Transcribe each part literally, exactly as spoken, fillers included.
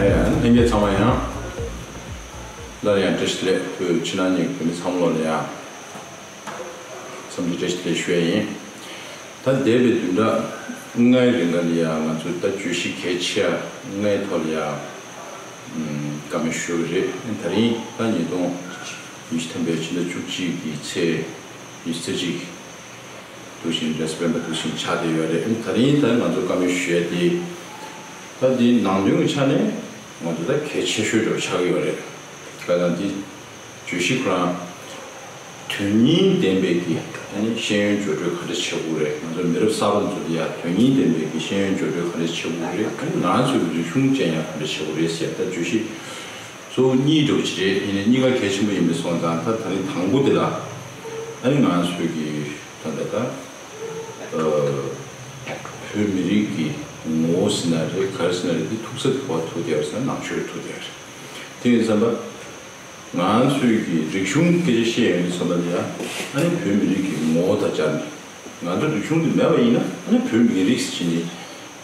ལྷན་རྒྱས་ཚང་མ་ཡང་སླར་ཡང་བཀྲ་ཤིས་བདེ་ལེགས། བོད་ཕྱི་ནང་གཉིས་ཀྱི་བོད་མི་ཚང་མ་ལོ་ལ་ཡང་འཚམས་འདྲི་བཀྲ་ཤིས་བདེ་ལེགས་ཞུ་ཡ་ཡིན། ད་འདས་པའི་བདུན་ཕྲག་ལྔའི་རིང་ག་ལ་ཡང་ང་ཚོས་ད་བརྗོད་གཞི་གལ་ཆེ་ལྔའི་ཐོག་ལ་ཡང་བཀའ་མོལ་ཞུས་པ་རེད། ད་རིང་ད་ཉིས་སྟོང་ཉི་ཤུ་ཐམ་པའི་ཕྱི་ཟླ་བཅུ་གཅིག་གི་ཚེས་ཉི་ཤུ་རྩ་གཅིག་དུ་བཞིན་རེས་སྤེན་པ་དུ་བཞིན་ཆགས་བསྡད་ཡོད་རེད། ད་རིང་ད་ང་ཚོ་བཀའ་མོལ་ཞུ་ཡ་དེ་ད་འདི་ནང་དོན་གྱི་ཆ་ནས་ང་ཚོ་ད་གལ་ཆེ་ཤོས་འདྲ་བོ་ཆགས་ཀྱི་ཡོད་རེད། བཀའ་ད་འདི་བརྗོད་གཞི་ཁོ་རང་དོན་སྙིང་ལྡན་པའི་གི་ཨ་ནི་ཤེས་ཡོན་སྦྱོར་སྤྲོད་ག་འདྲ་བྱེད་དགོས་རེད། ང་ཚོ་མི་རབས་གསར་པ་ཚོ་ལ་ཡ་དོན་སྙིང་ལྡན་པའི་གི་ཤེས་ཡོན་སྦྱོར་སྤྲོད་ག་འདྲ་བྱེད་དགོས་རེད། ཨ་ནི་ང་ཚོའི་རིག་གཞུང་ཅན་ཡང་ག་འདྲ་བྱེད་དགོས་རེད་ཟེར་ད་བརྗོད་གཞི་གཙོ་བོ་གཉིས་འདྲ་བོ་ཅིག་རེད། ཡིན་ནའི་གཉིས་ཀ་གལ་ཆེན་པོ་ཡིན་པའི་སོང་ཙང་ད་ད་རིང་དང་པོ་དེ་ལ་ཨ་ནི་ང་ཚོའི་གི་ད་ལྟ་ད་བོད་མི་རིགས་ཀྱི་ངོ་བོ་ཟེར་ན་རེད། ག་རེ་ཟེར་ན་རེད། འདི་ཐུག་ས་དེ་ག་པར་ཐུག་བསྡད་ཡོད་ཟེར་ན་ནང་ཆོས་ཐུག་བསྡད་ཡོད་རེད། དེ་ཡིན་ཙམ་པ་ང་ཚོའི་གི་རིག་གཞུང་སྐད་ཆ་བཤད་ཡོང་དུས་ཙམ་པ་ལ་ཡ་ཨ་ནི་བོད་མི་རིགས་ཀྱི་ངོ་བོ་དང་སྦྱར་ནས་ང་ཚོ་རིག་གཞུང་འདི་མེད་པ་ཡིན་ན་ཨ་ནི་བོད་མི་རིགས་ཟེར་ནས་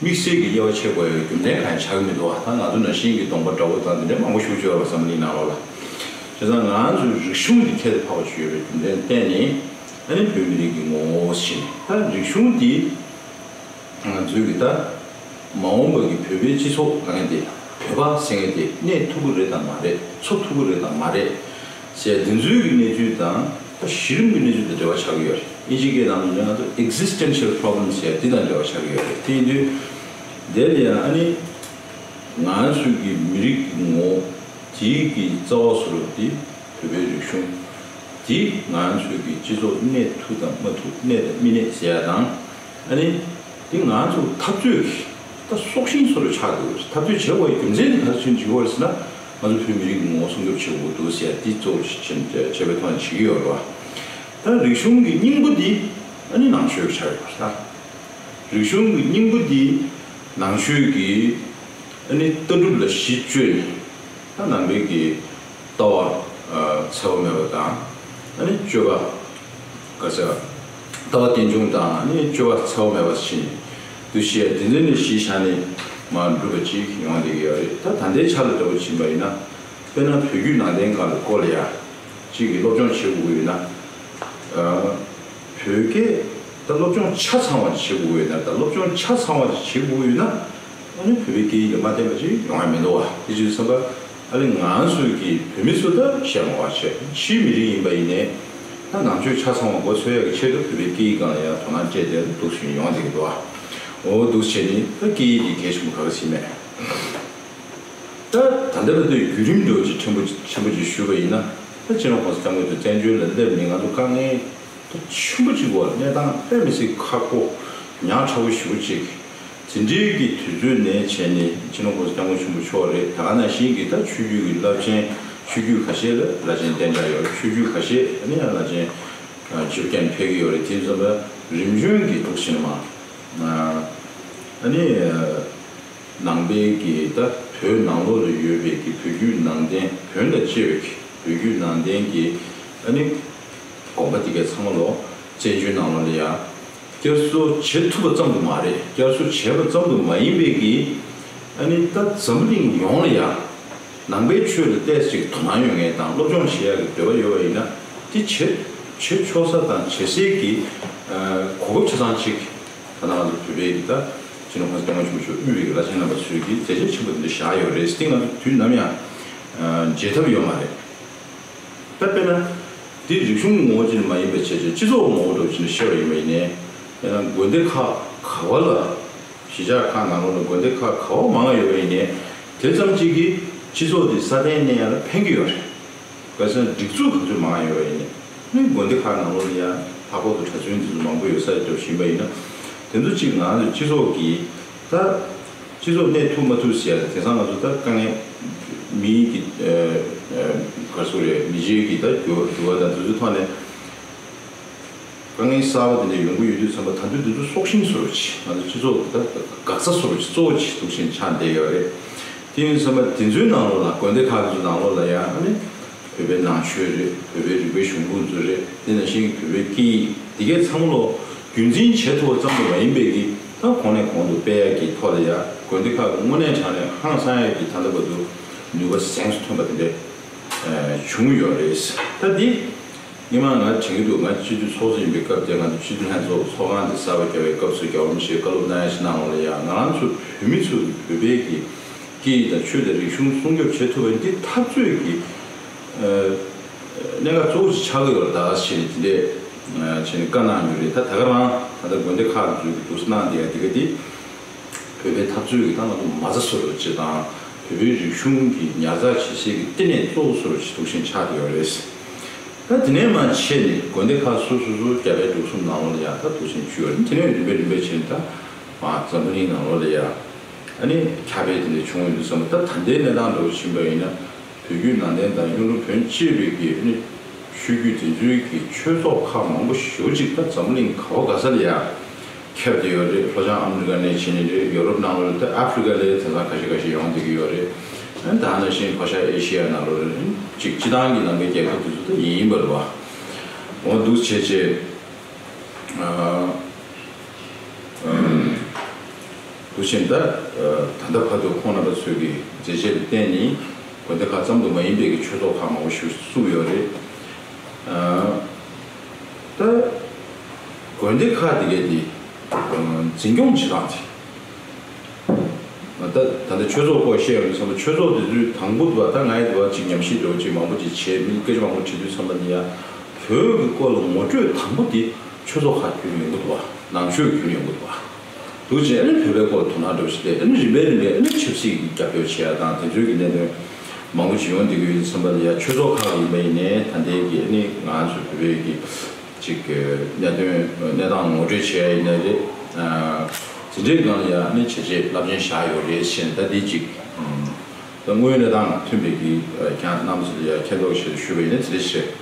དམིགས་བསལ་གྱི་དབྱེ་བ་ཕྱེ་དགོས་ཡ་གི་རྒྱུ་མཚན་གང་ཡང་ཆགས་ཀྱི་མི་འདུག་བ། ད་ང་ཚོ་ནང་བཞིན་གྱི་གདོང་པ་འདྲ་བོ་དང་འདི་འདྲ་མང་པོ་ཞིག་ཡོད་རེད་བསམ་བློ་ནང་ལོགས་ལ། བྱས་ཙང་ང་ཚོའི་རིག་གཞུང་འདི་ཁྱད་དུ་འཕགས་པ་ཞིག་ཡོད་པའི་རྒྱུ་མཚན་བརྟེན་ནས་ཨ་ནི་བོད་མི་རིགས་ཀྱི་ངོ་བོ་ཟེར་ནས་ད་རིག་གཞུང་འདི་ང་ཚོའི་གི་ད་མ་འོངས་པ་གི་བོད་པའི་སྤྱི་ཚོགས་གང་ཡིན་དེ་བོད་པ་ཟེར་མཁན་དེ་གནས་ཐུབ་ཀྱི་རེད་དང་མ་རེད། འཚོ་ཐུབ་ཀྱི་རེད་དང་མ་རེད་ཟེར་དེ་ཚོའི་གི་གནས་ཚུལ་དང་ད་གཞི་རིམ་གྱི་གནས་ཚུལ་དང་འབྲེལ་བ་ཆགས་ཀྱི་ཡོད་རེད། ཨིན་ཇི་སྐད་ནང་ལ་ང་ཚོ་existential problem ཟེར་དེ་དང་འབྲེལ་བ་ཆགས་ཀྱི་ཡོད་རེད། དེ་ཡིན་དུས་དེ་ལ་ཡང་ཨ་ནི་ང་ཚོའི་གི་མི་རིགས་ཀྱི་ངོ་བོ་དེའི་གི་རྩ་བ་བཟོ་འདྲ་དེ་བོད་པའི་རིག་གཞུང་དེ་ང་ཚོའི་གི་སྤྱི་ཚོགས་གནས་ཐུབ་དང་མ་ཐུབ་གནས་དང་མི་གནས་ཟེར་ཡ་དང་། ཨ་ནི་དེ་ང་ཚོ་འཐབ་རྩོད་ཀྱི་ད་སྲོག་ཤིང་བཟོ་འདྲ་ཆགས་འདུག་འཐབ་རྩོད་བྱེད་དགོས་པའི་རྒྱུ་མཚན་དེ་ག་རེ་བྱས་ནས་བྱེད་དགོས་རེད་ཟེར་ན། ང་ཚོ་བོད་མི་རིགས་ཀྱི་ངོ་བོ་སྲུང་སྐྱོབ་བྱེད་དགོས་འདུག་ཟེར་ཡ་དེ་གཙོ་བོ་བྱས་བྱས་པའི་ཐོག་ནས་བྱེད་ཀྱི་ཡོད་རེད་བ། ད་རིག་གཞུང་གི་སྙིང་པོ་འདི་ཨ་ནི་ནང་ཆོས་ཆགས་ཡོད་རེད། རིག་གཞུང་གི་སྙིང་པོ་འདི་ནང་ཆོས་ཀྱི་ཨ་ནི་ལྟ་གྲུབ་ལ་གཞི་བཅོལ་ནས་ད་ནང་པའི་གི་ལྟ་བ་འཚེ་བ་མེད་པ་དང་། ཨ་ནི་སྤྱོད་པ་ག་ཚོད་ལྟ་བ་རྟེན་འབྱུང་དང་ཨ་ནི་སྤྱོད་པ་འཚེ་བ་མེད་པ་ཕྱིན་འདུ་ཤེས་དེ་ཚོ་ནས་གཞི་བཞག་ནས་མར་འགྲུབ་པ་ཅིག་ཡོང་བསྡད་ཀྱི་ཡོད་རེད། ད་ད་ལྟའི་ཆ་ལ་འདྲ་པོ་ཕྱིན་པ་ཡིན་ན། དཔེར་ན་བོད་བརྒྱུད་ནང་བསྟན་སྒང་ལ་སྐོར་ལ་ཡ་གཅིག་གིས་སློབ་སྦྱོང་བྱེད་དགོས་ཀྱི་ཡོད་ན། ཨ། བོད་སྐད་ད་སློབ་སྦྱོང་ཆ་ཚང་བ་ཞིག་བྱེད་དགོས་ཀྱི་ཡོད་ན། ད་སློབ་སྦྱོང་ཆ་ཚང་བ་ཞིག་བྱེད་དགོས་ཀྱི་ཡོད་ན། ཨ་ནི་བོད་པའི་སྐད་ཡིག་ལ་མ་བརྟེན་པ་ཅིག་ཡོང་ཡ་མི་འདུག་བ། དེ་བྱས་ཙང་ཨ་ནི་ང་ཚོའི་གི་བོད་མི་ཚོ་ད་བཤད་མ་དགོས་པ་བྱས། ཕྱིའི་མི་རིགས་ཡིན་པ་ཡིན་ནའི་ད་ནང་ཆོས་ཆ་ཚང་བ་མགོ་འཚོས་ཡ་གི་ཆེད་དུ་བོད་པའི་སྐད་ཡིག་སྒང་ལ་ཡ་དོ་སྣང་སྤྲད་དེ་འདུག་སེ་ཡོང་བསྡད་ཀྱི་འདུག་བ། འོ་འདུག་སེ་བྱས་ནས་ད་སྐད་ཡིག་འདི་གལ་ཆེན་པོ་ག་ག་ཟིག་མེད། ད་ད་ལྟ་བར་དུ་བརྒྱུད་རིམ་འདྲ་བོ་ཅིག་ཕྲན་བུ་ཕྲན་བུ་ཅིག་ཞུས་པ་ཡིན་ན། ད་སྤྱི་ནོར་༸གོང་ས་༸སྐྱབས་མགོན་དང་བཙན་བྱོལ་ལ་སླེབས་ནས་ང་ཚོ་དཀའ་ངལ་ད་ཆེན་པོ་ཅིག་འོག་གནས་སྟངས་དཔེ་མི་སྲིད་ཁག་པོ་ཉག་ཕྲ་བོ་ཞེ་པོ་ཅིག་དེ་འདྲའི་གི་དུས་ཚོད་ནས་བྱས་ནས་སྤྱི་ནོར་༸གོང་ས་༸སྐྱབས་མགོན་ཆེན་པོ་མཆོག་རེད། ད་ག་ནང་བཞིན་གྱི་ད་ཆོས་བརྒྱུད་ཀྱི་བླ་ཆེན་ཆོས་བརྒྱུད་ཁ་ཤས་ལ་བླ་ཆེན་གདན་འདྲེན་ཡོད། ཆོས་བརྒྱུད་ཁ་ཤས་ཨ་ནི་ཡང་བླ་ཆེན་ཆིབས་བསྐྱངས་ཕེབས་ཀྱི་ཡོད་རེད། དེ་ཙམ་པ་རིམ་བྱོན་གྱི་འདུག་ཕྱིན་མ་ཨ་ནི། ནང་པའི་གི་ད་བོད་ནང་ལོགས་ལ་ཡོད་པའི་གི་བོད་བརྒྱུད་ནང་བསྟན་བོན་དང་བཅས་པའི་གི་བོད་བརྒྱུད་ནང་བསྟན་གྱི་ཨ་ནི་དགོན་པ་དེ་གའི་ཚང་མ་ལོ་བཙན་བྱོལ་ནང་ལོགས་ལ་ཡ་བསྐྱར་གསོ་བྱེད་ཐུབ་པ་ཙམ་དུ་མ་རེད། བསྐྱར་གསོ་བྱས་པ་ཙམ་དུ་མ་ཡིན་པའི་གི་ཨ་ནི་ད་འཛམ་བུ་གླིང་ཡོངས་ལ་ཡ་ནང་པའི་ཆོས་ལ་ཏོག་ཙམ་ཅིག་དོ་སྣང་ཡོད་མཁན་དང་སློབ་སྦྱོང་བྱེད་ཡག་གི་འདོད་པ་ཡོད་པ་ཡིན་ན། དེ་བྱེད་བྱེད་ཆོག་ས་དང་བྱེད་སའི་གི་གོ་སྐབས་ཆ་ཚང་ཅིག་ད་ལྟ་ང་ཚོ་བོད་པའི་གི་ད་སྤྱི་ནོར་༸གོང་ས་༸སྐྱབས་མགོན་ཆེན་པོ་མཆོག་དབུས་པའི་གི་བླ་ཆེན་རྣམ་པ་ཚོས་ཀྱིས་མཛད་རྗེས་ཆེན་པོ་འདི་འདྲ་བཞག་ཡོད་རེད། དེ་ང་ཚོ་དུས་ནམ་ཡང་བརྗེད་ཐབས་ཡོད་མ་རེད། ད་དཔེར་ན་འདི་རིག་གཞུང་ངོ་བོ་ཅན་མ་ཡིན་པའི་བྱས་རྗེས་སྤྱི་ཚོགས་ངོ་བོ་འདྲ་བོ་ཅིག་ནས་བཤད་པ་ཡིན་པ་ཡིན་ནའི། དཔེར་ན་དགོན་སྡེ་ཁག་ག་བ་ལ་གཞིས་ཆགས་ཁག་ནང་ལོགས་ལ་དགོན་སྡེ་ཁག་ག་བ་མང་ང་ཡོད་པ་ཡིན་ནའི། དེ་ཙམ་ཅིག་གིས་སྤྱི་ཚོགས་འདི་སྲ་བརྟན་གནས་ཡག་ལ་ཕན་གྱི་ཡོད་རེད། གལ་སྲིད་སྒྲིག་འཛུགས་ག་ཚོད་མང་ཡོད་པ་ཡིན་ནའི། དགོན་སྡེ་ཁག་ནང་ལོགས་ལ་ཡང་ལྷག་པར་དུ་གྲྭ་བཙུན་འདི་ཚོ་མང་པོ་ཡོད་ས་འདྲ་བཞིན་པ་ཡིན་ན། དེ་ཚོ་གཅིག་ང་ཚོའི་སྤྱི་ཚོགས་ཀྱི་ད་སྤྱི་ཚོགས་གནས་ཐུབ་མ་ཐུབ་ཟེར་ཡ་དེ་སང་ང་ཚོ་ད་དཀའ་ངལ་མིའི་གི་ག་ཚོད་རེད། མི་རྗེས་ཀྱི་ད་འགྱུར་འགྱུར་བ་དང་དེ་ཚོའི་ཐོག་ནས་དཀའ་ངལ་གསར་པ་དེ་འདྲ་ཡོང་གི་ཡོད་དུས་ཙམ་པ། ད་དུང་དེ་ཚོ་སྲོག་ཤིང་བཟོ་འདྲ་ཅིག་ང་ཚོ་སྤྱི་ཚོགས་ཀྱི་ད་འགག་རྩ་བཟོ་འདྲ་ཅིག་གཙོ་བོ་ཅིག་འདུག་སེ་ཆགས་བསྡད་ཡོད་རེད། དེ་ཡིན་ཙམ་པ་དེ་ཚོའི་ནང་ལོགས་ལ་དགོན་སྡེ་ཁག་དེ་ཚོའི་ནང་ལོགས་ལ་ཡང་ཨ་ནི། བོད་པའི་ནང་ཆོས་རེད། བོད་པའི་རིག་པའི་གཞུང་ལུགས་ཚོ་རེད། དེ་ནང་བཞིན་གྱི་བོད་པའི་སྐད་ཡིག་འདི་གའི་ཚང་མ་ལོ་རྒྱུན་འཛིན་བྱེད་ཐུབ་པ་ཙམ་དུ་མ་ཡིན་པའི་གི་ད་གོང་ནས་གོང་དུ་སྤེལ་ཡག་གི་ཐོག་ལ་ཡ་ དགོན་སྡེ་ཁག་གི་དངོས་གནས་དྲང་གནས་ཧང་སང་ཡས་ཀྱི་ད་ལྟ་བར་དུ་ནུས་པ་གཟེངས་སུ་ཐོན་པ་དེ་འདྲ་བྱུང་ཡོད་རེད། ད་འདི་སྔོན་མ་ང་དྲན་གྱི་འདུག་ང་སྤྱི་འཐུས་ཚོགས་གཙོ་ཡིན་པའི་སྐབས་དེ་ང་ཚོ་སྤྱི་འཐུས་ལྷན་ཚོགས་ཚོགས་ཁང་དེ་གསར་པ་རྒྱག་པའི་སྐབས་སུ་རྒྱལ་བ་རིན་པོ་ཆེས་བཀའ་སློབ་གནང་ཡ་ཞིག་གནང་ཡོད་ལ་ཡ། ང་རང་ཚོ་བོད་མི་ཚོ་བོད་པའི་གི་སྐད་ཡིག་དང་ཆོས་དང་རིག་གཞུང་སྲུང་སྐྱོབ་བྱེད་ཐུབ་པ་འདི་འཐབ་རྩོད་ཀྱི་གནད་འགག་གཙོ་བོ་ཞིག་ཆགས་ཀྱི་ཡོད་རེད་ད་ཞེས་ནས་དེ་འདྲས་བྱས་ནས་བཀའ་གནང་ཡོད་རེད། ད་ད་ག་རང་ད་ལྟ་དགོན་སྡེ་ཁག་ཚོས་འདུག་སེ་གནང་བསྡད་ཡ་དེ་ག་དེ་བོད་པའི་འཐབ་རྩོད་ཀྱི་ད་ང་ཚོ་མ་རྩ་བཟོ་འདྲ་ཅིག་དང་བོད་པའི་རིག་གཞུང་གི་ཉར་ཚགས་བྱེད་སའི་གི་ལྟེ་གནས་གཙོ་བོ་བཟོ་འདྲ་ཅིག་འདུག་སེ་ཆགས་བསྡད་ཡོད་རེད། ད་དེ་ནས་མར་ཕྱིན་ནས་དགོན་སྡེ་ཁག་སོ་སོ་སོ་རྒྱ་བལ་འབྲུག་གསུམ་ནང་ལོགས་ལ་ཡ་ད་འདུག་སེ་བཅུག་ཡོད་རེད། དེ་ནས་རིམ་པས་རིམ་པས་བྱས་ནས་ད་མར་འཛམ་བུ་གླིང་ནང་ལོགས་ལ་ཡ་ཨ་ནི་ཁྱབ་སྤེལ་དེ་འདྲ་བྱུང་ཡོད་འདུག་བསམ། ད་ད་ལྟའི་གནས་སྟངས་འདྲ་བོ་ཕྱིན་པ་ཡིན་ན། བོད་བརྒྱུད་ནང་བསྟན་དང་གཡུང་དྲུང་བོན་གཅིག་པའི་གི་ནི་ཆོས་བརྒྱུད་དེ་ཚོའི་གི་ཆོས་ཚོགས་ཁག་མང་པོ་ཞེ་པོ་ཅིག་ད་འཛམ་གླིང་ག་བ་ག་ས་ལ་ཡ་ཁྱབ་བསྡད་ཡོད་རེད། ལྷོ་བྱང་ཨ་མི་རི་ཀ་ནས་བྱས་ནས་རེད། ཡོ་རོབ་ནང་ལོགས་རེད། ད་ཨ་ཧྥི་རི་ཀ་ལ་ཡ་དེང་སང་ཁ་ཤས་ཁ་ཤས་ཡོང་བསྡད་ཀྱི་ཡོད་རེད། ད་ནང་བཞིན་ལྷོ་ཤར་ཨེ་ཤི་ཡ་ནང་ལོགས་རེད། ཅིག་སྤྱི་བཏང་གི་ནང་པའི་རྒྱལ་ཁབ་དེ་ཚོ་ད་ཡིན་པ་རེད་བ། འོ་འདུག་བྱས་བྱས། ཨ། ཨ། དུ་ཆེན་ད་ད་ལྟ་བར་དུ་ཁོང་རྣམ་པ་ཚོས་ཀྱི་མཛད་རྗེས་ལ་བརྟེན་ནས་དགོན་སྡེ་ཁག་ཙམ་དུ་མ་ཡིན་པའི་གི་ཆོས་ཚོགས་ཁག་མང་པོ་ཞིག་བཙུགས་ཡོད་རེད། ཨ། ད་དགོན་སྡེ་ཁག་དེ་གས་དེ་འཛིན་སྐྱོང་བྱེད་སྟངས་དེ། ད་ད་ལྟ་ཆོས་ཚོགས་སྐོར་བཤད་ཡོང་དུས་ཙམ་པ། ཆོས་ཚོགས་དེ་ཚོའི་དང་པོ་དུ་བ་ད་ང་ཡི་དུ་བ་ཅིག་ཉམས་ཞིབ་འདྲ་བོ་ཅིག་མང་པོ་ཅིག་བྱས། མི་སྐད་ཆ་མང་པོ་དྲིས་དུས་ཙམ་པ་འདི་ཡ། བོད་ཀྱི་སྐོར་ལ་ངོ་སྤྲོད་དང་པོ་དེ་ཆོས་ཚོགས་ཁག་བརྒྱུད་ནས་ཡོང་གི་འདུག་བ། ནང་ཆོས་བརྒྱུད་ནས་ཡོང་གི་འདུག་བ། འདུག་བྱས་ཨ་ནི་བོད་པའི་སྐོར་དོ་སྣང་འདྲ་བོ་ཞིག་སླེབས། ཨ་ནི་རིམ་པས་རིམ་པས་ཨ་ནི་ཆབ་སྲིད་ཀྱི་རྒྱབ་སྐྱོར་བྱེད་ཡ་དང་དེ་ཚོའི་གི་གནད་དོན་མང་པོ་ཅིག་ཡོང་བསྡད་ཀྱི་ཡོད་དུས་ཙམ་པ་ལ་ཡ། ཆོས་ཚོགས་ཁག་ཡིན་པ་ཡིན་ནའི་ད་ལྟའི་གི་ཨ་ནི་ང་ཚོ་བོད་པའི་གི་ཅིག་གི་གནད་དོན་གནས་སྟངས་ངོ་སྤྲོད་བྱས་ཡིན་ན་རེད། ཨ། དེ་འདྲའི་སྒང་ལ་ཡང་ནི་བྱས་རྗེས་རླབས་ཆེན་བཞག་ཡོད་རེད་ཞེས་ད་འདི་ཅིག་ཨམ། ད་དངོས་ཡོད་གནས་སྟངས་མཐུན་པའི་གི་ཁྱེད་རྣམ་ཚོ་ལ་ཡང་མཁྱེན་རྟོགས་ཞེས་ཞུ་བ་ཡིན་ན་དེ་འདྲ་ཞིག་རེད།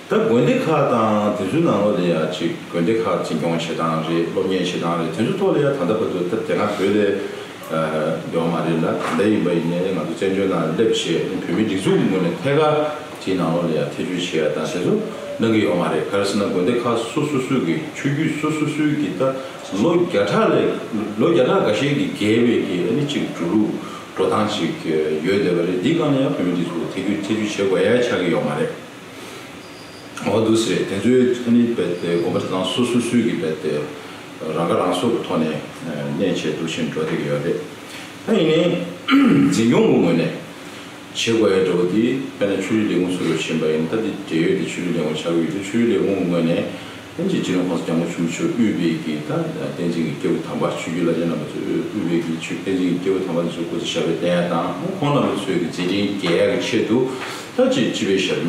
ད་དགོན་སྡེ་ཁག་དང་དེ་ཚོའི་ནང་ལོགས་ལ་ཡང་ཅིག་དགོན་སྡེ་ཁག་འཛིན་སྐྱོང་བྱེད་སྟངས་རེད། སློབ་གཉེར་བྱེད་སྟངས་རེད། དེ་ཚོ་ཐོག་ལ་ཡང་ད་ལྟ་བར་དུ་ད་དེ་སྔ་བོད་ལ་ཡོད་མ་རེད་ལ། ད་ལྟ་ཡིན་པ་ཡིན་ནའི་ང་ཚོ་བཙན་བྱོལ་ནང་སླེབས་བྱས་བོད་མི་སྒྲིག་འཛུགས་ཀྱི་ངོས་ནས་ཐད་ཀར་དེའི་ནང་ལོགས་ལ་ཡང་ཐེ་བྱུས་བྱེད་ཡ་དང་དེ་ཚོ་གནང་གི་ཡོད་མ་རེད། ག་རེ་ཟེར་ན་དགོན་སྡེ་ཁག་སོ་སོ་སོའི་གི་ཆོས་བརྒྱུད་སོ་སོ་སོའི་གི་ད་ལོ་བརྒྱ་ཕྲག་ལས་ལོ་བརྒྱ་ཕྲག་འགའ་ཤས་ཀྱི་རྒྱས་པའི་གི་ཨ་ནི་ཅིག་འགྲོ་ལུགས་འགྲོ་སྟངས་ཅིག་ཡོད་བསྡད་པ་རེད། འདིའི་སྒང་ལ་ཡང་བོད་མི་སྒྲིག་འཛུགས་ཐེ་བྱུས་ཐེ་བྱུས་བྱེད་དགོས་ཡ་ཆགས་ཀྱི་ཡོད་མ་རེད། འོ་འདུག་སེ་རེད། དེ་ཚོའི་ཨ་ནི་རྦད་དེ་དགོན་པ་དེ་ཚང་སོ་སོ་སོའི་གི་རྦད་དེ་རང་ཁ་རང་གསོ་གི་ཐོག་ནས་གནས་བྱས་འདུག་བཞིན་འགྲོ་བསྡད་ཀྱི་ཡོད་རེད། ད་ཡིན་ནའི་འཛིན་སྐྱོང་གི་ངོས་ནས་བྱེད་དགོས་ཡ་འདྲ་བོ་དེ་དཔེར་ན་ཆོས་རིག་ལས་ཁུངས་སུ་རུ་ཕྱིན་པ་ཡིན་ན། ད་དེ་འབྲེལ་ཡོད་དེ་ཆོས་རིག་ལས་ཁུངས་ཆགས་ཀྱི་ཡོད་དུས་ཆོས་རིག་ལས་ཁུངས་ཀྱི་ངོས་ནས་ཨ་ནི་སྤྱི་ནོར་༸གོང་ས་༸སྐྱབས་མགོན་ཆེན་པོ་མཆོག་དབུས་པའི་གི་ད་བསྟན་འཛིན་གྱི་སྐྱེས་བུ་དམ་པ། ཆོས་བརྒྱུད་བླ་ཆེན་རྣམ་པ་ཚོས་དབུས་པའི་གི་ཆོས་བསྟན་འཛིན་གྱི་སྐྱེས་བུ་དམ་པ་ཚོས་སྐུ་ཚེ་ཞབས་པད་བརྟན་ཡ་དང་། ཁོང་རྣམ་པ་ཚོའི་གི་མཛད་འཕྲིན་རྒྱས་ཡ་གི་ཆེད་དུ་ད་ཅིག་སྤྱི་པའི་ཞབས་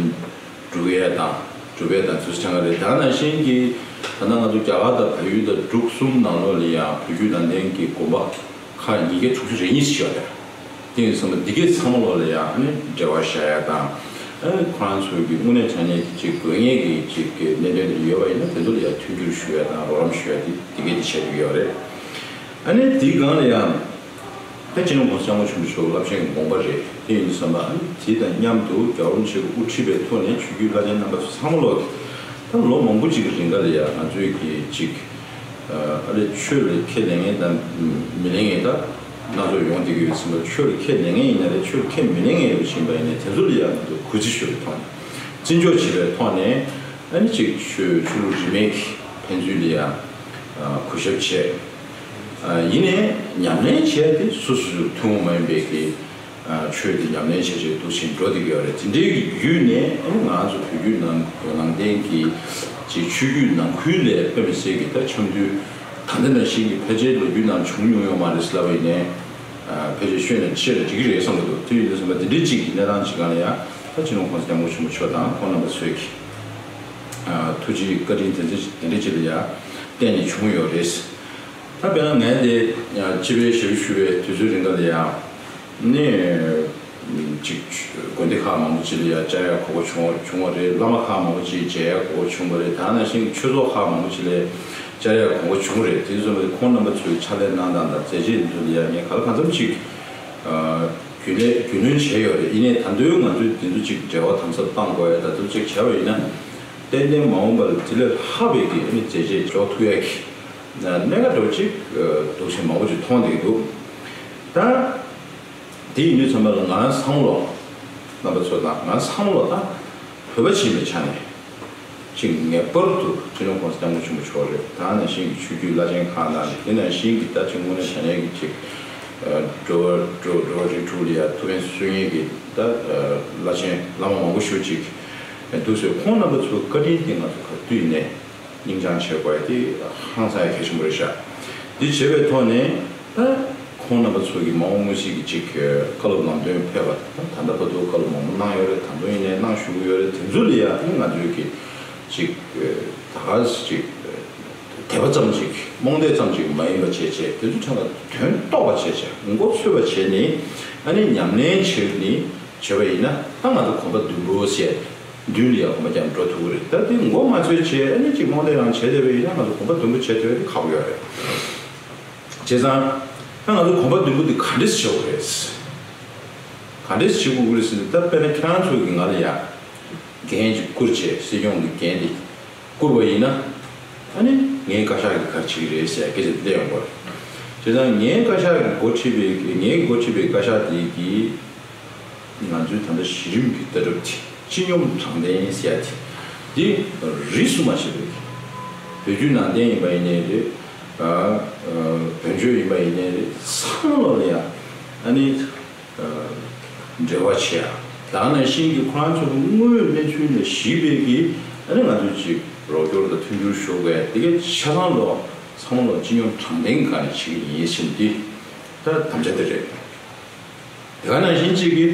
སྒྲུབ་ཡས་དང་སྒྲུབ་པའི་དང་དུས་ཚོད་ཆང་ག་རེད། ད་ནང་བཞིན་གྱི་ད་ལྟ་ང་ཚོ་རྒྱ་གར་དང་བལ་ཡུལ་དང་འབྲུག་གསུམ་ནང་ལོགས་ལ་ཡང་བོད་བརྒྱུད་ནང་བསྟན་གྱི་དགོན་པ་ཁག་ཉིས་བརྒྱ་དྲུག་ཅུ་རེ་གཉིས་ཤིག་ཡོད་རེད། དེ་ཡིན་ཙང་འདི་གའི་ཚང་མ་ལོགས་ལ་ཡང་ནི་འབྲེལ་བ་བཞག་ཡ་དང་། ཨ་ནི་ཁོ་རང་ཚོའི་གི་དངོས་གནས་དྲང་གནས་ཀྱི་ཅིག་དགོས་ངེས་ཀྱི་ཅིག་གི་གནད་དོན་དེ་ཡོད་པ་ཡིན་ན་དེ་ཚོ་ལ་ཡང་མཐུན་འགྱུར་ཞུ་ཡ་དང་རོགས་རམ་ཞུ་ཡ་དེ་འདི་གའི་དེ་བྱེད་ཀྱི་ཡོད་རེད། ཨ་ནི་དེའི་སྒང་ལ་ཡང་། ད་སྤྱི་ནོར་༸གོང་ས་༸སྐྱབས་མགོན་ཆེན་པོ་མཆོག་རླབས་ཆེན་གྱི་དགོངས་པ་རེད། དེ་ཡིན་དུས་ཙམ་པ་ཨ་ནི་དེ་དང་མཉམ་དུ་རྒྱལ་བ་རིན་པོ་ཆེ་གིས་དབུ་ཁྲིད་པའི་ཐོག་ནས་ཆོས་བརྒྱུད་བླ་ཆེན་རྣམ་པ་ཚོ་ཚང་མ་ལོག་གིས་ད་ལོ་མང་པོ་ཅིག་གི་རིང་ག་ལ་ཡ་ང་ཚོས་ཀྱི་ཅིག་ཨ་ལས་ཆོས་ལ་ཁས་ལེན་མཁན་དང་མི་ལེན་མཁན་ད་སྣ་ཚོགས་ཡོང་བསྡད་ཀྱི་ཡོད་ཙམ་པ། ཆོས་ལ་ཁས་ལེན་མཁན་ཡིན་ན་རེད། ཆོས་ལ་ཁས་མི་ལེན་མཁན་ཡོད་པ་ཕྱིན་པ་ཡིན་ན་དེ་ཚོ་ལ་ཡ་ང་ཚོས་གུས་བརྩི་ཞུ་བའི་ཐོག་ནས་བརྩི་འཇོག་བྱེད་པའི་ཐོག་ནས་ཨ་ནི་ཅིག་ཆོས་ཆོས་ལུགས་རིས་མེད་ཀྱི་ཕན་ཚུན་ལ་ཡ་གུས་ཞབས་བྱས། ཡིན་ནའི་ཉམས་ལེན་བྱས་ཏེ་སོ་སོ་སོའི་ཐུན་མོང་མ་ཡིན་པའི་གི་ཆོས་དེ་ཉམས་ལེན་བྱས་བྱས་འདུག་བཞིན་འགྲོ་བསྡད་ཀྱི་ཡོད་རེད། དེ་འདྲའི་གི་བརྒྱུད་ནས་ཨ་ནི་ང་ཚོ་བོད་བརྒྱུད་ནང་ནང་བསྟན་གྱི་ཅིག་ཆོས་བརྒྱུད་ནང་ཁུལ་ལས་དཔེ་མི་སྲིད་ཀྱི་ད་འཆམ་མཐུན་ད་ལྟ་ནང་བཞིན་གྱི་ཕལ་ཆེར་ལོ་རྒྱུས་ནང་བྱུང་མྱོང་ཡོད་མ་རེད་ཟེར་ལབ་པ་ཡིན་ནའི་ཕལ་ཆེར་ཤོད་ནས་ཆེ་རེ་འགྲིག་གི་རེད་བསམ་གྱི་འདུག་དེ་ཡིན་དུས་ཙམ་པ་དེ་འདྲའི་ཅིག་གི་གནས་སྟངས་ཅིག་སྒང་ལ་ཡ་ད་སྤྱི་ནོར་༸གོང་ས་༸སྐྱབས་མགོན་ཆེན་པོ་མཆོག་དང་ཁོང་རྣམ་པ་ཚོས་ཀྱི་ཐུགས་རྗེ་བཀའ་དྲིན་དེ་འདྲ་དེ་འདྲ་ཅིག་ལ་ཡ་བརྟེན་ནས་བྱུང་ཡོད་རེད། ད་དཔེར་ན་ངས་འདི་སྤྱི་པའི་ཞབས་ཞུ་ཞུ་བའི་དུས་ཚོད་རིང་ག་ལ་ཡང་ནི་ཅིག་དགོན་སྡེ་ཁག་མང་པོ་ཅིག་ལ་ཡང་བཅར་ཡག་གོ་སྐབས་བྱུང་བ་བྱུང་བ་རེད། བླ་མ་ཁག་མང་པོ་ཅིག་མཇལ་ཡག་གོ་སྐབས་བྱུང་བ་རེད། ད་ནང་བཞིན་ཆོས་ཚོགས་ཁག་མང་པོ་ཅིག་ལ་བཅར་ཡག་གོ་སྐབས་བྱུང་བ་རེད། དེ་ཚོ་ཁོང་རྣམ་པ་ཚོའི་ཕྱག་ལས་གནང་སྟངས་དང་མཛད་རྗེས་འདི་ཚོ་ལ་ཡང་ངས་ག་ལ་གང་འཚམ་ཅིག་རྒྱུས་ལོན་རྒྱུས་ལོན་བྱས་ཡོད་རེད། ཡིན་ནའི་ད་དུང་ང་ཚོས་འདི་ཚོ་ཅིག་འབྲེལ་བ་དམ་ཟབ་གཏང་དགོས་ཡ་ད་དུང་ཅིག་བྱས་པ་ཡིན་ན་ཏན་ཏན་མ་འོངས་པ་ལ་དེ་ལས་ལྷག་པའི་གི་མཛད་རྗེས་འཇོག་ཐུབ་ཡག་གི་གནད་འགག་འདྲ་བོ་ཅིག་འདུག་ཅེས་མང་པོ་ཅིག་མཐོང་བསྡད་ཀྱི་འདུག་ད་དེ་ཡིན་དུས་ཙམ་པ་ལ་ང་ཚང་མ་ལོ། རྣམ་པ་ཚོ་དང་ང་ཚང་མ་ལོ་ད་བོད་པ་ཅིག་ཡིན་པའི་ཆ་ནས། ཅིག་ངེས་པར་དུ་སྤྱི་ནོར་༸གོང་ས་༸སྐྱབས་མགོན་ཆེན་པོ་མཆོག་རེད། ད་ནང་བཞིན་གྱི་ཆོས་བརྒྱུད་བླ་ཆེན་ཁག་ནང་ནས་དེ་ནང་བཞིན་གྱི་ད་ཅིག་དངོས་གནས་དྲང་གནས་ཀྱི་ཅིག་འགྲོ་བ་འགྲོ་འགྲོ་བ་རིགས་དྲུག་ལ་ཡ་ཐུགས་ཕན་གསོས་མཁན་གྱི་ད་བླ་ཆེན་བླ་མ་མང་པོ་ཞེ་ཅིག་འདུག་ཟེར། ཁོང་རྣམ་པ་ཚོའི་བཀའ་དྲིན་དེ་ང་ཚོ་ག་དུས་ནས་སྙིང་བཅངས་བྱེད་དགོས་ཡ་དེ་ཧང་སང་ཡ་གལ་ཆེན་པོ་རེད་ཤག་འདི་བྱས་པའི་ཐོག་ནས། ད་ཁོང་རྣམ་པ་ཚོ་གིས་མ་འོངས་དངོས་གཞི་གི་ཅིག་བཀའ་སློབ་ལམ་སྟོན་ཕེབས་པ་དང་། ད་ལྟ་བར་དུ་བཀའ་སློབ་མང་པོ་གནང་ཡོད་རེད། ད་དུང་ཡིན་ནའི་གནང་བཞུགས་ཡོད་རེད། དེ་ཚོ་ལ་ཡང་ང་ཚོས་ཀྱི་ཅིག་ད་ག་ཅིག་དད་པ་ཙམ་ཅིག་རྨོངས་དད་ཙམ་ཅིག་མ་ཡིན་པ་བྱས་བྱས། དེ་ཚོ་ཚང་མ་དོན་རྟོགས་པ་བྱས་བྱས། མགོ་ཚོས་པ་བྱས་ནས། ཨ་ནི་ཉམས་ལེན་བྱས་ནས་བྱས་པ་ཡིན་ན། ད་ང་ཚོ་གོམ་པ་མདུན་པོ་ཟེར། མདུན་ལ་ཡང་གོམ་པ་རྒྱབ་འགྲོ་ཐུབ་ཀྱི་རེད། ད་དེ་མགོ་མ་ཚོས་བྱས། ཨ་ནི་ཅིག་རྨོངས་དད་རང་བྱས་བསྡད་པ་ཡིན་ན། ང་ཚོ་གོམ་པ་མདུན་པོ་བྱས་ཐུབ་ཡ་དེ་ཁག་པོ་ཡོད་རེད། བྱས་ཙང་། ད་ང་ཚོ་གོམ་པ་མདུན་པོ་འདི་ག་འདྲས་བྱེད་དགོས་རེད། ག་འདྲས་བྱེད་དགོས་ཀྱི་རེད་ཟེར་ན། ད་དཔེར་ན་ཁྱེད་རང་ཚོ་གིས་ང་ལ་ཡ་འགན་ཅིག་བསྐུར་བྱས། སྲིད་སྐྱོང་གི་འགན་འདི་བསྐུར་བ་ཡིན་ན། ཨ་ནི་ངའི་བཀའ་ཤག་གིས་ག་རེ་བྱེད་ཀྱི་རེད་ཟེར་སྐད་ཆ་འདི་སླེབས་ཡོང་གི་རེད། བྱས་ཙང་ངའི་བཀའ་ཤག་གིས་འགོ་ཁྲིད་པའི། ངའི་འགོ་ཁྲིད་པའི་བཀའ་ཤག་འདི་གིས། ང་ཚོའི་ད་ལྟ་གཞི་རིམ་གྱི་ལྟ་གྲུབ་དེ། སྤྱི་སྙོམས་དྲང་བདེན་ཟེར་ཡ་དེ། འདི་རིས་སུ་མ་ཆད་པའི། བོད་བརྒྱུད་ནང་བསྟན་ཡིན་པ་ཡིན་ནའི་རེད། ཨ་ཨ་བོན་ཆོས་ཡིན་པ་ཡིན་ནའི་རེད། ཚང་མ་ལ་ཡ་ཨ་ནི་ཨ་འབྲེལ་བ་བྱེད་ཡ། ད་ནང་བཞིན་གྱི་ཁོ་རང་ཚོ་གི་དངོས་ཡོད་གནས་ཚུལ་ལ་གཞིགས་པའི་གི། ཨ་ནི་ང་ཚོས་ཅིག་རོགས་སྐྱོར་དང་མཐུན་འགྱུར་ཞུ་དགོས་ཡ་དེ་གའི་ཆ་ཚང་ལོ། ཚང་མ་ལོ་སྤྱི་སྙོམས་དྲང་བདེན་སྒང་ནས་བྱེད་ཀྱི་ཡིན་ཟེར་ནས། འདི་ད་དམ་བཅའ་དེ་རེད། དེ་ག་ནང་བཞིན་གཅིག་གིས་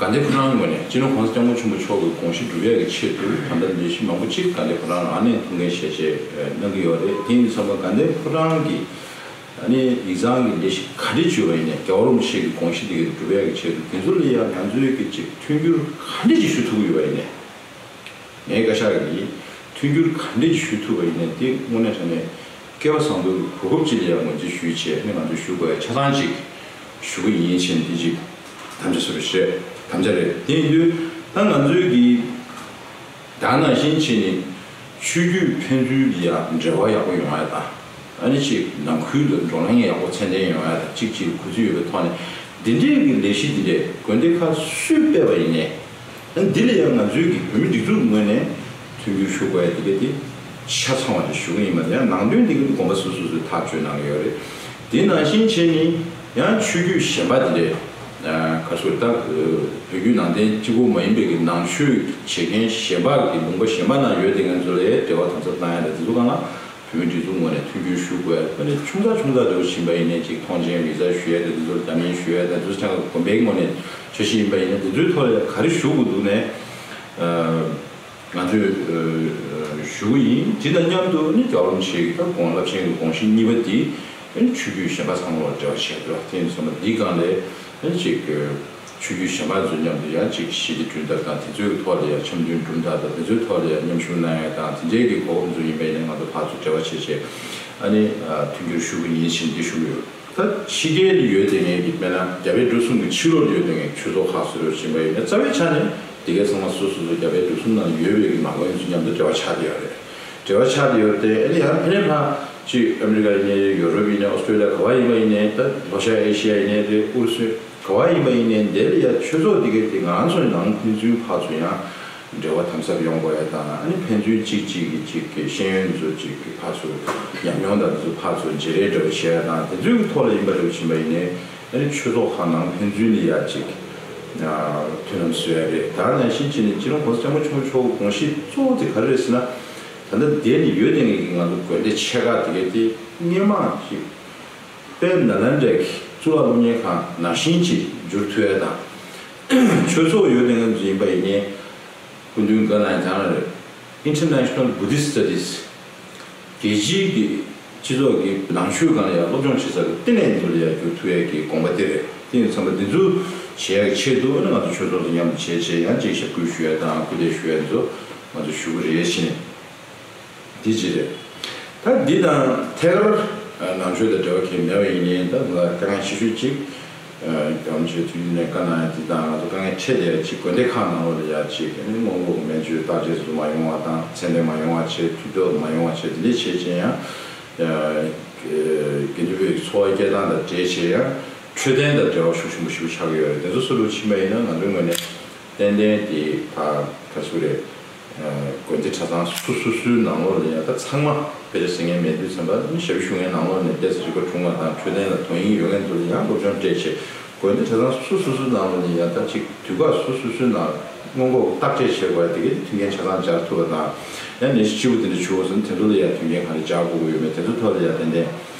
དགའ་ལྡན་ཕོ་བྲང་ངོས་ནས་སྤྱི་ནོར་༸གོང་ས་༸སྐྱབས་མགོན་ཆེན་པོ་མཆོག་གི་དགོངས་གཞི་སྒྲུབ་ཡག་གི་ཆེད་དུ། ད་ལྟ་ལས་གཞི་མང་པོ་ཅིག་དགའ་ལྡན་ཕོ་བྲང་ནང་ནས་ཐུགས་འགན་བཞེས་བཞེས་གནང་གི་ཡོད་རེད། དེ་ཡིན་དུས་ཙམ་པ་དགའ་ལྡན་ཕོ་བྲང་གི་ཨ་ནི་ཡིག་ཚང་གི་ལས་གཞི་ག་འདྲ་བྱུང་བ་ཡིན་ནའི། རྒྱལ་བ་རིན་པོ་ཆེ་གི་དགོངས་གཞི་དེ་ག་སྒྲུབ་ཡག་གི་ཆེད་དུ། དེ་ཚོ་ལ་ཡང་ང་ཚོས་ཀྱི་ཅིག་མཐུན་འགྱུར་ག་འདྲ་ཅིག་ཞུ་ཐུབ་ཀྱི་ཡོད་པ་ཡིན་ནའི། ངའི་བཀའ་ཤག་གིས་མཐུན་འགྱུར་ག་འདྲས་ཞུ་ཐུབ་པ་ཡིན་ནའི། དེ་དངོས་གནས་དྲང་གནས་སྐལ་བ་བཟང་པོའི་གོ་སྐབས་ཅིག་ལ་ཡང་ངོས་འཛིན་ཞུས་བྱས་ནས། ང་ཚོས་ཞུ་དགོས་ཡ་ཆ་ཚང་ཅིག་ཞུ་གི་ཡིན་ཟེར་ནས། དེ་ཅིག་དམ་བཅའ་བཟོ་རེ་བྱས། དམ་བཅའ་རེད། དེ་ཡིན་དུས་ད་ང་ཚོའི་གི་ད་ནང་བཞིན་བྱས་ནས་ཆོས་བརྒྱུད་ཕན་ཚུན་ལ་ཡང་འབྲེལ་བ་ཡག་པོ་ཡོང་ཡ་དང་། ཨ་ནི་ཅིག་ནང་ཁུལ་དུ་བགྲོ་གླེང་ཡག་པོ་ཚད་ལྡན་ཡོང་ཡ་དང་། གཅིག་གཅིག་གུས་བརྩི་ཡོད་པའི་ཐོག་ནས་འདི་འདྲའི་གི་ལས་གཞི་འདི་འདྲའི་དགོན་སྡེ་ཁག་སུས་སྤེལ་བ་ཡིན་ནའི། ཨ་ནི་འདི་ལ་ཡང་ང་ཚོའི་གི་བོད་མི་སྒྲིག་འཛུགས་ངོས་ནས་མཐུན་འགྱུར་ཞུ་དགོས་ཡ་འདི་ག་དེ་ཆ་ཚང་བ་དེ་ཞུ་གི་ཡིན་པ་དེ། ཡང་ནང་དོན་འདི་ག་དེ་དགོན་པ་སོ་སོ་སོས་ཐག་གཅོད་གནང་གི་ཡོད་རེད། དེ་ནང་བཞིན་བྱས་ནས་ཡང་ཆོས་བརྒྱུད་གཞན་པ་དེ་འདྲའི་ག་ཚོད་ད་བོད་བརྒྱུད་ནང་བསྟན་གཅིག་པོ་མ་ཡིན་པའི་གི་ནང་ཆོས་བྱེད་མཁན་གཞན་པ་གི་ལུང་པ་གཞན་པ་ནང་ཡོད་དེ་ང་ཚོ་ལ་འབྲེལ་བ་དམ་ཟབ་གནང་ཡ་དང་། དེ་ཚོ་སྒང་ལ་བོད་མི་སྒྲིག་འཛུགས་ངོས་ནས་མཐུན་འགྱུར་ཞུ་དགོས། ཨ་ནི་ཆུང་ཙག་ཆུང་ཙག་འདྲ་བོ་ཕྱིན་པ་ཡིན་ནའི་ཅིག་མཐོང་མཆན་ཡིག་ཚང་ཞུ་ཡ་དང་། དེ་ཚོར་བརྒྱ་ངན་ཞུ་ཡ་དང་། དེ་ཚོ་ཆ་ཚང་དགོན་པའི་ངོས་ནས་འཆར་གཞི་ཡིན་པ་ཡིན་ན། དེ་ཚོའི་ཐོག་ལ་ག་རེ་ཞུ་དགོས་འདུག་ནས། ཨ་ང་ཚོས་ཨ་ཞུ་གི་ཡིན། དེ་དང་མཉམ་དུ་ནི་རྒྱལ་བ་རིན་པོ་ཆེ་གི་ད་དགོངས། རླབས་ཆེན་གྱི་དགོངས་གཞི་གཉིས་པ་འདི་ཨ་ནི་ཆོས་བརྒྱུད་གཞན་པ་ཚང་མ་ལ་འབྲེལ་བ་བྱས་འདུག་དེ་ཡིན་དུས་ཙམ་པ་འདིའི་སྒང་ལ་ཨ་ནི་ཅིག་ཆོས་བརྒྱུད་གཞན་པ་ཚོ་མཉམ་དུ་ཡང་ཅིག་ཞི་བདེ་བསྐྲུན་ཐབས་དང་། དེ་ཚོའི་ཐོག་ལ་ཡང་འཆམ་མཐུན་བསྐྲུན་ཐབས་དང་། དེ་ཚོའི་ཐོག་ལ་ཡང་མཉམ་ཞུགས་གནང་ཡ་དང་། དེ་འདྲའི་གི་གོ་སྐབས་ཚོ་ཡིན་པ་ཡིན་ན། ང་ཚོ་ཕར་ཚུར་འབྲེལ་བ་བྱས་བྱས་ཨ་ནི་ཨ་མཐུན་འགྱུར་ཞུ་གི་ཡིན་ཟེར་འདི་ཞུ་གི་ཡོད། ད་ཕྱི་རྒྱལ་ལ་ཡོད་དེ་ངེད་ཀྱི་དཔེར་ན་རྒྱ་བལ་འབྲུག་གསུམ་གྱི་ཕྱི་ལོགས་ལ་ཡོད་དེ་ངེད་ཆོས་ཚོགས་ཁག་སུ་རེད་ཟེར་བ་ཡིན་ན། རྩ་བའི་ཆ་ནས་དེ་གའི་ཚང་མ་སོ་སོ་སོ་རྒྱ་བལ་འབྲུག་གསུམ་ནང་ཡོད་པའི་གི་མ་དངུལ་ཚོ་མཉམ་དུ་འབྲེལ་བ་ཆགས་བསྡད་ཡོད་རེད། འབྲེལ་བ་ཆགས་བསྡད་ཡོད་རེད་དེ། ཨ་ནི་ཡང་ཕན་ཕན་ཅིག་ཨ་མི་རི་ཀ་ཡིན་ནའི་རེད། ཡོ་རོབ་ཡིན་ནའི། ཨོ་སི་ཀྲོ་ལི་ཡ་ག་བ་ཡིན་པ་ཡིན་ནའི། ད་ལྷོ་ཤར་ཨེ་ཤི་ཡ་ཡིན་ནའི་རེད། ཨུ་རུ་སུ་ག་བ་ཡིན་པ་ཡིན་ནའི། དེ་ལ་ཡ་ཆོས་ཚོགས་དེ་གའི་དེ་ང་རང་ཚོའི་ནང་ཕན་ཚུན་ཕར་ཚུར་ཡང་འབྲེལ་བ་དམ་ཟབ་ཡོང་དགོས་ཡ་དང་། ཨ་ནི་ཕན་ཚུན་གཅིག་གཅིག་གི་གཅིག་གི་ཤེས་ཡོན་ཚོ་གཅིག་གི་ཕར་ཚུར་ཉམས་མྱོང་དང་། དེ་ཚོ་ཕར་ཚུར་བརྗེ་རེས་འདྲ་བོ་བྱེད་ཡ་དང་། དེ་ཚོའི་ཐོག་ལ་ཡིན་པ་འདྲ་བོ་ཕྱིན་པ་ཡིན་ནའི། ཨ་ནི་ཆོས་ཚོགས་ཁག་ནང་ཕན་ཚུན་ལ་ཡ་གཅིག་མཐུན་ལམ་བཟོ་ཡ་རེད། ད་ནང་བཞིན་བྱས་ནས་སྤྱི་ནོར་༸གོང་ས་༸སྐྱབས་མགོན་ཆེན་པོ་མཆོག་གི་དགོངས་གཞི་གཙོ་བོ་དེ་ག་རེ་རེད་ཟེར་ན། ད་ལྟ་དེ་ནི་ཡོད་དེ་ངེད་ཀྱི་ང་ཚོ་དགོན་སྡེ་ཆེ་ཁག་དེ་གའི་དེ་སྔོན་མ་ཅིག་དཔལ་ནཱ་ལེནྡྲའི་གཙུག་ལག་སློབ་གཉེར་ཁང་ནང་བཞིན་ཅིག་འགྱུར་ཐུབ་ཡ་དང་། ཆོས་ཚོགས་ཡོད་དེ་ང་ཚོ་ཡིན་པ་ཡིན་ནའི། སྐུ་མདུན་བཀའ་གནང་ཡ་དེ་རང་རེད། International Buddhist Studies། རྒྱལ་སྤྱིའི་གི་སྤྱི་ཚོགས་ཀྱི་ནང་ཆོས་སྒང་ལ་ཡང་སློབ་སྦྱོང་བྱེད་ས་གི་ལྟེ་གནས་འདི་ལ་ཡང་འགྱུར་ཐུབ་ཡས་ཀྱི་དགོངས་པ་དེ་རེད། དེ་ཡིན་ཙང་འདི་ཚོ་བྱེད་ཡག་ཆེད་དུ་ཨ་ནི་ང་ཚོ་ཆོས་ཚོགས་དང་མཉམ་དུ་བྱས་བྱས་ཡང་ཅིག་ཞབས་སྐུལ་ཞུ་ཡ་དང་སྐུལ་འདེད་ཞུ་ཡ་འདི་ཚོ་ང་ཚོ་ཞུ་གི་རེད་ཟེར་ནས། འདི་གཅིག་རེད། ད་འདི་དང་ཐད་ཀར་ནང་ཆོས་དང་འབྲེལ་བ་གང་ཡང་མེད་པ་ཡིན་ནའི། ད་ང་དཀའ་ངལ་ཆེ་ཤོས་གཅིག་ རྒྱ་རམ་ཆེ་དུས་ནས་བཀའ་གནང་ཡ་དེ་དང་ང་ཚོ་དཀའ་ངལ་འཕྲད་བསྡད་ཡ་ཅིག་དགོན་སྡེ་ཁག་ནང་ལོགས་ལ་ཡ་ཅིག་ཨ་ནི་སྔོན་འགོག་སྨན་བཅོས་བརྟག་དཔྱད་ཚོ་མ་ཡོང་བ་དང་ཚད་ལྡན་མ་ཡོང་བ་བྱས་དུས་ཐོག་མ་ཡོང་བ་བྱས་དེ་འདྲས་བྱས་ཅན་ཡང་དགེ་འདུན་པའི་འཚོ་བ་སྐྱེལ་སྟངས་དང་འབྲེལ་བྱས་ཡང་འཕྲོད་བསྟེན་དང་འབྲེལ་བ་ཤུགས་ཆེན་པོ་ཞིག་ཆགས་ཀྱི་ཡོད་རེད། དེ་ཚོ་སུ་རུ་ཕྱིན་པ་ཡིན་ན་ང་ཚོའི་ངོས་ནས་ཏན་ཏན་དེ་ཕར་ག་ཚོད་རེད། དགོན་སྡེ་གྲྭ་ཚང་སོ་སོ་སོའི་ནང་ལོགས་ལ་ཡང་ད་ཚང་མ་དཔེ་ཆ་གཟིགས་མཁན་མེད་དུས་ཙམ་པ་ནི་ཞབས་ཞུ་མཁན་ནང་ལོགས་ནས་ཏོག་ཙམ་རིག་པ་གྲུང་བ་དང་འཕྲོད་བསྟེན་ལ་དོ་དབྱིངས་ཡོད་མཁན་ཚོ་ལ་ཡང་སློབ་སྦྱོང་སྤྲད་བྱས་དགོན་སྡེ་གྲྭ་ཚང་སོ་སོ་སོ་སོའི་ནང་ལོགས་ནས་ཡང་ད་ཅིག་དུས་བཀག་སོ་སོ་སོའི་ནང་སྔོན་འགོག་བརྟག་དཔྱད་བྱེད་དགོས་དེ་གའི་མཐུན་རྐྱེན་ཆ་ཚང་སྦྱར་ཐུབ་པ་དང་ཡང་ནད་གཞི་ལྕི་པོ་དེ་འདྲ་བྱུང་བ་སོང་དེ་ཚོ་ལ་ཡང་མཐུན་རྐྱེན་ག་རེ་སྦྱར་དགོས་ཀྱི་ཡོད་མེད་དེ་ཚོ་ཐོག་ལ་ཡང་ཏན་ཏན་བྱེད་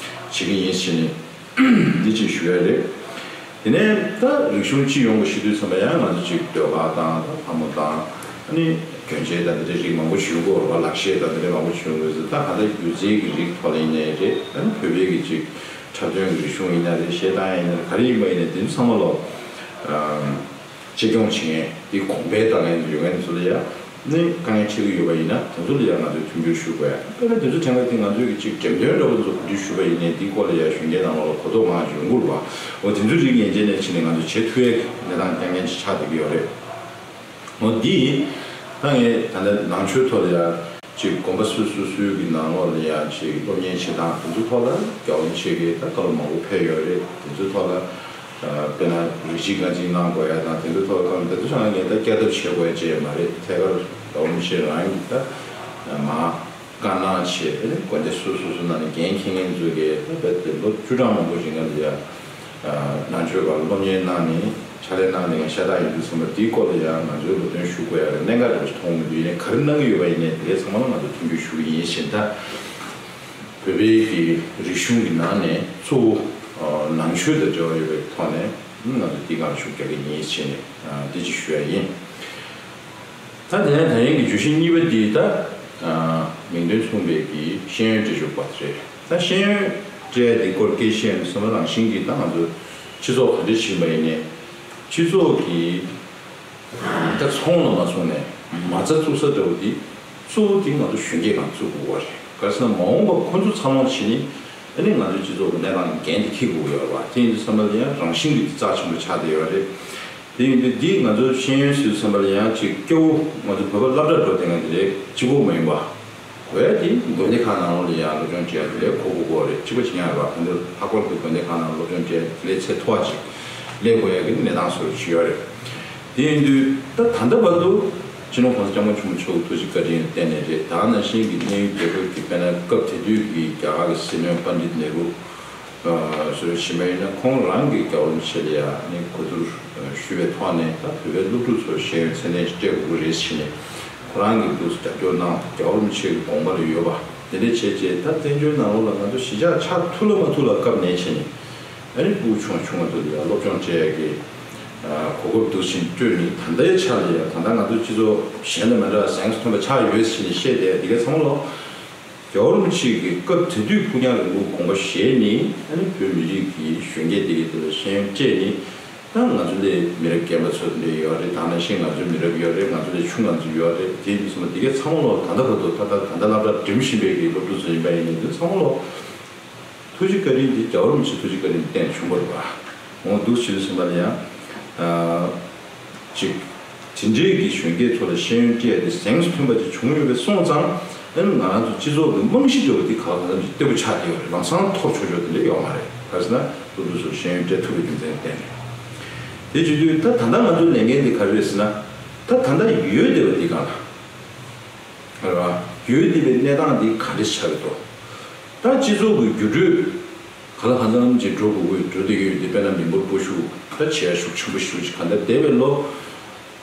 ཀྱི་ཡིན་ཟེར་ནས། འདི་གཅིག་ཞུ་ཡ་རེད། དེ་ནས་ད་རིག་གཞུང་སྤྱི་ཡོངས་ཀྱི་ཤེས་དུས་ཙམ་པ་ཡང་ང་ཚོ་གཅིག་ཟློས་གར་དང་ད་ལྷ་མོ་དང་ཨ་ནི་གྱོན་ཆས་དང་དེ་འདྲའི་རིགས་མང་པོ་ཞིག་ཡོང་གི་ཡོད་རེད་པ། ལག་ཤེས་དང་དེ་འདྲའི་མང་པོ་ཞིག་ཡོང་གི་ཡོད་ཟེར། ད་ག་ད་སྒྱུ་རྩལ་གྱི་རིགས་ཐོག་ལ་ཡིན་ནའི་རེད། ཨ་ནི་བོད་པའི་གི་གཅིག་འཁྲབ་སྟོན་གྱི་རིག་གཞུང་ཡིན་ན་རེད། གཞས་གཏོང་ཡ་ཡིན་ན་རེད། ག་རེ་ཡིན་པ་ཡིན་ནའི་དེ་ཚོ་ཚང་མ་ལོ། གཅེས་སྐྱོང་བྱེད་མཁན་དེ་གོང་འཕེལ་བཏང་མཁན་ཡོད་མཁན་ཚོ་ལ་ཡང་ནི་དཀའ་ངལ་འཕྲད་ཀྱི་ཡོད་པ་ཡིན་ན་དེ་ཚོ་ལ་ཡང་ང་ཚོས་མཐུན་འགྱུར་ཞུ་དགོས་ཡ། དཔེར་ན་དེ་ཚོ་དྲན་པ་དེ་ང་ཚོས་ཀྱི་ཅིག་འགྲེམས་སྟོན་འདྲ་བོ་ཚོ་གོ་སྒྲིག་ཞུས་པ་ཡིན་ནའི་དེའི་སྐོར་ལ་ཡང་གཞོན་སྐྱེས་ནང་ལོགས་ལ་གོ་རྟོགས་མང་ཞིག་ཡོང་གི་རེད་པ། འོ་དེ་ཚོའི་རིགས་ཡན་ཆད་ནས་ཕྱིན་ནས་ང་ཚོ་བྱེད་ཐུབ་ཡ་གི་གནས་སྟངས་རྐྱང་རྐྱང་ཅིག་ཆགས་བསྡད་ཀྱི་ཡོད་རེད། འོ་འདི་ད་ངས་ད་ལྟ་ནང་ཆོས་ཐོག་ལ་ཡང་ཅིག་དགོན་པ་སོ་སོ་སོའི་གི་ནང་ལོགས་ལ་ཡང་ཅིག་སློབ་གཉེར་བྱེད་སྟངས་དེ་ཚོ་ཐོག་ལ་རྒྱལ་བ་རིན་པོ་ཆེ་གིས་ད་བཀའ་སློབ་མང་པོ་ཕེབས་ཡོད་རེད། དེ་ཚོའི་ཐོག་ལ་དཔེར་ན་རིགས་གཅིག་རྐང་གཅིག་གནང་དགོས་ཡ་དང་དེ་ཚོའི་ཐོག་ལ་བཀའ་སློབ་དེ་ཚོ་ཚང་མ་ངས་ད་བསྐྱར་ལྡབ་བྱེད་དགོས་ཡ་ཅིག་མ་རེད། ཐད་ཀར་རྒྱལ་བ་རིན་པོ་ཆེ་རང་གིས་ད་མ་བཀའ་གནང་བྱས་ཨ་ནི་དགོན་སྡེ་སོ་སོ་སོ་ནང་ནས་འགན་འཁྱེར་མཁན་ཚོ་གིས་ད་རྦད་དེ་ལོ་བཅུ་གྲངས་མང་པོ་ཞིག་སྔོན་ལ་ཡ་ནང་ཆོས་སྒང་ལ་སློབ་གཉེར་གནང་ནས་ཕྱག་ལས་གནང་ནས་ཤ་སྟག་ཡིན་དུས་ཙམ་པ་དེའི་སྐོར་ལ་ཡང་ང་ཚོས་སློབ་སྟོན་ཞུ་དགོས་ཡ་གི་གནད་འགག་འདྲ་ཞིག་མཐོང་མི་འདུག་ཡིན་ནའི་ག་རེ་གནང་གི་ཡོད་པ་ཡིན་ནའི་དེ་གའི་ཚང་མ་ལ་ང་ཚོ་མཐུན་འགྱུར་ཞུ་གི་ཡིན་ཞེས། ད་བོད་པའི་གི་རིག་གཞུང་གི་ནང་ནས་གཙོ་བོ་ནང་ཆོས་དང་འབྲེལ་བ་ཡོད་པའི་ཐོག་ནས་ང་ཚོ་འདི་སྒང་ལ་ཤུགས་རྒྱག་གི་ཡིན་ཞེས་ནས་འདི་གཅིག་ཞུ་ཡ་ཡིན། ད་དེ་ནས་ད་ཡིན་གྱི་བརྗོད་གཞི་གཉིས་པ་འདི་ད་མིང་དོན་མཚུངས་པའི་གི་ཤེས་ཡོན་སྤྲད་ཕྱོགས་པ་རེད། ད་ཤེས་ཡོན་སྤྲད་དེ་སྐོར་སྐད་ཆ་བཤད་ཡོང་དུས་ཙམ་པ་རང་བཞིན་གྱིས་ད་ང་ཚོ་སྤྱི་ཚོགས་ག་འདྲ་ཕྱིན་པ་ཡིན་ནའི་སྤྱི་ཚོགས་ཀྱི་ད་ཚོང་ལ་མ་སོང་ནས་མ་རྩ་བཙུགས་ས་འདྲ་བོ་འདི་གཙོ་བོ་འདི་ང་ཚོ་གཞོན་སྐྱེས་སྒང་བཙུགས་དགོས་པ་རེད། ག་རེ་ཟེར་ན་མ་འོངས་པ་ཁོ་ཚོ་འཚར་ལོངས་ཕྱིན་ནས་ཨ་ནི་ང་ཚོའི་སྤྱི་ཚོགས་ཀྱི་གནས་སྟངས་འགན་དེ་འཁྱེར་དགོས་ཀྱི་ཡོད་རེད་པ། དེ་ཡིན་དུས་ཙམ་པ་ལ་ཡང་རང་བཞིན་གྱིས་རྩ་ཆེན་པོ་ཆགས་བསྡད་ཡོད་རེད། དེ་ཡིན་དུས་འདི་ང་ཚོ་ཤེས་ཡོན་ཟེར་དུས་ཙམ་པ་ལ་ཡང་ཅིག་སྐྱོ་བོ་ང་ཚོ་བོད་པ་སློབ་གྲྭ་འགྲོ་བསྡད་མཁན་དེ་ལས་གཅིག་པོ་མ་ཡིན་པ། གོ་ཡ་དེ་དགོན་སྡེ་ཁག་ནང་ལོགས་ལ་ཡང་སློབ་སྦྱོང་བྱེད་ཡ་དེ་ལས་གོ་དགོས་ཀྱི་ཡོད་རེད། གཅིག་པ་བྱེད་ཡ་རེད་པ། ད་འདི་ལྷག་པར་དུ་དགོན་སྡེ་ཁག་ནང་སློབ་སྦྱོང་བྱེད་ཡ་དེ་ལས་ཚད་མཐོ་བ་ཅིག་སླེབས་དགོས་ཡ་གི་གནས་སྟངས་བཟོ་འདྲ་ཅིག་ཡོད་རེད། དེ་ཡིན་དུས་ད་ད་ལྟ་བར་དུ་སྤྱི་ནོར་༸གོང་ས་༸སྐྱབས་མགོན་ཆེན་པོ་མཆོག་གི་ཐུགས་རྗེ་བཀའ་དྲིན་ལ་བརྟེན་ནས་རེད། ད་ནང་བཞིན་གྱི་གནས་ཡུལ་རྒྱལ་ཁབ་ཀྱི་དཔེར་ན་སྐབས་དེ་དུས་ཀྱི་རྒྱ་གར་གྱི་སྲིད་བློན་པཎྜི་ཏ་ནེ་རུ་ཨ་ཟེར་བ་ཞིག་མ་ཡིན་ན་ཁོང་རང་གིས་རྒྱལ་བ་རིན་པོ་ཆེ་ལ་ཡང་ནི་གོ་བསྡུར་ཞུས་པའི་ཐོག་ནས་ད་བོད་པའི་སློབ་ཕྲུག་ཚོར་ཤེས་ཡོན་ཚད་ལྡན་ཞིག་སྤྲད་དགོས་ཀྱི་རེད་ཟེར་ནས་ཁོ་རང་གིས་འདུག་སེ་རྒྱབ་སྐྱོར་གནང་། རྒྱལ་བ་རིན་པོ་ཆེ་གི་དགོངས་པ་ལ་ཡོད་པ་དེ་འདྲ་བྱས་རྗེས་ད་བཙན་བྱོལ་ནང་ལོགས་ལ་ང་ཚོ་གཞིས་ཆགས་ཆགས་ཐུབ་ལ་མ་ཐུབ་ལ་སྐབས་ནས་བྱས་ནས་ཨ་ནི་ཕྲུ་གུ་ཆུང་ཆུང་བ་ཚོ་ལ་ཡང་སློབ་སྦྱོང་སྤྲད་ཡ་གི་གོ་སྐབས་འདུག་སེ་སྤྲོད་ནས་ད་ལྟའི་ཆ་ལ་ཡང་ད་ལྟ་ང་ཚོ་སྤྱི་ཚོགས་གཞན་དང་མི་འདྲ་བ་གཟེངས་སུ་ཐོན་པ་ཆགས་ཡོད་ཟེར་ནས་བཤད་བསྡད་ཡ་དེ་ག་ཚང་མ་ལོ། རྒྱལ་བ་རིན་པོ་ཆེ་གིས་སྐབས་དེ་དུས་ཕུགས་རྒྱང་རིང་པོ་དགོངས་པ་བཞེས་ནས་ཨ་ནི་བོད་མི་རིགས་ཀྱི་གཞོན་སྐྱེས་དེ་གའི་དེ་ལ་ཤེས་ཡོན་སྤྲད་ནས་ད་ང་ཚོ་ལས་མི་རབས་རྒན་པ་ཚོ་འདྲ་ཡོད་རེད། ད་ནང་བཞིན་ང་ཚོའི་མི་རབས་ཡོད་རེད། ང་ཚོ་ལས་ཆུང་ང་ཚོ་ཡོད་རེད། དེ་ཡིན་དུས་ཙམ་པ་དེ་གའི་ཚང་མ་ལོ་ད་ལྟ་བར་དུ་ད་ལྟ་ད་ལྟ་སློབ་གྲྭ་འགྲིམ་བཞིན་པའི་གི་སློབ་ཕྲུག་ཚོ་ཡིན་པ་ཡིན་ནའི་དེ་ཚང་མ་ལོ་ཐུགས་རྗེ་བཀའ་དྲིན་དེ་རྒྱལ་བ་རིན་པོ་ཆེ་ཐུགས་རྗེ་བཀའ་དྲིན་བརྟེན་བྱུང་བ་རེད་པ། འོ་འདུག་བྱེད་དུས་ཙམ་པ་ལ་ཡང་ཅིག་དེ་འདྲའི་གི་གཞོན་སྐྱེས་ཚོ་ལ་ཤེས་ཡོན་སྤྲད་དེ་གཟེངས་སུ་ཐོན་པ་ཅིག་བྱུང་ཡོད་པས་སོང་ཙང་ཨ་ནི་ང་རང་ཚོ་སྤྱི་ཚོགས་ཀྱི་རྨང་གཞི་འདྲ་བོ་འདི་ག་ལ་གང་འཚམ་ཅིག་བརྟན་པོ་ཆགས་བསྡད་ཡོད་རེད། ལམ་སང་འཐོར་ཆོག་ཆོག་དེ་འདྲ་ཡོད་མ་རེད། ག་རེ་ཟེར་ན་སློབ་ཕྲུག་ཚོར་ཤེས་ཡོན་སྤྲད་ཐུབ་པའི་རྒྱུ་མཚན་བརྟེན་ནས། དེ་བྱེད་དུས་ད་ད་ལྟ་ང་ཚོའི་ལས་འགན་འདི་ག་རེ་རེད་ཟེར་ན་ད་ད་ལྟ་ཡོད་བསྡད་པ་འདི་གང་ལ་རེད་པ། ཡོད་བསྡད་པའི་གནས་སྟངས་འདི་ག་འདྲ་ཆགས་ཀྱི་འདུག་ད་སྤྱི་ཚོགས་ཀྱི་འགྱུར་འགྲོས་ག་ལ་གང་འཚམ་ཅིག་འགྲོ་དགོས་ཀྱི་འགྲོ་བསྡད་ཀྱི་ཡོད་དེ། དཔེར་ན་མི་འབོར་སྤོ་བཤུད་ད་བྱེད་ཡ་ཤུགས་ཆེན་པོ་ཞེ་པོ་ཅིག་གང་ལྟར་འདས་པའི་ལོ་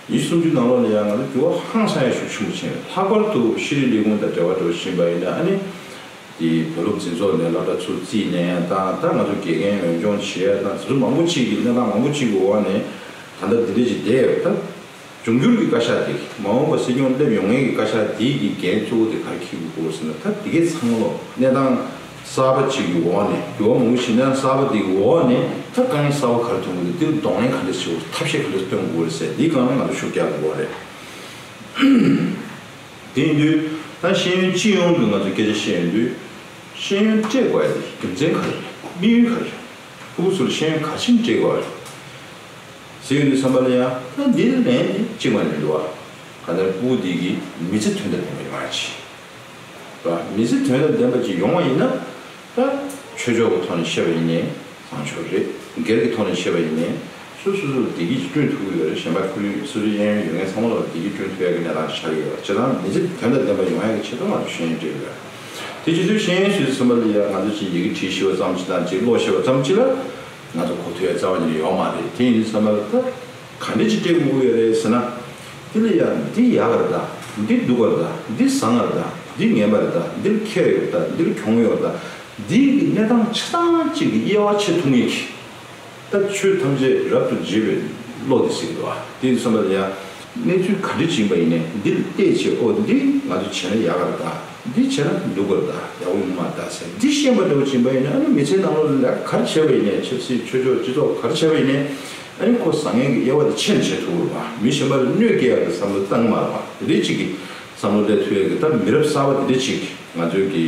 ཉི་ཤུ་སུམ་ཅུ་ནང་ལོགས་ལ་ཡང་ང་ཚོ་འགྱུར་བ་ཧང་སང་ཡ་ཤུགས་ཆེན་པོ་ཕྱིན། ལྷག་པར་དུ་ཤེས་རིག་ལས་ཁུངས་དང་འབྲེལ་བ་འགྲོ་བཞིན་པ་ཡིན་ན་ཨ་ནི་དེ་བོད་སློབ་འཛིན་ཚོགས་ནས་སློབ་གྲྭ་ཚུར་རྩིས་ལེན་ཡ་དང་ད་ང་ཚོ་དགེ་རྒན་འོས་སྦྱོང་བྱེད་ཡ་དང་དེ་ཚོ་མང་པོ་ཅིག་གི་གནས་སྟངས་མང་པོ་ཅིག་གི་འོག་ནས་ད་ལྟ་འདི་འདྲ་ཅིག་བསྡད་ཡོད། ད་འབྱུང་འགྱུར་གྱི་བཀའ་ཤག་དེ་མ་འོངས་པ་སྲིད་སྐྱོང་སླེབས་ཡོང་མཁན་གྱི་བཀའ་ཤག་དེའི་གི་འགན་གཙོ་བོ་དེ་ག་རེ་འཁྱེར་དགོས་ཟེར་ན་ད་དེ་གའི་ཚང་མ་ལོ་གནས་སྟངས་གསར་པ་ཅིག་གི་འོག་ནས་འགྱུར་བ་མང་པོ་ཞིག་གནས་སྟངས་གསར་པ་དེ་གི་འོག་ནས་ད་དཀའ་ངལ་གསར་པ་ག་རེ་ཐོན་དགོས་རེད། འདིར་གདོང་ལེན་ག་འདྲ་བྱེད་དགོས་རེད། ཐབས་ཤེས་ག་འདྲ་སྟོན་དགོས་རེད་ཟེར་འདིའི་སྒང་ལ་ང་ཚོ་ཤུགས་རྒྱག་དགོས་རེད། དེ་ཡིན་དུས་ད་ཤེས་ཡོན་སྤྱི་ཡོངས་ཀྱི་ང་ཚོ་སྐད་ཆ་བཤད་ཡོང་དུས་ཤེས་ཡོན་སྤྲད་དགོས་ཡ་དེ་རྒྱུ་མཚན་ག་རེ་རེད། དམིགས་ཡུལ་ག་རེ་རེད། ཕྲུ་གུ་ཚོར་ཤེས་ཡོན་ག་ཅིག་སྤྲད་དགོས་རེད། དེ་ཡོད་དུས་ཙམ་པ་ལ་ཡང་ད་འདི་ལན་འདི་གཅིག་མ་ནས་འདུག་བ། གང་ལྟར་སྤུ་གུ་འདི་གི་མི་ཚེ་དོན་དང་ལྡན་པ་ཡོང་ཡ་ཆེད། ར། མི་ཚེ་དོན་དང་ལྡན་པ་ཅིག་ཡོང་བ་ཡིན་ན། ད་ཆོས་ཕྱོགས་ཀྱི་ཐོག་ནས་བཤད་པ་ཡིན་ནའི་བཟང་ཕྱོགས་རེད། སྒེར་གྱི་ཐོག་ནས་བཤད་པ་ཡིན་ནའི་སོ་སོ་སོ་བདེ་སྐྱིད་ཅིག་བསྐྲུན་ཐུབ་ཀྱི་ཡོད་རེད། གཞན་པ་ཁོར་ཡུག་སོ་སོའི་གཡས་གཡོན་ཡོད་མཁན་ཚང་མ་ལ་བདེ་སྐྱིད་བསྐྲུན་ཐུབ་ཡ་གི་གནས་སྟངས་ཆགས་ཀྱི་ཡོད་རེད། བྱས་ཙང་མི་ཚེ་དོན་དང་ལྡན་པ་ཡོང་ཡ་གི་ཆེད་དུ་ང་ཚོ་ཤེས་ཡོན་སྤྲད་ཀྱི་ཡོད་རེད། དེ་བྱེད་དུས་ཤེས་ཡོན་ཟེར་དུས་ཙམ་པ་ལ་ཡ་ང་ཚོ་ཅིག་ཡི་གེ་བྲིས་ཤེས་པ་ཙམ་ཅིག་དང་ཅིག་ཀློག་ཤེས་པ་ཙམ་ཅིག་ལ་ང་ཚོ་གོ་ཐུབ་ཡ་རྩ་བ་ཉིད་ནས་ཡོད་མ་རེད། དེ་ཡིན་དུས་ཙམ་པ་ལ་ད། ག་འདྲ་ཅིག་སྤྲད་དགོས་ཀྱི་ཡོད་རེད་ཟེར་ན། འདི་ལ་ཡ་འདི་ཡག་ག་རེད་ད། འདི་སྡུག་ག་རེད་ད། འདི་བཟང་ང་རེད་ད། འདི་ངན་པ་རེད་ད། འདིར་ཁེ་ཡོད་ད། འདིར་གྱོང་ཡོད་ད། འདི་གི་གནས་སྟངས་ཆ་ཚང་གཅིག་གི་དབྱེ་བ་ཕྱེ་ཐུབ་ངེས་ཀྱི། ད་ཆོས་ཐམས་ཅད་རབ་ཏུ་འབྱེད་པའི་བློ་དེ་ཟེར་གྱི་འདུག་ཨ། དེ་ཡིན་དུས་ཙམ་པ་ལ་ཡ། གནས་ཚུལ་ག་འདྲ་ཅིག་ཡིན་པ་ཡིན་ནའི་འདི་ལ་བལྟས་བྱས་ཨོ་འདི་ང་ཚོ་བྱས་ན་ཡག་ག་རེད་ད། འདི་བྱས་ན་སྡུག་ག་རེད་ད། ཡག་པོ་ཡོང་མ་རེད་ད་ཟེར་འདི་ཤེས་པ་འདྲ་བོ་ཅིག་ཡིན་པ་ཡིན་ན་ཨ་ནི་མི་ཚེའི་ནང་ལོགས་ལ་ག་རེ་བྱས་པ་ཡིན་ནའི་ཆབ་སྲིད་ཆོས་ཕྱོགས་སྤྱི་ཚོགས་ག་རེ་བྱས་པ་ཡིན་ནའི། ཨ་ནི་ཁོ་བཟང་ངན་གྱི་དབྱེ་བ་དེ་ཕྱེ་ནས་བྱེད་ཐུབ་ཀྱི་རེད་པ། མི་གཞན་པ་ལ་གནོད་སྐྱེལ་ཡག་གི་བསམ་བློ་བཏང་གི་མ་རེད་པ། དེ་འདྲའི་ཅིག་གི་བསམ་བློ་སླེབས་ཐུབ་ཡག་གི་ད་མི་རབས་གསར་པ་དེ་འདྲ་ཅིག་ང་ཚོས་ཀྱི་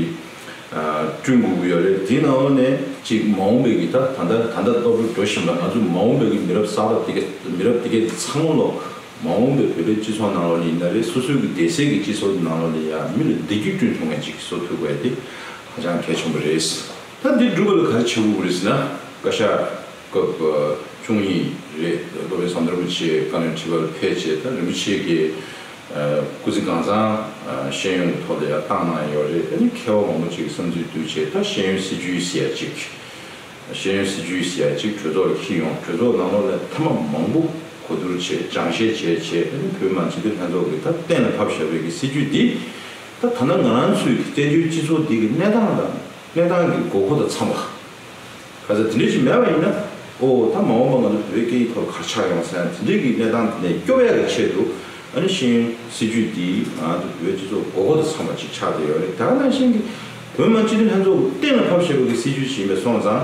བསྐྲུན་དགོས་ཀྱི་ཡོད་རེད། དེའི་ནང་ལོགས་ནས་ཅིག་མ་འོངས་པའི་གི་ད་ད་ལྟ་ད་ལྟ་སློབ་ཕྲུག་འགྲོ་བཞིན་པ་ང་ཚོ་མ་འོངས་པའི་གི་མི་རབས་གསར་པ་དེ་ག་མི་རབས་དེ་གའི་ཚང་མ་ལོ་མ་འོངས་པའི་བོད་པའི་སྤྱི་ཚོགས་ནང་ལོགས་ནས་ཡིན་ན་རེད། སོ་སོའི་གི་བདེ་སྲུང་གི་སྤྱི་ཚོགས་ནང་ལོགས་ནས་ཡང་མི་ལ་བདེ་སྐྱིད་བསྐྲུན་ཐུབ་མཁན་ཅིག་བཟོ་ཐུབ་དགོས་དེ་ཧ་ཅང་གལ་ཆེན་པོ་རེད། ད་འདི་སྒྲུབ་པ་ལ་ག་རེ་བྱེད་དགོས་རེད་ཟེར་ན། བཀའ་ཤག་སྐབས་བཅུ་གཉིས་རེད། སློབ་དཔོན་ཟམ་གདོང་རིན་པོ་ཆེ་བཀའ་བློན་ཁྲི་པར་ཕེབས་བྱས་ད་རིན་པོ་ཆེ་གིས་སྐུ་ཚེ་གང་བཟང་ཤེས་ཡོན་གྱི་ཐོག་ལ་ཡང་བཏང་གནང་ཡོད་རེད། ཨ་ནི་མཁས་པ་མང་པོ་ཅིག་གིས་བསམ་ཚུལ་བསྡུས་བྱས་ད་ཤེས་ཡོན་སྲིད་བྱུས་ཟེར་ཡ་ཅིག་ཤེས་ཡོན་སྲིད་བྱུས་ཟེར་ཡ་ཅིག་གྲོས་ཚོགས་ལ་འཁྱེར་ཡོང་། གྲོས་ཚོགས་ནང་ལོགས་ལ་ཐེངས་མ་མང་པོ་གོ་བསྡུར་བྱས་སྦྱང་བཤད་བྱས་བྱས་ཨ་ནི་བོད་མི་མང་སྤྱི་འཐུས་ལྷན་ཚོགས་ཀྱིས་ད་གཏན་ལ་ཕབ་བཞག་པའི་གི་སྲིད་བྱུས་འདི་ད་ད་ལྟ་ང་རང་ཚོའི་གི་བཙན་བྱོལ་སྤྱི་ཚོགས་འདི་གི་གནས་སྟངས་དང་གནས་སྟངས་ཀྱི་དགོས་མཁོ་དང་འཚམས་པ། ག་ཚོད་དེ་འདྲ་ཞིག་མེད་པ་ཡིན་ན། ཨོ་ད་མ་འོངས་པ་ང་ཚོ་བོད་པའི་སྐད་ཡིག་ཐོག་ག་རེ་ཆགས་ཡོང་ཟེར་ན་དེ་འདྲའི་གི་གནས་སྟངས་དེ་ནས་སྐྱོབ་ཡག་གི་ཆེད་དུ་ཨ་ནི་ཤེས་ཡོན་སྲིད་བྱུས་འདི་ང་ཚོ་བོད་པའི་སྤྱི་ཚོགས་དགོས་མཁོ་དང་འཚམས་པ་ཅིག་ཆགས་བསྡད་ཡོད་རེད། ད་ག་ནང་བཞིན་གི་བོད་མི་མང་སྤྱི་འཐུས་ལྷན་ཚོགས་ཀྱིས་གཏན་ལ་ཕབ་བཞག་པའི་གི་སྲིད་བྱུས་ཤིག་ཡིན་པ་སོང་ཙང་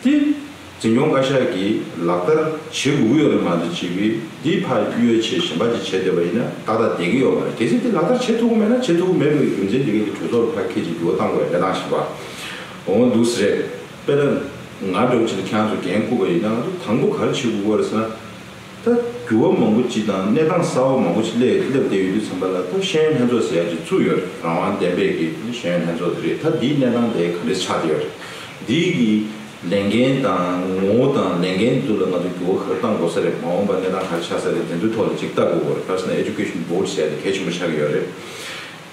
དེ་འཛིན་སྐྱོང་བཀའ་ཤག་གིས་ལག་བསྟར་བྱེད་དགོས་ཀྱི་ཡོད་རེད་མ་གཏོགས་བྱེད་པའི་འདི་ཕར་གཡོལ་བྱས་གཞན་པ་ཅིག་བྱས་བསྡད་པ་ཡིན་ན་ཏག་ཏག་བསྡད་ཀྱི་ཡོད་མ་རེད། གལ་སྲིད་དེ་ལག་བསྟར་བྱེད་ཐུབ་ཀྱི་མེད་ན་བྱེད་ཐུབ་ཀྱི་མེད་པའི་རྒྱུ་མཚན་དེ་གའི་གི་གྲོས་ཚོགས་ལ་ཕར་ཁྱེད་ཀྱིས་འགྱུར་བ་གཏང་དགོས་ཡ་གནས་སྟངས་ཤིག་པ་འོང་འདུག་ཟེར་རེད། དཔེར་ན། ང་འདྲ་བོ་ཅིག་ལ་ཁྱེད་རང་ཚོ་འགན་བསྐུར་བ་ཡིན་ན་ང་ཚོ་དང་པོ་ག་རེ་བྱེད་དགོས་ཀྱི་རེད་ཟེར་ན། ད་འགྱུར་བ་མང་པོ་ཅིག་དང་གནས་སྟངས་གསར་བ་མང་པོ་ཅིག་སླེབས་སླེབས་བསྡད་ཡོད་དུས་ཙམ་པ་ལ་ད་ཤེས་ཡོན་ལྷན་ཚོགས་ཟེར་ཡ་ཅིག་བཙུགས་ཡོད་རེད། རང་དབང་ལྡན་པའི་གི་ཤེས་ཡོན་ལྷན་ཚོགས་དེ་རེད། ད་འདིའི་གནས་སྟངས་དེ་ག་འདྲས་ཆགས་བསྡད་ཡོད་རེད། འདིའི་གི་ལས་འགན་དང་ངོ་བོ་དང་ལས་འགན་ཚོ་ལ་ང་ཚོ་འགྱུར་བ་ག་རེ་གཏང་དགོས་ས་རེད། མ་འོངས་པ་གནས་སྟངས་ག་རེ་ཆགས་ས་རེད། དེ་ཚོའི་ཐོག་ལ་ཅིག་ལྟ་དགོས་ཀྱི་རེད། ག་རེ་ཟེར་ན་Education Board་ཟེར་ཡ་དེ་གལ་ཆེན་པོ་ཆགས་ཀྱི་ཡོད་རེད།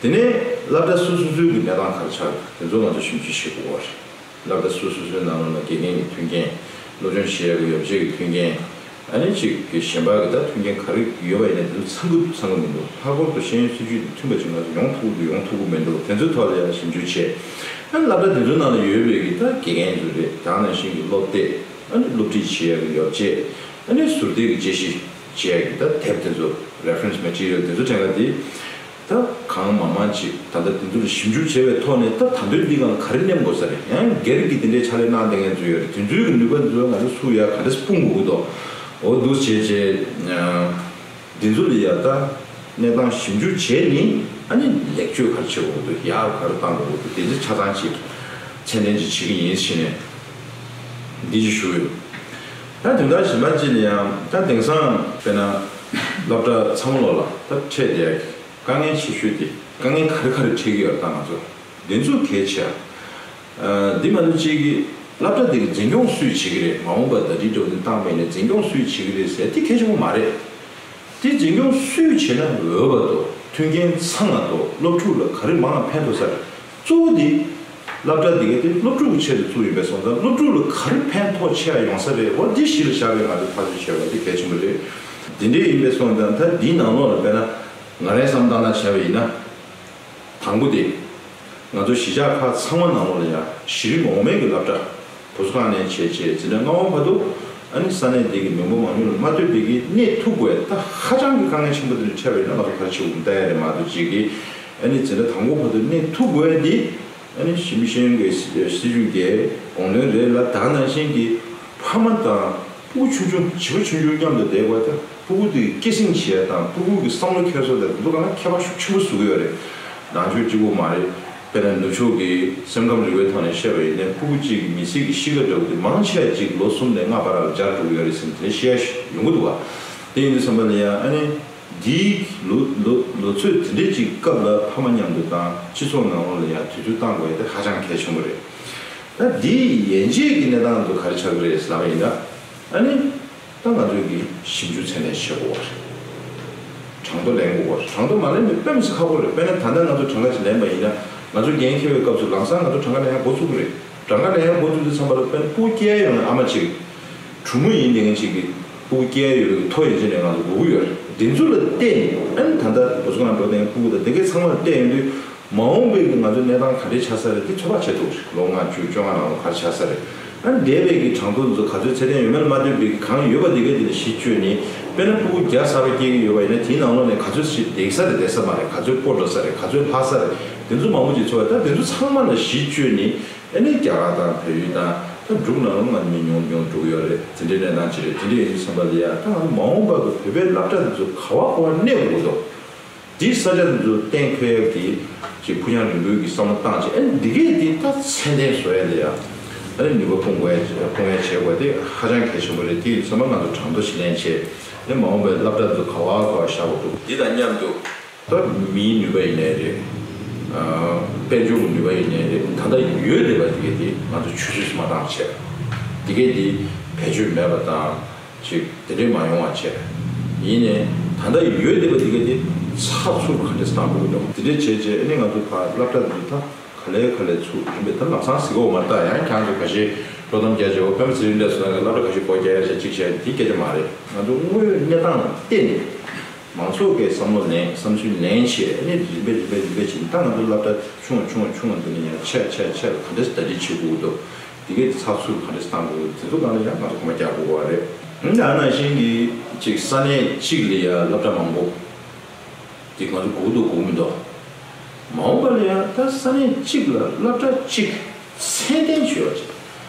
དེ་ནས་སློབ་གྲྭ་སོ་སོ་སོའི་གི་གནས་སྟངས་ག་རེ་ཆགས་རེད། དེ་ཚོ་ང་ཚོ་ཞིབ་འཇུག་བྱེད་དགོས་ཀྱི་རེད། སློབ་གྲྭ་སོ་སོ་སོའི་ནང་ལོགས་ལ་དགེ་རྒན་གྱི་མཐུན་རྐྱེན། སློབ་སྦྱོང་བྱེད་ཡག་གི་ཡོ་བྱད་ཀྱི་མཐུན་རྐྱེན། ཨ་ནི་གཅིག་གི་གཞན་པ་གི་ད་མཐུན་རྐྱེན་ག་རེ་ཡོད་པ་ཡིན་ན་དེ་ཚོ་ཚང་གི་འདུག་ཚང་གི་མི་འདུག་ལྷག་པར་དུ་ཤེས་ཡོན་སྲིད་བྱུས་དང་མཐུན་པ་ཅིག་ང་ཚོ་ཡོང་ཐུབ་ཀྱི་འདུག་ཡོང་ཐུབ་ཀྱི་མི་འདུག་དེ་ཚོའི་ཐོག་ལ་ཡང་ཞིབ་འཇུག་བྱས། ཨ་ནི་སློབ་གྲྭ་དེ་ཚོའི་ནང་ལ་ཡོད་པའི་གི་ད་དགེ་རྒན་ཚོ་རེད། ད་ནང་བཞིན་གྱི་སློབ་དེབ། ཨ་ནི་སློབ་ཁྲིད་བྱེད་ཡག་གི་ཡོ་བྱད། ཨ་ནི་ཟུར་བལྟས་ཀྱི་དཔྱད་གཞི་བྱེད་ཡག་གི་ད་དེབ་དེ་ཚོ་Reference Material་དེ་ཚོ་དྲན་ག་དེ། ད་གང་མང་མང་ཅིག་ད་ལྟ་དེ་ཚོ་ལ་ཞིབ་འཇུག་བྱས་པའི་ཐོག་ནས་ད་ད་དུང་འདི་གང་ག་རེ་ནེམ་དགོས་ས་རེད། ཡང་སྒེར་གྱི་དེ་འདྲའི་ཕྱག་ལས་གནང་བསྡད་མཁན་ཚོ་ཡོད་རེད། དེ་ཚོའི་གི་ནུས་པ་དེ་ཚོ་ང་ཚོ་སུ་ཡ་ག་འདྲས་སྤུངས་དགོས་ཀྱི་འདུག་འོ་འདུག་བྱས་བྱས། དེ་ཚོ་ལ་ཡ་ད་གནས་སྟངས་ཞིབ་འཇུག་བྱས་ནས་ཨ་ནི་ལེགས་བཅོས་ག་རེ་བྱེད་དགོས་འདུག་ཡར་ག་རེ་བཏང་དགོས་འདུག་དེ་ཚོ་ཆ་ཚང་ཅིག་ཚད་ལྡན་ཅིག་བྱེད་ཀྱི་ཡིན་ཟེར་ནས་འདི་ཅིག་ཞུ་གི་ཡོད། ད་དོན་དག་གཞན་པ་ཅིག་ལ་ཡང་ད་དེང་སང་དཔེར་ན་སློབ་གྲྭ་ཚང་མ་ལོག་ལ་ད་འཕྲད་བསྡད་ཡ་གི་དཀའ་ངལ་ཆེ་ཤོས་དེ་དཀའ་ངལ་ག་རེ་ག་རེ་འཕྲད་ཀྱི་ཡོད་རེད། ད་ང་ཚོ་འདི་ཚོ་གལ་ཆེ་ཨ། འདི་མ་གཏོགས་གཅིག་གི་སློབ་གྲྭ་དེ་གི་འཛིན་སྐྱོང་སུས་བྱེད་ཀྱི་རེད། མ་འོངས་པར་ཟླ་སྒྲིལ་འགྲོ་དུས་བཏང་བས་ནས་འཛིན་སྐྱོང་སུས་བྱེད་ཀྱི་རེད་ཟེར་དེ་གལ་ཆེན་པོ་མ་རེད། དེ་འཛིན་སྐྱོང་སུས་བྱེད་ན་འོས་པ་དང་མཐུན་རྐྱེན་ཚང་ང་དང་སློབ་ཕྲུག་ལ་ག་རེ་མང་ང་ཕན་ཐོགས་ས་རེད། གཙོ་བོ་དེ་སློབ་གྲྭ་དེ་ག་དེ་སློབ་ཕྲུག་གི་ཆེད་དུ་བཙུགས་ཡིན་པས་སོང་ཙང་སློབ་ཕྲུག་ལ་ག་རེ་ཕན་ཐོགས་ཆེ་བ་ཡོང་ས་རེད། འོ་འདི་གཞི་ལ་བཞག་པའི་ང་ཚོས་ཐག་གཅོད་བྱས་པ་དེ་གལ་ཆེན་པོ་རེད། འདི་འདྲས་ཡིན་པས་སོང་ཙང་ད་འདིའི་ནང་ལོགས་ལ་དཔེར་ན་ང་རའི་བསམ་སྟངས་ལ་བྱས་པ་ཡིན་ན། དང་པོ་དེ། ང་ཚོ་གཞིས་ཆགས་ཁག་ཚང་མ་ནང་ལོགས་ལ་ཡང་གཞི་རིམ་འོག་མའི་གི་སློབ་གྲྭ་བུ་གསོ་ཁང་ནས་བྱས་བྱས་འཛིན་གྲྭ་ལྔ་པ་བར་དུ་ཨ་ནི་ས་གནས་འདི་གི་མི་འབོར་མང་ཉུང་ལ་མ་ལྟོས་པའི་གི་གནས་ཐུབ་དགོས། ད་ཧ་ཅང་གི་དཀའ་ངལ་ཆེན་པོ་དེ་འདྲ་འཕྲད་པ་ཡིན་ན་ང་ཚོ་ག་རེ་བྱེད་དགོས་ལྟ་ཡ་རེད་མ་གཏོགས་ཅིག་གི་ཨ་ནི་འཛིན་གྲྭ་དང་པོ་བར་དུ་གནས་ཐུབ་དགོས་འདི་ཨ་ནི་ཞི་མི་ཤེས་ཡོན་གྱི་སྲིད་སྲིད་བྱུས་འགལ་དགོངས་དོན་རེད་ལ། ད་ནང་བཞིན་གྱི་ཕ་མ་དང་། སྤུ་གུ་ཆུང་ཆུང་བྱིས་པ་ཆུང་ཆུང་མཉམ་དུ་བསྡད་དགོས་ད། སྤུ་གུ་དེ་སྐྱེད་སྲིང་བྱེད་ཡ་དང་སྤུ་གུ་གི་བསམ་བློ་འཁྱེར་སོ་དང་དེ་ཚོ་གང་ལ་ཁྱད་པར་ཤུགས་ཆེན་པོ་བཟོ་གི་ཡོད་རེད། ནང་ཆོས་གཅིག་པོ་མ་རེད། དཔེར་ན་ནུབ་ཕྱོགས་ཀྱི་སེམས་ཁམས་རིག་པའི་ཐོག་ནས་བཤད་པ་ཡིན་ན་ཕྲུ་གུ་གཅིག་གི་མི་ཚེ་གི་གཤིས་ཀ་འདྲ་བོ་དེ་མང་ཆེ་བ་ཅིག་ལོ་གསུམ་ནས་ལྔ་བར་ལ་འཇར་འགྲོ་གི་ཡོད་རེད་ཟེར་ནས་དེ་བཤད་ཡོང་གི་འདུག་བ། དེ་ཡིན་དུས་ཙམ་པ་ལ་ཡང་ཨ་ནི་འདིའི་ལོ་ལོ་ལོ་ཚོད་དེ་འདྲའི་ཅིག་སྐབས་ལ་ཕ་མ་མཉམ་དུ་དང་སྤྱི་ཚོགས་ནང་ལོགས་ལ་ཡང་དུས་ཚོད་བཏང་དགོས་ཡ་དེ་ཧ་ཅང་གལ་ཆེན་པོ་རེད། ད་འདིའི་ཡན་ཆད་ཀྱི་གནས་སྟངས་དེ་ག་རེ་ཆགས་ཀྱི་རེད་ཟེར་ལབ་པ་ཡིན་ན། ཨ་ནི། ད་ང་ཚོས་ཀྱི་ཞིབ་འཇུག་ཚད་ལྡན་བྱེད་དགོས་པ་རེད། གྲངས་ཐོ་ལེན་དགོས་པ་རེད། གྲངས་ཐོ་མ་ལེན་པའི་དཔེ་མི་སྲིད་ཁག་པོ་རེད། དཔེར་ན་ད་ལྟ་ང་ཚོ་གྲངས་ཀ་ཞིག་ལེན་པ་ཡིན་ན་ང་ཚོ་འགན་འཁྱེར་བའི་སྐབས་སུ་ལམ་སང་ང་ཚོ་གྲངས་ཀ་ལེན་ཡག་འགོ་ཚུགས་ཀྱི་རེད། གྲངས་ཀ་ལེན་ཡག་འགོ་ཚུགས་དུས་ཙམ་པ་ལ་དཔེར་ན་ཕྲུ་གུ་སྐྱེ་ཡོང་བའི་ཨ་མ་གཅིག་གྲུ་མོ་ཡིན་དེ་འདྲ་གཅིག་གི་ཕྲུ་གུ་སྐྱེ་ཡོང་བའི་ཐོ་ཡན་ཆད་ནས་ང་ཚོ་སྒུག་གི་ཡོད་རེད། འདི་ཚོ་ལ་བལྟས་ནས་ཨ་ནི་ད་ལྟ་བུ་གསོ་ཁང་འགྲོ་བསྡད་མཁན་ཕྲུ་གུ་དང་དེ་གའི་ཚང་མ་ལ་བལྟས་ཡོང་དུས། མ་འོངས་པའི་གི་ང་ཚོའི་གནས་སྟངས་ག་འདྲས་ཆགས་ས་རེད་དེ་ཚོད་དཔག་བྱེད་ཐུབ་རེད། ལོ་ལྔ་བཅུ་བཅོ་ལྔ་ནང་ལ་ག་རེ་ཆགས་ས་རེད། ཨ་འདས་པའི་གི་གྲངས་ཐོ་འདི་ཚོ་ག་ཚོད་ཚད་ལྡན་ཡོད་མེད་ལ་མ་ལྟོས་པའི་གི་གང་ཡོད་པ་དེ་གའི་དེ་ལ་གཞི་བཅོལ་ནས་དཔེར་ན་ཕྲུ་གུ་བརྒྱ་གསར་པ་སྐྱེ་གི་ཡོད་པ་ཡིན་ན་དེའི་ནང་ལོགས་ནས་ག་ཚོད་ཞིག་བསྡད་ས་རེད་བསྡད་ས་མ་རེད། ག་ཚོད་སྤོ་འགྲོ་ས་རེད། ག་ཚོད་ལྷག་ས་རེད། དེ་ཚོ་མང་པོ་ཅིག་ཚོར་བ་ད་དེ་ཚོ་ཚང་མ་ལ་གཞི་བཅོལ་ནས་ཨ་ནི་རྒྱ་གར་དང་བལ་ཡུལ་དང་ད་འབྲུག་ནང་ལོགས་ང་ཚོ་མི་ཉུང་ཉུང་འགྲོ་གི་ཡོད་རེད། དེ་འདྲའི་གནས་སྟངས་ཅིག་རེད། དེ་འདྲ་ཡིན་དུས་ཙམ་པ་ལ་ཡ་ད་ང་ཚོ་མ་འོངས་པ་གི་བོད་པའི་སློབ་གྲྭ་དེ་ཚོ་ག་བ་ག་བ་གནས་དགོས་འདུག་འདིའི་ས་ཆ་འདི་ཚོ་གཏན་འཁེལ་ཡག་གི་ཅིག་ཕུགས་རྒྱང་རིང་པོའི་གི་བསམ་བློ་བཏང་བྱས། ཨ་ནི་འདི་གས་འདི་ད་ཚད་ལྡན་བཟོ་ཡ་ལ་ཡ་ཨ་ནི་ནུས་པ་སྤུངས་དགོས་ཡ་སྤུངས་ཡ་བྱེད་དགོས་དེ་ཧ་ཅང་གལ་ཆེན་པོ་རེད། དེ་ཡིན་དུས་ཙམ་པ་ང་ཚོ་གྲངས་ཐོ་ཞིག་ལེན་བྱས་ཨ་ནི་མ་འོངས་པའི་སློབ་གྲྭ་འདི་ཚོ་ག་བ་ག་བ་བཞག་དགོས་འདུག་འདི་དང་མཉམ་དུ་ད་མིའི་ནུས་པ་ཡིན་ནའི་རེད། དཔལ་འབྱོར་གྱི་ནུས་པ་ཡིན་ནའི་རེད། ད་ལྟ་ཡོད་བསྡད་པ་འདི་གས་འདི་ང་ཚོ་ཆུད་ཟོས་སུ་མ་བཏང་བྱས་འདི་གས་འདི་བེད་སྤྱོད་མེད་པ་དང་། ཅིག་དེ་འདྲས་མ་ཡོང་བ་བྱས། ཡིན་ནའི་ད་ལྟ་ཡོད་བསྡད་པ་འདི་ག་དེ་ཚགས་ཚུད་ག་འདྲས་བཏང་དགོས་འདུག་དེ་འདྲས་བྱས་བྱས་ཨ་ནི་ང་ཚོ་ཕར་སློབ་གྲྭ་འདི་ད་ག་ལེ་ག་ལེ་ཚུགས་ཡིན་པས་ད་ལམ་སང་ཟིག་འོ་མ་ལྟ་ཡང་ཁྱང་ཚོ་ཁ་ཤས་བློ་གཏམ་རྒྱག་བྱས་འོ་ཕན་པ་ཚེ་རིང་འདྲས་སོང་ན་སློབ་གྲྭ་ཁ་ཤས་སྒོ་རྒྱག་ཡ་བྱས་གཅིག་བྱས་འདི་སྐད་ཆ་མ་རེད། ང་ཚོ་དངོས་ཡོད་གནས་སྟངས་ལ་བལྟས་ནས་མང་ཚོགས་ཀྱི་བསམ་བློ་ལེན་བསམ་ཚུལ་ལེན་བྱས་ཨ་ནི་རིམ་པས་རིམ་པས་རིམ་པས་བྱས་ནས་ད་ང་ཚོ་སློབ་གྲྭ་ཆུང་བ་ཆུང་བ་ཆུང་བ་འདི་ནས་ཡང་ཆེ་ཆེ་ཆེ་ལ་ག་འདྲས་ཟླ་སྒྲིལ་བྱེད་དགོས་འདུག་དེ་གའི་ཚགས་ཚུད་ག་འདྲ་བཏང་དགོས་དེ་ཚོ་སྒང་ལ་ཡང་ང་ཚོ་གོམ་པ་རྒྱག་དགོས་པ་རེད། ད་ནང་བཞིན་གྱི་ཅིག་ས་གནས་གཅིག་ལ་ཡང་སློབ་གྲྭ་མང་པོ་དེ་ང་ཚོ་དགོས་འདུག་དགོས་མི་འདུག་མ་འོངས་པ་ལ་ཡང་ད་ས་གནས་གཅིག་ལ་སློབ་གྲྭ་གཅིག་ཚད་ལྡན་ཞུ་བ་ཅིག་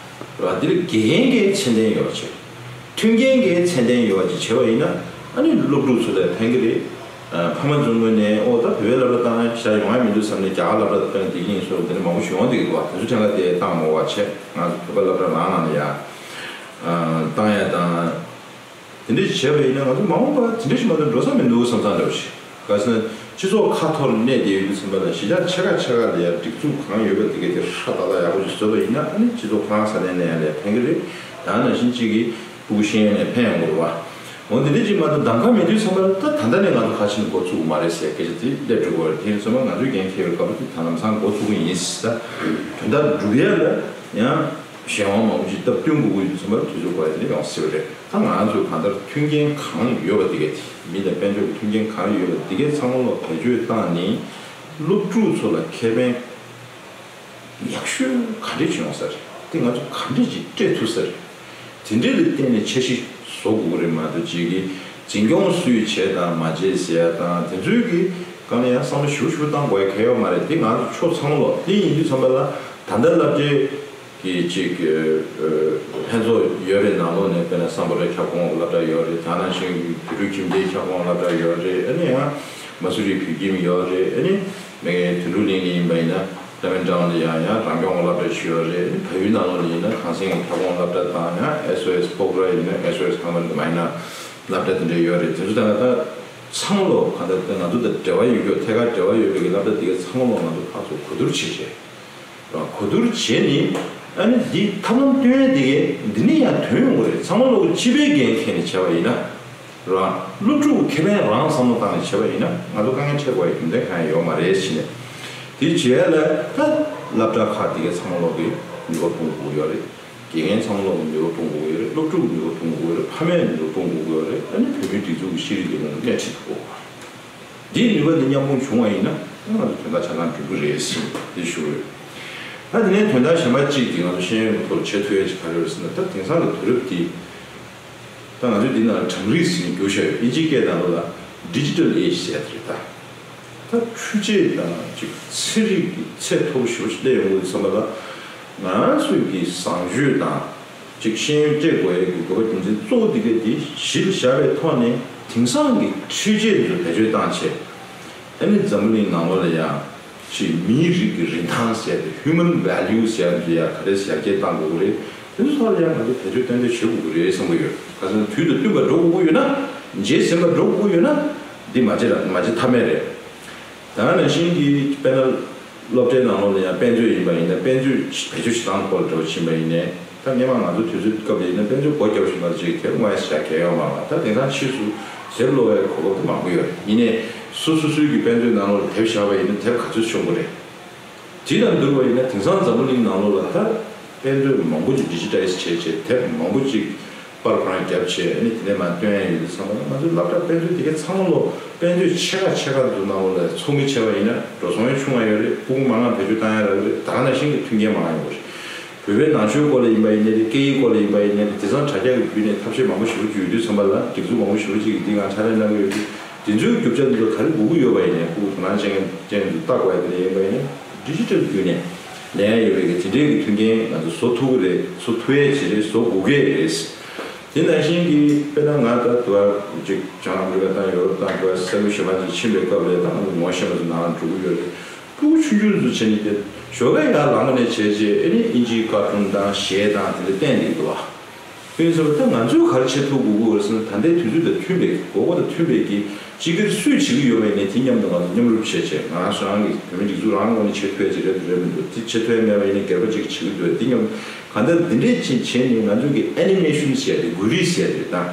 ར་འདི་ལ་དགེ་རྒན་གྱི་ཚད་ལྡན་ཡོད་པ་ཅིག་མཐུན་རྐྱེན་གྱི་ཚད་ལྡན་ཡོད་པ་ཅིག་བྱས་པ་ཡིན་ན་ཨ་ནི་སློབ་ཕྲུག་ཚོ་ལ་ཕན་གྱི་རེད། ཕ་མ་ཚོའི་ངོས་ནས་ཨོ་ད་བོད་པའི་སློབ་གྲྭ་བཏང་ན་ཤ་ཡོང་ཡ་མི་འདུག་བསམ་ནས་རྒྱ་གར་སློབ་གྲྭ་བཏང་བསྡད་ཀྱི་ཡིན་ཟེར་བ་དེ་འདྲ་མང་པོ་ཞིག་ཡོང་བསྡད་ཀྱི་འདུག་བ། དེ་ཚོ་ཐད་ཀར་དེ་བཏང་མ་དགོས་པ་བྱས་ང་ཚོ་བོད་པ་སློབ་གྲྭ་ནང་ནང་ལ་ཡ་བཏང་ཡ་དང་། དེ་འདྲ་བྱས་པ་ཡིན་ན་ང་ཚོ་མ་འོངས་པ་དེ་འདྲ་ཞིག་མ་གཏོགས་འགྲོ་ས་མི་འདུག་བསམ་བསམ་འདྲ་བོ་ཞིག་ག་ཟེར་ན་སྤྱི་ཚོགས་ཁ་འཐོར་གནས་བསྡད་ཡོད་དུས་ཙམ་པ་ལ་གཞིས་ཆགས་ཆེ་ཁག་ཆེ་ཁག་ལ་ཡང་སྒྲིག་འཛུགས་གང་ཡོད་པ་དེ་གས་དེ་ཧྲ་ཏག་ཏག་ཡག་པོ་ཞིག་བཟོས་པ་ཡིན་ན་ཨ་ནི་སྤྱི་ཚོགས་ཁོ་རང་ས་གནས་ནས་ཡང་ལས་ཕན་གྱི་རེད། ད་ནང་བཞིན་གཅིག་གིས་ཕྲུ་གུ་ཤེས་ཡོན་ནས་ཕན་ཡོང་གི་རེད་བ། འོ་འདི་འདྲ་ཅིག་མ་གཏོགས་གདམ་ག་མེད་དུས་ཙམ་པ་ལ་ད་ད་ལྟ་ནས་ང་ཚོ་ག་ཕྱིན་འགོ་ཚུགས་ཀྱི་མ་རེད་ཟེར་སྐད་ཆ་དེ་སླེབས་འགྲོ་གི་རེད། དེ་ཡིན་ཙང་ང་ཚོས་འགན་འཁྱེར་བའི་སྐབས་དེ་ད་ལམ་སང་འགོ་ཚུགས་ཀྱི་ཡིན་ཟེར། ད་དོན་དག་སྒྲུབ་ཡ་ལ་ཡང་གཞན་དབང་མང་པོ་ཅིག་སྟབས་བསྟུན་དགོས་ཀྱི་ཡོད་ཙམ་པ་དུས་ཚོད་འགོར་ཡ་དེ་འདྲ་ཡོང་སྲིད་པ་རེད། ད་ང་ཚོས་གང་ལྟར་མཐུན་རྐྱེན་གང་ཡོད་པ་དེ་གས་དེ་མི་ལ་དཔལ་འབྱོར་གྱི་མཐུན་རྐྱེན་གང་ཡོད་པ་དེ་གས་ཚང་མ་ལོག་བེད་སྤྱོད་བཏང་ནས་སློབ་ཕྲུག་ཚོ་ལ་ཁེ་ཕན་ཡག་ཤོས་ག་འདྲས་ཅིག་ཡོང་ས་རེད། དེ་ང་ཚོ་ག་འདྲས་ཅིག་སྤྲད་ཐུབ་ས་རེད། དེ་འདྲས་ལ་བརྟེན་ནས་འཆར་གཞི་བཟོ་དགོས་ཀྱི་རེད་མ་གཏོགས་ཅིག་གི་འཛིན་སྐྱོང་སུས་བྱས་དང་མ་བྱས་ཟེར་ཡ་དང་དེ་ཚོའི་གི་སྒང་ལ་ཡང་བསམ་བློ་ཞིབ་ཞིབ་བཏང་དགོས་ཡ་གལ་ཡོད་མ་རེད། དེ་ང་ཚོ་ཕྱོགས་ཚང་མ་ལོག་དེ་ཡིན་དུས་ཙམ་པ་ལ་ད་ལྟ་སློབ་གྲྭའི་གི་ཅིག་ཨ་ལྷན་ཚོགས་ཡོད་རེད། ནང་ལོགས་ནས་དཔེར་ན་སམ་བྷོ་ཊའི་ཁྱབ་ཁོངས་སློབ་གྲྭ་ཡོད་རེད། དེ་ནང་བཞིན་བོད་ཕྲུག་ཁྱིམ་སྡེའི་ཁྱབ་ཁོངས་སློབ་གྲྭ་ཡོད་རེད། ཨ་ནི་ཡང་མ་སུ་རི་བོད་ཁྱིམ་ཡོད་རེད། ཨ་ནི་མེ་དོན་གྲུབ་གླིང་ནས་ཡིན་པ་ཡིན་ན་ལེ་མོན་ཊའུན་ལ་ཡང་ཡང་རང་སྐྱོང་སློབ་གྲྭ་ཞིག་ཡོད་རེད། ཨ་ནི་བལ་ཡུལ་ནང་ལོགས་ལ་ཡིན་ན་གངས་སེང་གི་ཁྱབ་ཁོངས་སློབ་གྲྭ་དང་ཡང་ཨེས་ཨོ་ཨེས་སྤོག་ར་ཡིན་ན་ཨེས་ཨོ་ཨེས་ཁང་པ་མ་ཡིན་ན་སློབ་གྲྭ་དེ་འདྲ་ཡོད་རེད། དེ་ཚོ་ད་ད་ཚང་མ་ལོག་གང་ལྟར་ང་ཚོ་དང་འབྲེལ་བ་ཡོད་རྒྱུ་ཐད་ཀར་འབྲེལ་བ་ཡོད་པའི་གི་སློབ་གྲྭ་དེ་ག་ཚང་མ་ལོག་ང་ཚོ་ཕར་ཚུར་གོ་བསྡུར་བྱེད་བྱེད། རང་གོ་བསྡུར་བྱས་ནས་ཨ་ནི་འདི་ཐབས་ལམ་སྟོན་ཡས་དེ་གས་འདི་ནས་ཡང་ཐོན་ཡོང་གི་རེད། ཚང་མ་ལོག་གི་སྤྱི་པའི་འགན་འཁྱེར་ནས་བྱས་པ་ཡིན་ན་རང་སློབ་ཕྲུག་ཁེ་ཕན་རང་བསམ་བློ་བཏང་ནས་བྱས་པ་ཡིན་ན་ང་ཚོ་དཀའ་ངལ་འཕྲད་དགོས་ཡ་རྒྱུ་མཚན་གང་ཡང་ཡོད་མ་རེད་ཟེར་ནས། དེ་བྱས་ལ་ད་སློབ་གྲྭ་ཁག་དེ་གས་ཚང་མ་ལོག་གི་ནུས་པ་སྤུངས་དགོས་ཡོད་རེད། དགེ་རྒན་ཚང་མ་ལོག་གི་ནུས་པ་སྤུངས་དགོས་ཡོད་རེད། སློབ་ཕྲུག་གི་ནུས་པ་སྤུངས་དགོས་ཡོད་རེད། ཕ་མའི་ནུས་པ་སྤུངས་དགོས་ཡོད་རེད། ཨ་ནི་བོད་མིའི་སྒྲིག་འཛུགས་ཀྱི་ཤེས་རིག་ལས་ཁུངས་ཀྱི་སྣེ་ཁྲིད་དགོས། འདིའི་ནུས་པ་འདི་མཉམ་སྤུངས་བྱུང་བ་ཡིན་ན་ང་ཚོ་དོན་དག་ཆ་ཚང་འགྲུབ་ཀྱི་རེད་ཟེར་འདི་ཞུ་རེད། ད་དེ་ནས་དོན་དག་གཞན་པ་གཅིག་དེ་ང་ཚོ་ཤེས་ཡོན་གྱི་ཐོག་བྱེད་ཐུབ་ཡ་ཅིག་ག་རེ་རེད་ཟེར་ན། ད་དེང་སང་གི་དུས་རབས་འདི་ད་ང་ཚོས་འདི་ནང་ལ་གྲངས་རིག་ཟེར་ནས་བསྒྱུར་བཞག་ཡོད། ཨིན་ཇིའི་སྐད་ནང་ལོགས་ལ་ཌི་ཇི་ཊལ་ཨེ་ཇི་ཟེར་ཡ་དེ་རེད་ད། ད་འཕྲུལ་ཆས་དང་ཅིག་ཚན་རིག་གི་ཚད་མཐོ་པོ་ཞེ་པོ་ཞིག་སླེབས་ཡོང་གི་ཡོད་བསམ་པ་ལ་ང་ཚོས་ཀྱི་བཟང་སྤྱོད་དང་ཅིག་ཤེས་ཡོན་སྤྲད་དགོས་ཡ་གི་དགོས་པ་རྒྱུ་མཚན་གཙོ་བོ་འདི་ག་དེ་གཞི་ལ་བཞག་པའི་ཐོག་ནས་དེང་སང་གི་འཕྲུལ་ཆས་འདི་ཚོ་བེད་སྤྱོད་བཏང་བྱས་ཨ་ནི་འཛམ་བུ་གླིང་ནང་ལོགས་ལ་ཡང་ ཅིག་མིའི་རིགས་ཀྱི་རིན་ཐང་ཟེར་ཏེ་Human Value ཟེར་ཡ་འདི་ཡ་ག་རེ་ཡར་རྒྱས་གཏང་དགོས་ཀྱི་རེད། དེ་ཚོ་ལ་ཡང་ང་ཚོ་བེད་སྤྱོད་ཏན་ཏན་བྱེད་དགོས་ཀྱི་རེད་བསམ་གྱི་ཡོད། ག་ཚོད་དུས་དང་བསྟུན་པར་འགྲོ་དགོས་ཀྱི་ཡོད་ན། རྗེས་ཟིན་པར་འགྲོ་དགོས་ཀྱི་ཡོད་ན། འདི་མ་བྱེད་ལ་མ་བྱེད་ཐབས་མེད་རེད། ད་ནང་བཞིན་གྱི་དཔེར་ན། སློབ་གྲྭའི་ནང་ལོགས་ལ་ཡང་དཔེ་མཛོད་ཡིན་པ་ཡིན་ན། དཔེ་མཛོད་བེད་སྤྱོད་བྱེད་སྟངས་སྐོར་ལ་འགྲོ་ཕྱིན་པ་ཡིན་ནའི། ད་སྔོན་མ་ང་ཚོ་དུས་ཚོད་སྐབས་ལ་ཡིན་ན་དཔེ་མཛོད་སྒོ་བརྒྱབ་བཞིན་པ་ཅིག་དེབ་དངོས་སུ་བཞག་གལ་ཡོད་མ་རེད། ད་དེང་སང་ཕྱིས་སུ་དེབ་ཀློག་པའི་གོ་སྐབས་དེ་མང་པོ་ཡོད་རེད། ཡིན་ནའི་སོ་སོ་སོའི་གི་དཔེ་མཛོད་ནང་ལོགས་ལ་དེབ་བཞག་པ་ཡིན་ན་དེབ་ག་ཚོད་ཤོང་གི་རེད། དེ་དང་བསྡུར་བ་ཡིན་ན་དེང་སང་འཛམ་བུ་གླིང་ནང་ལོགས་ལ་ད་དཔེ་མཛོད་མང་པོ་ཅིག་ཌི་ཇི་ཊའི་ཛི་བྱས་བྱས། དེབ་མང་པོ་ཅིག་པར་ཁང་བརྒྱབ་བྱས། ཨ་ནི་དེ་ནས་མར་སྟོན་ཡ་ཡོད་དུས་ཙམ་པ་ལ། ང་ཚོའི་སློབ་གྲྭ་དཔེ་མཛོད་དེ་གའི་ཚང་མ་ལོ་དཔེ་མཛོད་ཆེ་ཁག་ཆེ་ཁག་འདུག་ནང་ལོགས་ལ་ཚོགས་མི་བྱས་པ་ཡིན་ན་འགྲོ་སོང་ཡང་ཆུང་བ་ཡོད་རེད། ཕྲུ་གུ་མང་ང་བེད་སྤྱོད་བཏང་ཡ་རག་གི་རེད། ད་ག་ནང་བཞིན་གྱི་མཐུན་རྐྱེན་མང་ང་ཡོད་རེད། བོད་པའི་ནང་ཆོས་སྐོར་ལ་ཡིན་པ་ཡིན་ནའི་རེད། སྐད་ཡིག་སྐོར་ལ་ཡིན་པ་ཡིན་ནའི་རེད། དེང་སང་དྲ་རྒྱ་གི་བརྒྱུད་ནས་ཐབས་ཤེས་མང་པོ་ཞེ་པོ་ཅིག་ཡོད་དུས་ཙམ་པ་ལ། སྒྲིག་འཛུགས་མང་པོ་ཞེ་པོ་ཅིག་གིས་འདི་སྒང་ཕྱག་ལས་གནང་གི་ཡོད་དུས། དེ་ཚོའི་རྒྱུ་ཆ་འདི་ཚོ་ག་རེ་དགོས་ཀྱི་ཡོད་པ་ཡིན་ནའི་ཕྲུ་གུ་དོ་སྣང་ཅན་ཅན་ཚོས་ལྟ་དགོས་ཡ་དེ་འདྲ་ཡིན་པ་ཡིན་ན། ཌི་ཇི་ཊལ་བརྒྱུད་ནས་ལེན་ཡ་ཡོད་པའི་གི་དེ་འདྲའི་གི་མཐུན་རྐྱེན་ང་ཚོ་བཟོ་ཐུབ་ཀྱི་རེད། བཟོ་ཐུབ་ཡས་ཅིག་རེད། བཟོ་དགོས་ཀྱི་རེད། དེ་ནང་བཞིན་གྱི་དཔེར་ན་ང་ད་དུ་བ་ཅིག་བྱང་ཨ་མི་རི་ཀ་དང་ཡོ་རོབ་དང་དུ་བ་ས་ཁུལ་གཞན་པ་ཅིག་ཕྱིན་པའི་སྐབས་ལ་ད་ང་ཚོ་ངོ་ཤེས་པ་ཚོ་ནང་འགྲོ་གི་ཡོད་རེད། ཕྲུ་གུ་ཆུང་ཆུང་ཚོ་བྱས་ནས་དེ་ཞོགས་ཀས་ཡར་ལངས་པ་ནས་བྱས་རྗེས་ཨ་ནི་དབྱིན་ཇིའི་ཀར་ཊུན་དང་གཞས་དང་དེ་འདྲ་བསྟན་བསྡད་འདུག་བ། དེ་ཡིན་ཙང་ད་ང་ཚོས་ག་རེ་བྱེད་ཐུབ་དགོས་ཀྱི་ཡོད་རེད་ཟེར་ན། ད་ལྟའི་དུས་ཚོད་དང་མཐུན་པའི་དགོས་མཁོ་དང་མཐུན་པའི་གི་སྤྱི་སྒེར་སུས་བྱེད་ཀྱི་ཡོད་པ་ཡིན་ནའི་དེ་མཉམ་དུ་ང་ཚོ་མཉམ་རུབ་བྱས་བྱས། ང་རང་རང་གི་བོད་མི་སྒྲིག་འཛུགས་རང་ངོས་ནས་བྱེད་ཐུབ་ཡ་ཅིག་རེད་དང་རེད་མི་འདུག་དེ་བྱེད་ཐུབ་ཡ་མེད་པ་ཡིན་ནའི་སྒེར་པ་ཅིག་གིས་བྱེད་ཀྱི་འདུག་དེ་མཉམ་གང་ལྟར་འདི་འདྲས་ཅིག་བྱས་ནས་ང་ཚོ་གི་ཨེ་ནི་མེ་ཤན་ཟེར་ཡ་དེ། མགོ་རིལ་ཟེར་ཡ་དེ་དང་།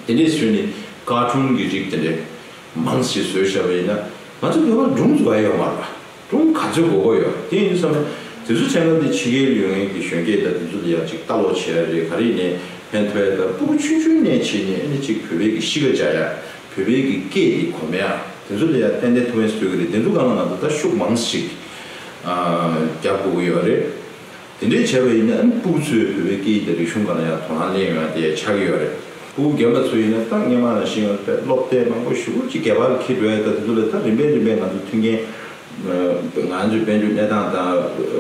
དེ་འདྲས་བཟོས་ནས་ཀར་ཊུན་གྱི་རིགས་དེ་འདྲས་མང་ཞིག་བཟོས་བཞག་པ་ཡིན་ན། ང་ཚོ་བོད་པ་སྒྲུང་བཟོ་ཡ་ཡོད་མ་རེད་པ། སྒྲུང་ག་ཚོད་དགོས་མཁོ་ཡོད། དེ་ཡིན་དུས་ཙམ་པ་དེ་ཚོ་ཚན་ཁག་འདི་ཕྱི་རྒྱལ་ཡོད་མཁན་གྱི་གཞོན་སྐྱེས་དང་དེ་ཚོ་ལ་ཡ་ཅིག་ལྟ་ཀློག་བྱེད་ཡ་རེད། ག་རེ་ཡིན་ནའི་ཕན་ཐོགས་ཡ། ད་ཕྲུ་གུ་ཆུང་ཆུང་ནས་བྱས་ནས་ཨ་ནི་ཅིག་བོད་པའི་གི་གཤིས་ཀ་འཇགས་ཡ། བོད་པའི་གི་སྐད་དེ་གོམས་ཡ། དེ་ཚོ་ལ་ཡ་ཏན་ཏན་ཐུགས་ཕན་གསོས་ཀྱི་རེད། དེ་ཚོ་སྒང་ལ་ང་ཚོ་ད་ཤུགས་མང་ཞིག་ཨ་རྒྱབ་དགོས་ཀྱི་ཡོད་རེད། དེ་འདྲས་བྱས་པ་ཡིན་ན་ཨ་ནི་ཕྲུ་གུ་ཚོས་བོད་པའི་སྐད་ཡིག་དང་རིག་གཞུང་སྒང་ལ་ཡང་དོ་སྣང་སླེབས་ཡོང་ཡ་དེ་ཆགས་ཀྱི་ཡོད་རེད། ཕྲུ་གུ་རྒན་པ་ཚོ་ཡིན་ན་ད་སྔོན་མ་ནང་བཞིན་ཡང་དཔེ་སློབ་དེབ་མང་པོ་ཞེ་པོ་ཅིག་སྒལ་པར་འཁྱེར་འགྲོ་ཡ་དང་དེ་ཚོ་ལ་ད་རིམ་པས་རིམ་པས་ང་ཚོ་མཐུན་རྐྱེན། ང་ཚོའི་དཔལ་འབྱོར་གནས་སྟངས་དང་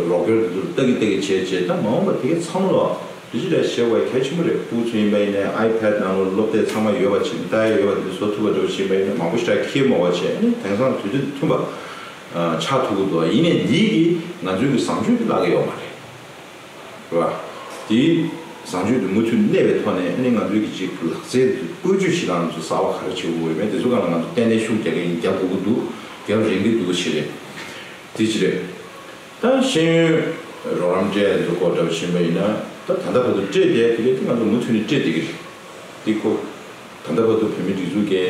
རོགས་སྐྱོར་དེ་ཚོ་ལ་ལྟ་གི་ལྟ་གི་བྱས་བྱས། ད་མ་འོངས་པ་དེ་གའི་ཚང་མ་ལ་ཌི་ཇི་ཊལ་བྱེད་དགོས་གལ་ཆེན་པོ་རེད། ཕྲུ་གུ་ཚོ་ཡིན་པ་ཡིན་ནའི་ཨའི་པེ་ཌི་ནང་ལོགས་སློབ་དེབ་ཚང་མ་ཡོད་པ་བྱས། ལྟ་ཡ་ཡོད་པ་དེ་ཚོ་བཟོ་ཐུབ་པ་འདྲ་བོ་བྱས་པ་ཡིན་ན། མང་པོ་ཞེ་དྲག་འཁྱེར་མ་དགོས་པ་བྱས། ཨ་ནི་དེང་སང་དུས་ཚོད་མཐུན་པ་ཨ་ཆགས་ཐུབ་ཀྱི་འདུག་ཡིན་ནའི་འདིའི་གིས་ང་ཚོའི་གི་བཟང་སྤྱོད་དེ་བརླག་གི་ཡོད་མ་རེད། རེད་བ། དེའི་བཟང་སྤྱོད་དེ་མུ་མཐུད་གནས་པའི་ཐོག་ནས་ཨ་ནི་ང་ཚོའི་གི་ཅིག་ལག་རྩལ་དེ་བཀོལ་སྤྱོད་བྱེད་སྟངས་དེ་ཚོ་གསར་པ་ག་རེ་བྱེད་དགོས་ཡོད་མེད་དེ་ཚོ་སྒང་ལ་ང་ཚོ་ཏན་ཏན་ཤུགས་རྒྱག་གི་ཡིན། རྒྱག་དགོས་ཀྱི་འདུག་རྒྱབ་རན་གྱི་འདུག་ཞེས་རེད། དེ་ཅི་རེད། ད་ཤེས་ཡོན་རོགས་རམ་སྤྲད་ཡ་དེ་ཚོ་སྐོར་འདྲ་བོ་ཕྱིན་པ་ཡིན་ན། ད་ད་ལྟ་བར་དུ་སྤྲད་བསྡད་ཡ་དེ་གས་དེ་ང་ཚོ་མུ་མཐུད་ནས་སྤྲད་བསྡད་ཀྱི་རེད། དེ་ཁོ། ད་ལྟ་བར་དུ་བོད་མིའི་སྒྲིག་འཛུགས་ཀྱི་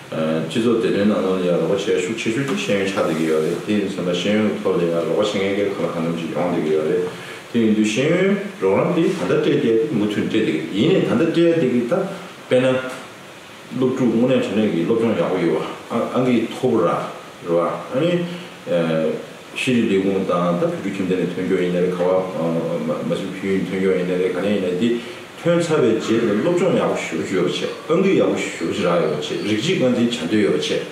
ཨ་སྤྱི་ཚོགས་བདེ་དོན་ནང་ལོགས་ལ་ཡང་རོགས་པ་བྱེད་ཡ་ཤུགས་ཆེ་ཤོས་དེ་ཤེས་ཡོན་ཆགས་བསྡད་ཀྱི་ཡོད་རེད། དེ་ཡིན་ཙང་ད་ཤེས་ཡོན་གྱི་ཐོག་ལ་ཡང་རོགས་པ་བྱེད་མཁན་གྱི་གང་ལ་གང་འཚམ་ཞིག་ཡོང་བསྡད་ཀྱི་ཡོད་རེད། དེ་ཡིན་དུས་ཤེས་ཡོན་རོགས་རམ་དེ་ད་ལྟ་སྤྲད་བསྡད་ཡ་དེ་མུ་མཐུད་སྤྲད་བསྡད་ཀྱི་རེད། ཡིན་ནའི་ད་ལྟ་སྤྲད་ཡ་དེ་གི་ད་དཔེར་ན། སློབ་ཕྲུག་དངོས་གནས་དྲང་གནས་ཀྱི་སློབ་སྦྱོང་ཡག་པོ་ཡོད་པ། ཨང་ཨང་ཀི་མཐོ་པོ་རག་རེད་བ། ཨ་ནི་ཨ་ཤེས་རིག་ལས་ཁུངས་དང་ད་བོད་ཕྲུག་ཁྱིམ་སྡེ་ནས་ཐོན་རྒྱུ་ཡིན་ན་རེད། ག་བ་མ་མ་སུ་ཕུལ་ཡིན་ཐོན་རྒྱུ་ཡིན་ན་རེད། ག་ནས་ཡིན་ན་འདི་ཐོན་ཚར་བའི་རྗེས་ལ་སློབ་སྦྱོང་ཡག་པོ་ཞེ་པོ་ཅིག་ཡོད་པ་བྱས། ཨང་ཀི་ཡག་པོ་ཞེ་པོ་ཅིག་རག་ཡོད་པ་བྱས། རིགས་གཅིག་རྐང་འཛིན་བྱ་འདོད་ཡོད་པ་བྱས།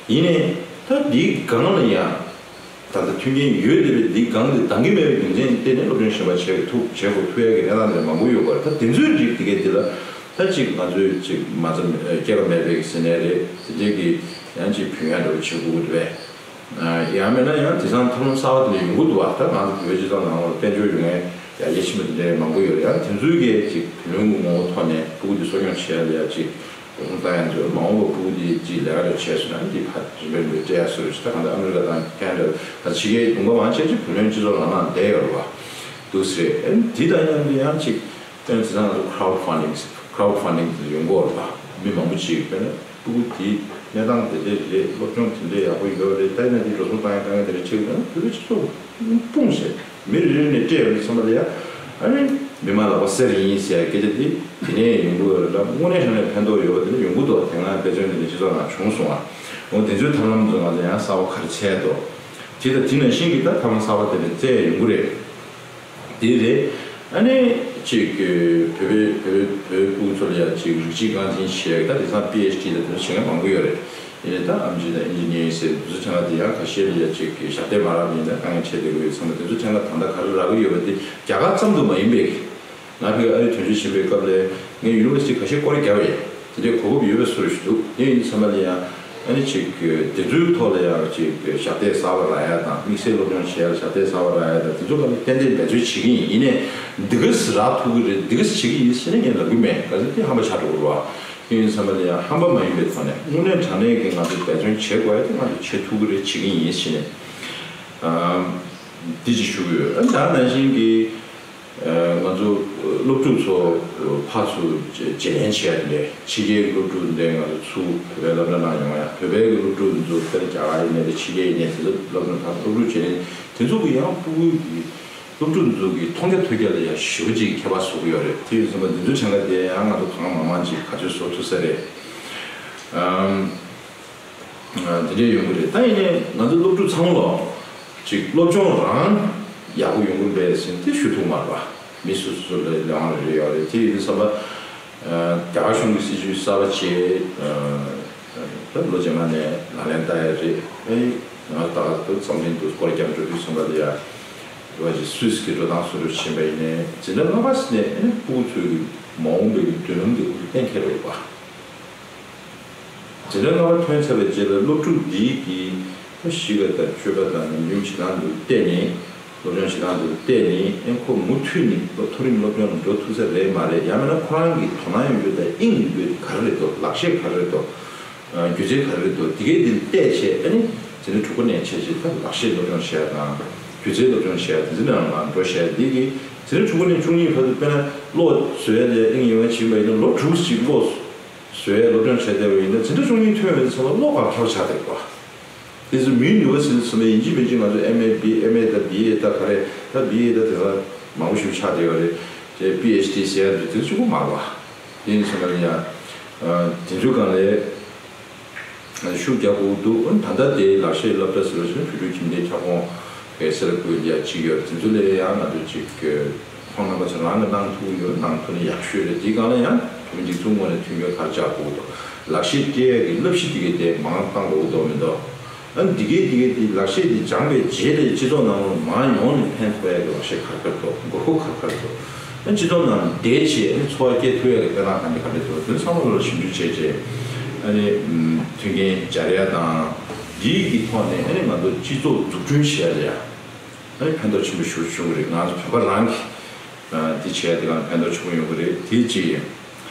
ཡིན་ནའི་ད་འདིའི་སྒང་ལ་ཡང་། ད་ལྟ་མཐུན་རྐྱེན་ཡོད་བསྡད་པའི་འདི་སྒང་དེ་འདང་གི་མེད་པའི་རྒྱུ་མཚན་བརྟེན་ནས་སློབ་སྦྱོང་གཞན་པ་བྱེད་དགོས་ཐུབ་བྱེད་དགོས་ཐུབ་ཡ་གི་གནས་སྟངས་དེ་མང་པོ་ཡོད་པ་རེད། ད་དེ་ཚོའི་རིགས་དེ་གའི་དེ་ལ་ད་ཅིག་ང་ཚོས་ཅིག་མ་རྩ་སྐྱེ་བ་མེད་པའི་ཟེར་ནའི་རེད། དེ་འདྲས་ཀྱི་ཡང་ཅིག་བུད་ཡ་འདྲ་པོ་བྱེད་དགོས་ཀྱི་འདུག་པས། ཡང་མིན་ན་ཡང་དེང་སང་ཐབས་ལམ་གསར་པ་དེ་འདྲ་ཡོང་གི་འདུག་བ། ད་ང་ཚོ་བོད་པའི་སྤྱི་ཚོགས་ནང་ལ་དཔལ་འབྱོར་ཡོད་མཁན་ཡར་རྒྱས་ཕྱིན་པ་དེ་འདྲས་མང་པོ་ཡོད་རེད། ཡང་དེ་ཚོའི་གའི་ཅིག་བུ་ལོན་གྱི་ངོ་བོ་ཐོག་ནས་ཕྲུ་གུ་དེ་གསོ་སྐྱོང་བྱེད་ཡ་ལ་ཡ་ཅིག་འགྲོ་སོང་བཏང་ཡང་འདོད། མ་འོངས་པ་ཕྲུ་གུ་དེ་ཅིག་ལས་ཀ་རེ་བྱས་སོང་ན་འདི་ཕར་རིམ་པས་རིམ་པས་སྤྲད་ཡ་བཟོ་རེད་ཟེར། ད་གང་ལྟར་ཨ་མི་རི་ཀ་དང་ཁེ་ན་ཌ་ད་ཕྱི་རྒྱལ་དུང་དཀར་མང་ཆེ་ཅིག་བུ་ལོན་སྤྱི་ཚོགས་ནང་ན་བསྡད་ཡོད་རེད་བ། འདུག་སེ་རེད། ཨ་ནི་འདི་དང་མཉམ་དུ་ཡང་ཅིག་དཔེར་ན་དེང་སང་ང་ཚོ་ཁྲའུ་ཌི་ཕན་ཌིང་ཟེར། ཁྲའུ་ཌི་ཕན་ཌིང་ཟེར་ཡོང་གི་ཡོད་རེད་བ། མི་མང་པོ་ཅིག་དཔེར་ན་ཕྲུ་གུ་དེའི་གནས་སྟངས་དེ་འདྲས་རེད། སློབ་སྦྱོང་དེ་འདྲས་ཡག་པོ་ཡོད་རེད། ད་ཡིན་ན་འདི་འགྲོ་སོང་བཏང་ཡ་དཀའ་ངལ་དེ་འདྲས་འཕྲད་ཀྱི་འདུག་ན་བོད་པའི་སྤྱི་ཚོགས་སྤུངས་ཟེར། མི་རེ་རེ་ནས་སྤྲད་ཡོང་དུས་ཙམ་པ་ལ་ཡ། ཨ་ནི་མི་མང་ལག་པ་སེར་ཡིན་ཟེར་ཡ་སྐད་ཆ་དེ་དེ་ནས་ཡོང་གི་ཡོད་རེད་ལ། དངོས་གནས་དྲང་གནས་ཕན་ཐོགས་ཡོད་པ་དེ་འདྲ་ཡོང་གི་འདུག་དེ་སྔ་དཔེ་མཚོན་དེ་འདྲ་སྤྱི་ཚོགས་ནང་བྱུང་སོང་ང་། འོ་དེ་ཚོའི་ཐབས་ལམ་ཚོ་ང་ཚོ་ཡང་གསར་པ་ག་རེ་འཚོལ་འདུག་དེ་དང་དེ་ནང་བཞིན་གྱི་ད་ཐབས་ལམ་གསར་པ་དེ་འདྲ་བཙལ་ཡོང་གི་རེད། དེ་རེད། ཨ་ནི་ཅིག་བོད་པའི་བོད་བོད་ཕྲུག་ཚོ་ལ་ཡ་ཅིག་རིགས་གཅིག་རྐང་འཛིན་བྱས། ད་དེང་སང་པི་ཨེཆ་ཌི་ལ་དེ་ཚོ་བྱེད་མཁན་མང་པོ་ཡོད་རེད། ཡིན་ནའི་ད་ཨེམ་ཆི་དང་ཨིན་ཇི་ནི་ཡར་ཟེར་དེ་ཚོ་ཐད་ཀ་དེ་ཡང་ཁ་ཤས་ལ་ཡ་ཅིག་གི་ཞབས་འདེགས་མ་རག་པ་ཡིན་ན་དཀའ་ངལ་འཕྲད་བསྡད་ཀྱི་ཡོད་ཙང་། དེ་ཚོ་ཐད་ཀ་ད་ལྟ་ག་རེ་རག་གི་ཡོད་པ་དེ་རྒྱ་གར་ཙམ་དུ་མ་ཡིན་པའི། ང་ཕ་གིར་ཨ་རི་དོན་གཅོད་ཕྱིན་པའི་སྐབས་ལ་ངས་ཡུ་ནི་ཝར་སི་ཊི་ཁ་ཤས་སྐོར་ར་བརྒྱབ་པ་ཡིན། དེ་འདྲའི་གོ་སྐབས་ཡོད་པའི་བཟོ་འདྲ་ཞིག་འདུག་དེ་ཡིན་དུས་ཙམ་པ་ལ་ཡང་ ཨ་ནི་ཅིག་དེ་ཚོའི་ཐོག་ལ་ཡང་ཅིག་ཞབས་སྟེགས་གསར་པ་རག་ཡ་དང་། དམིགས་བསལ་སློབ་སྦྱོང་བྱེད་ཡ་ལ་ཞབས་སྟེགས་གསར་པ་རག་ཡ་དང་། དེ་ཚོ་ལ་ཏན་ཏན་འབད་བརྩོན་བྱེད་ཀྱི་ཡིན། ཡིན་ནའི་འདི་ག་སེ་རག་ཐུབ་ཀྱི་རེད། འདི་ག་སེ་བྱེད་ཀྱི་ཡིན་ཟེར་ནས་ངས་ལབ་ཀྱི་མེད། ག་ཚོད་དེ་ཧམ་པ་ཆགས་འགྲོ་གི་རེད་བ། དེ་ཡིན་ཙམ་པ་ལ་ཡང་ཧམ་པ་མ་ཡིན་པའི་ཐོག་ནས་དངོས་གནས་དྲང་གནས་ཀྱི་ང་ཚོས་འབད་བརྩོན་བྱེད་དགོས་ཡ་དེ་ང་ཚོས་བྱེད་ཐུབ་ཀྱི་རེད། བྱེད་ཀྱི་ཡིན་ཟེར་ནས། འདི་ཅིག་ཞུ་གི་ཡོད། ཨ་ནི་ད་ནང་བཞིན་གྱི་ང་ཚོ་སློབ་ཕྲུག་ཚོ་ཕར་ཚུར་བརྗེ་ལེན་བྱས་ཏེ། ཕྱི་རྒྱལ་གྱི་སློབ་ཕྲུག་འདི་ང་ཚོ་ཚུར་བོད་པའི་སློབ་གྲྭ་ནང་ཡོང་ཡ། བོད་པའི་གི་སློབ་ཕྲུག་འདི་ཚོ་དཔེར་ན་རྒྱ་གར་ཡིན་ནའི་རེད། ཕྱི་རྒྱལ་ཡིན་ནའི་རེད། དེ་ཚོ་སློབ་གྲྭ་ནང་སློབ་ཕྲུག་བརྗེ་ལེན་དེ་ཚོ་གི་ཡང་ཕྲུ་གུ་གི་སློབ་ཕྲུག་འདི་ཚོ་གི་མཐོང་རྒྱ་ཐོས་རྒྱ་ལ་ཡང་ཞེ་པོ་ཅིག་ཁྱད་པར་བཟོ་གི་ཡོད་རེད། དེ་ཡིན་ཙང་འདི་ཚོ་བྱེད་སྒོ་དེ་ཡང་ང་ཚོ་གང་མང་མང་ཅིག་ག་ཚོད་བཟོ་ཐུབ་ས་རེད། ཨམ། དེ་འདྲས་ཡོང་གི་རེད། ད་ཡིན་ནའི་ང་ཚོ་སློབ་ཕྲུག་ཚང་མ་ལོ་ཅིག་སློབ་སྦྱོང་རང་ཡག་པོ་ཡོང་གི་རེད་ཟེར་དེ་ཞུ་ཐུབ་མ་རེད་པ། མི་སོ་སོ་ལ་ལས་དབང་རེ་རེ་ཡོད་རེད། དེ་ཡིན་ཙང་རྒྱ་གར་གཞུང་གི་སྲིད་བྱུས་གསར་པ་བྱས། ད་ལོ་རྗེས་མ་ནས་ལག་ལེན་བསྟར་ཡ་རེད། ཨེ། ང་ད་ག་འཛམ་གླིང་དུ་སྐོར་རྒྱབ་འགྲོ་དུས་ཙམ་པ་ལ་ཡ། རེད་བ། ཅིག་སུད་སི་གི་འགྲོ་སྟངས་བཟོ་འདྲ་ཕྱིན་པ་ཡིན་ནའི་འཛིན་གྲྭ་ལྔ་པ་ཟེར་ནས་ཨེ་ནི་ཕྲུ་གུ་ཚོས་ཀྱི་མ་འོངས་པའི་གི་མདུན་ལམ་དེ་ཁོ་ཚོས་གཏན་འཁེལ་རེད་པ། འཛིན་གྲྭ་ལྔ་པ་ཐོན་ཚར་བའི་རྗེས་ལ་སློབ་ཕྲུག་འདིའི་གི་ད་གཤིས་ཀ་དང་སྤྱོད་པ་དང་ཉམས་མྱོང་བྱེད་སྟངས་དེ་བལྟས་ནས། སློབ་སྦྱོང་བྱེད་སྟངས་དེ་བལྟས་ནས་ཨེ་ཁོ་མུ་མཐུད་ནས་སློབ་མཐོ་རིམ་སློབ་སྦྱོང་ལ་འགྲོ་ཐུབ་ས་རེད་མ་རེད། ཡང་མིན་ན་ཁོ་རང་གི་དོ་སྣང་ཡོད་རྒྱུ་དང་དབྱིངས་ཡོད་རྒྱུ་དེ་ག་རེ་རེད་འདུག་ལག་ཤེས་ག་རེ་རེད་འདུག་སྒྱུ་རྩལ་ག་རེ་རེད་འདུག་དེ་གའི་དེ་བལྟས་བྱས། ཨ་ནི་འཛིན་གྲྭ་དྲུག་པ་ནས་བྱས་བྱས་ད་ལག་ཤེས་སློབ་སྦྱོང་བྱས་དང་། སྒྱུ་རྩལ་སློབ་སྦྱོང་བྱས། དེ་ཚོ་ནང་ལ་འགྲོ་བྱས། འདི་གི་འཛིན་གྲྭ་དྲུག་པ་ནས་བཅུ་གཉིས་བར་དུ་དཔེར་ན་གློག་བཟོ་ཡ་དེ་ཨེ་ཡོང་བ་བྱིན་པ་ཡིན་ན། ལོ་དྲུག་ཅིག་གློག་བཟོ་ཡ་སློབ་སྦྱོང་བྱས་བསྡད་པ་ཡིན་ན། འཛིན་གྲྭ་བཅུ་གཉིས་ཐོན་པའི་ཚེ་ལ་གློག་ག་ལ་ཆགས་བསྡད་པ། དེ་ཚོ་མིའི་ནུས་པ་ཟེར་ཚུལ་ལ་ཡིན་གཅིག་མིན་གཅིག་ང་ཚོ་ཨེམ་ཨེ་བི་ཨེམ་ཨེ་དང་བི་ཨེ་དང་ག་རེ། ད་བི་ཨེ་ད་དེ་ཚོ་མང་པོ་ཞིག་ཆགས་བསྡད་ཡོད་རེད། དེ་པི་ཨེཆ་ཌི་ཟེར་ཡ་དེ་ཚོ་གཅིག་པོ་མ་རེད་པ། དེ་ཡིན་ཙང་ཡང་དེ་ཚོའི་སྒང་ལ་ཤུགས་རྒྱག་དགོས་འདུག་ད་ལྟ་དེ་ལག་ཤེས་སློབ་གྲྭ་ཟེར་བ་ཞིག་བོད་ཕྲུག་ཁྱིམ་སྡེའི་ཁྱབ་ཁོངས་ཀྱི་སེ་ར་ཁུལ་ཡ་གཅིག་ཡོད་རེད། དེ་ཚོ་ལ་ཡང་ང་ཚོ་གཅིག་ཁོང་རྣམ་པ་ཚོ་རང་གིས་གནང་ཐུབ་ཀྱི་ཡོད། གནང་ཐུབ་ན་ཡག་ཤོས་རེད། དེའི་སྒང་ལ་ཡང་བོད་མི་སྒྲིག་འཛུགས་ངོས་ནས་མཐུན་འགྱུར་ག་རེ་བྱ་དགོས་འདུག་ལག་ཤེས་སྤྲད་ཡས་ཀྱི་བསླབ་གཞི་དེ་གའི་དེ་མང་བཏང་དགོས་འདུག་མི་འདུག་ཨ་ནི་འདི་གའི་འདི་གའི་དེ་ལག་ཤེས་དེ་སྦྱངས་པའི་རྗེས་ལ་སྤྱི་ཚོགས་ནང་ལ་མང་ཉུང་ནས་ཕན་ཐོགས་ཡས་ཀྱི་ལག་ཤེས་ག་རེ་ག་རེ་འདུག་མགོ་སྐོར་ག་རེ་ག་རེ་འདུག་ཨ་ནི་སྤྱི་ཚོགས་ནང་བསྡད་བྱས་ཨ་ནི་འཚོ་བ་སྐྱེལ་ཐུབ་ཡས་ཀྱི་དཔེ་ཁང་ག་འདྲ་ག་འདྲ་འདུག་དེ་ཚང་མ་ལ་ཞིབ་འཇུག་བྱས་རྗེས། ཨ་ནི་མཐུན་རྐྱེན་སྦྱར་ཡ་དང་། འདིའི་གི་ཐོག་ནས་ཨ་ནི་ང་ཚོ་སྤྱི་ཚོགས་འཛུགས་སྐྲུན་བྱེད་ཡ་ལ་ཡ། ཨ་ནི་ཕན་ཐོགས་ཆེན་པོ་ཞིག་བྱུང་གི་རེད། ང་ཚོ་བོད་པ་རང་གིས་འདི་བྱས་དེ་གང་ཕན་ཐོགས་ཆེན་པོ་ཡོང་གི་རེད། དེ་གཅིག་ཡིན།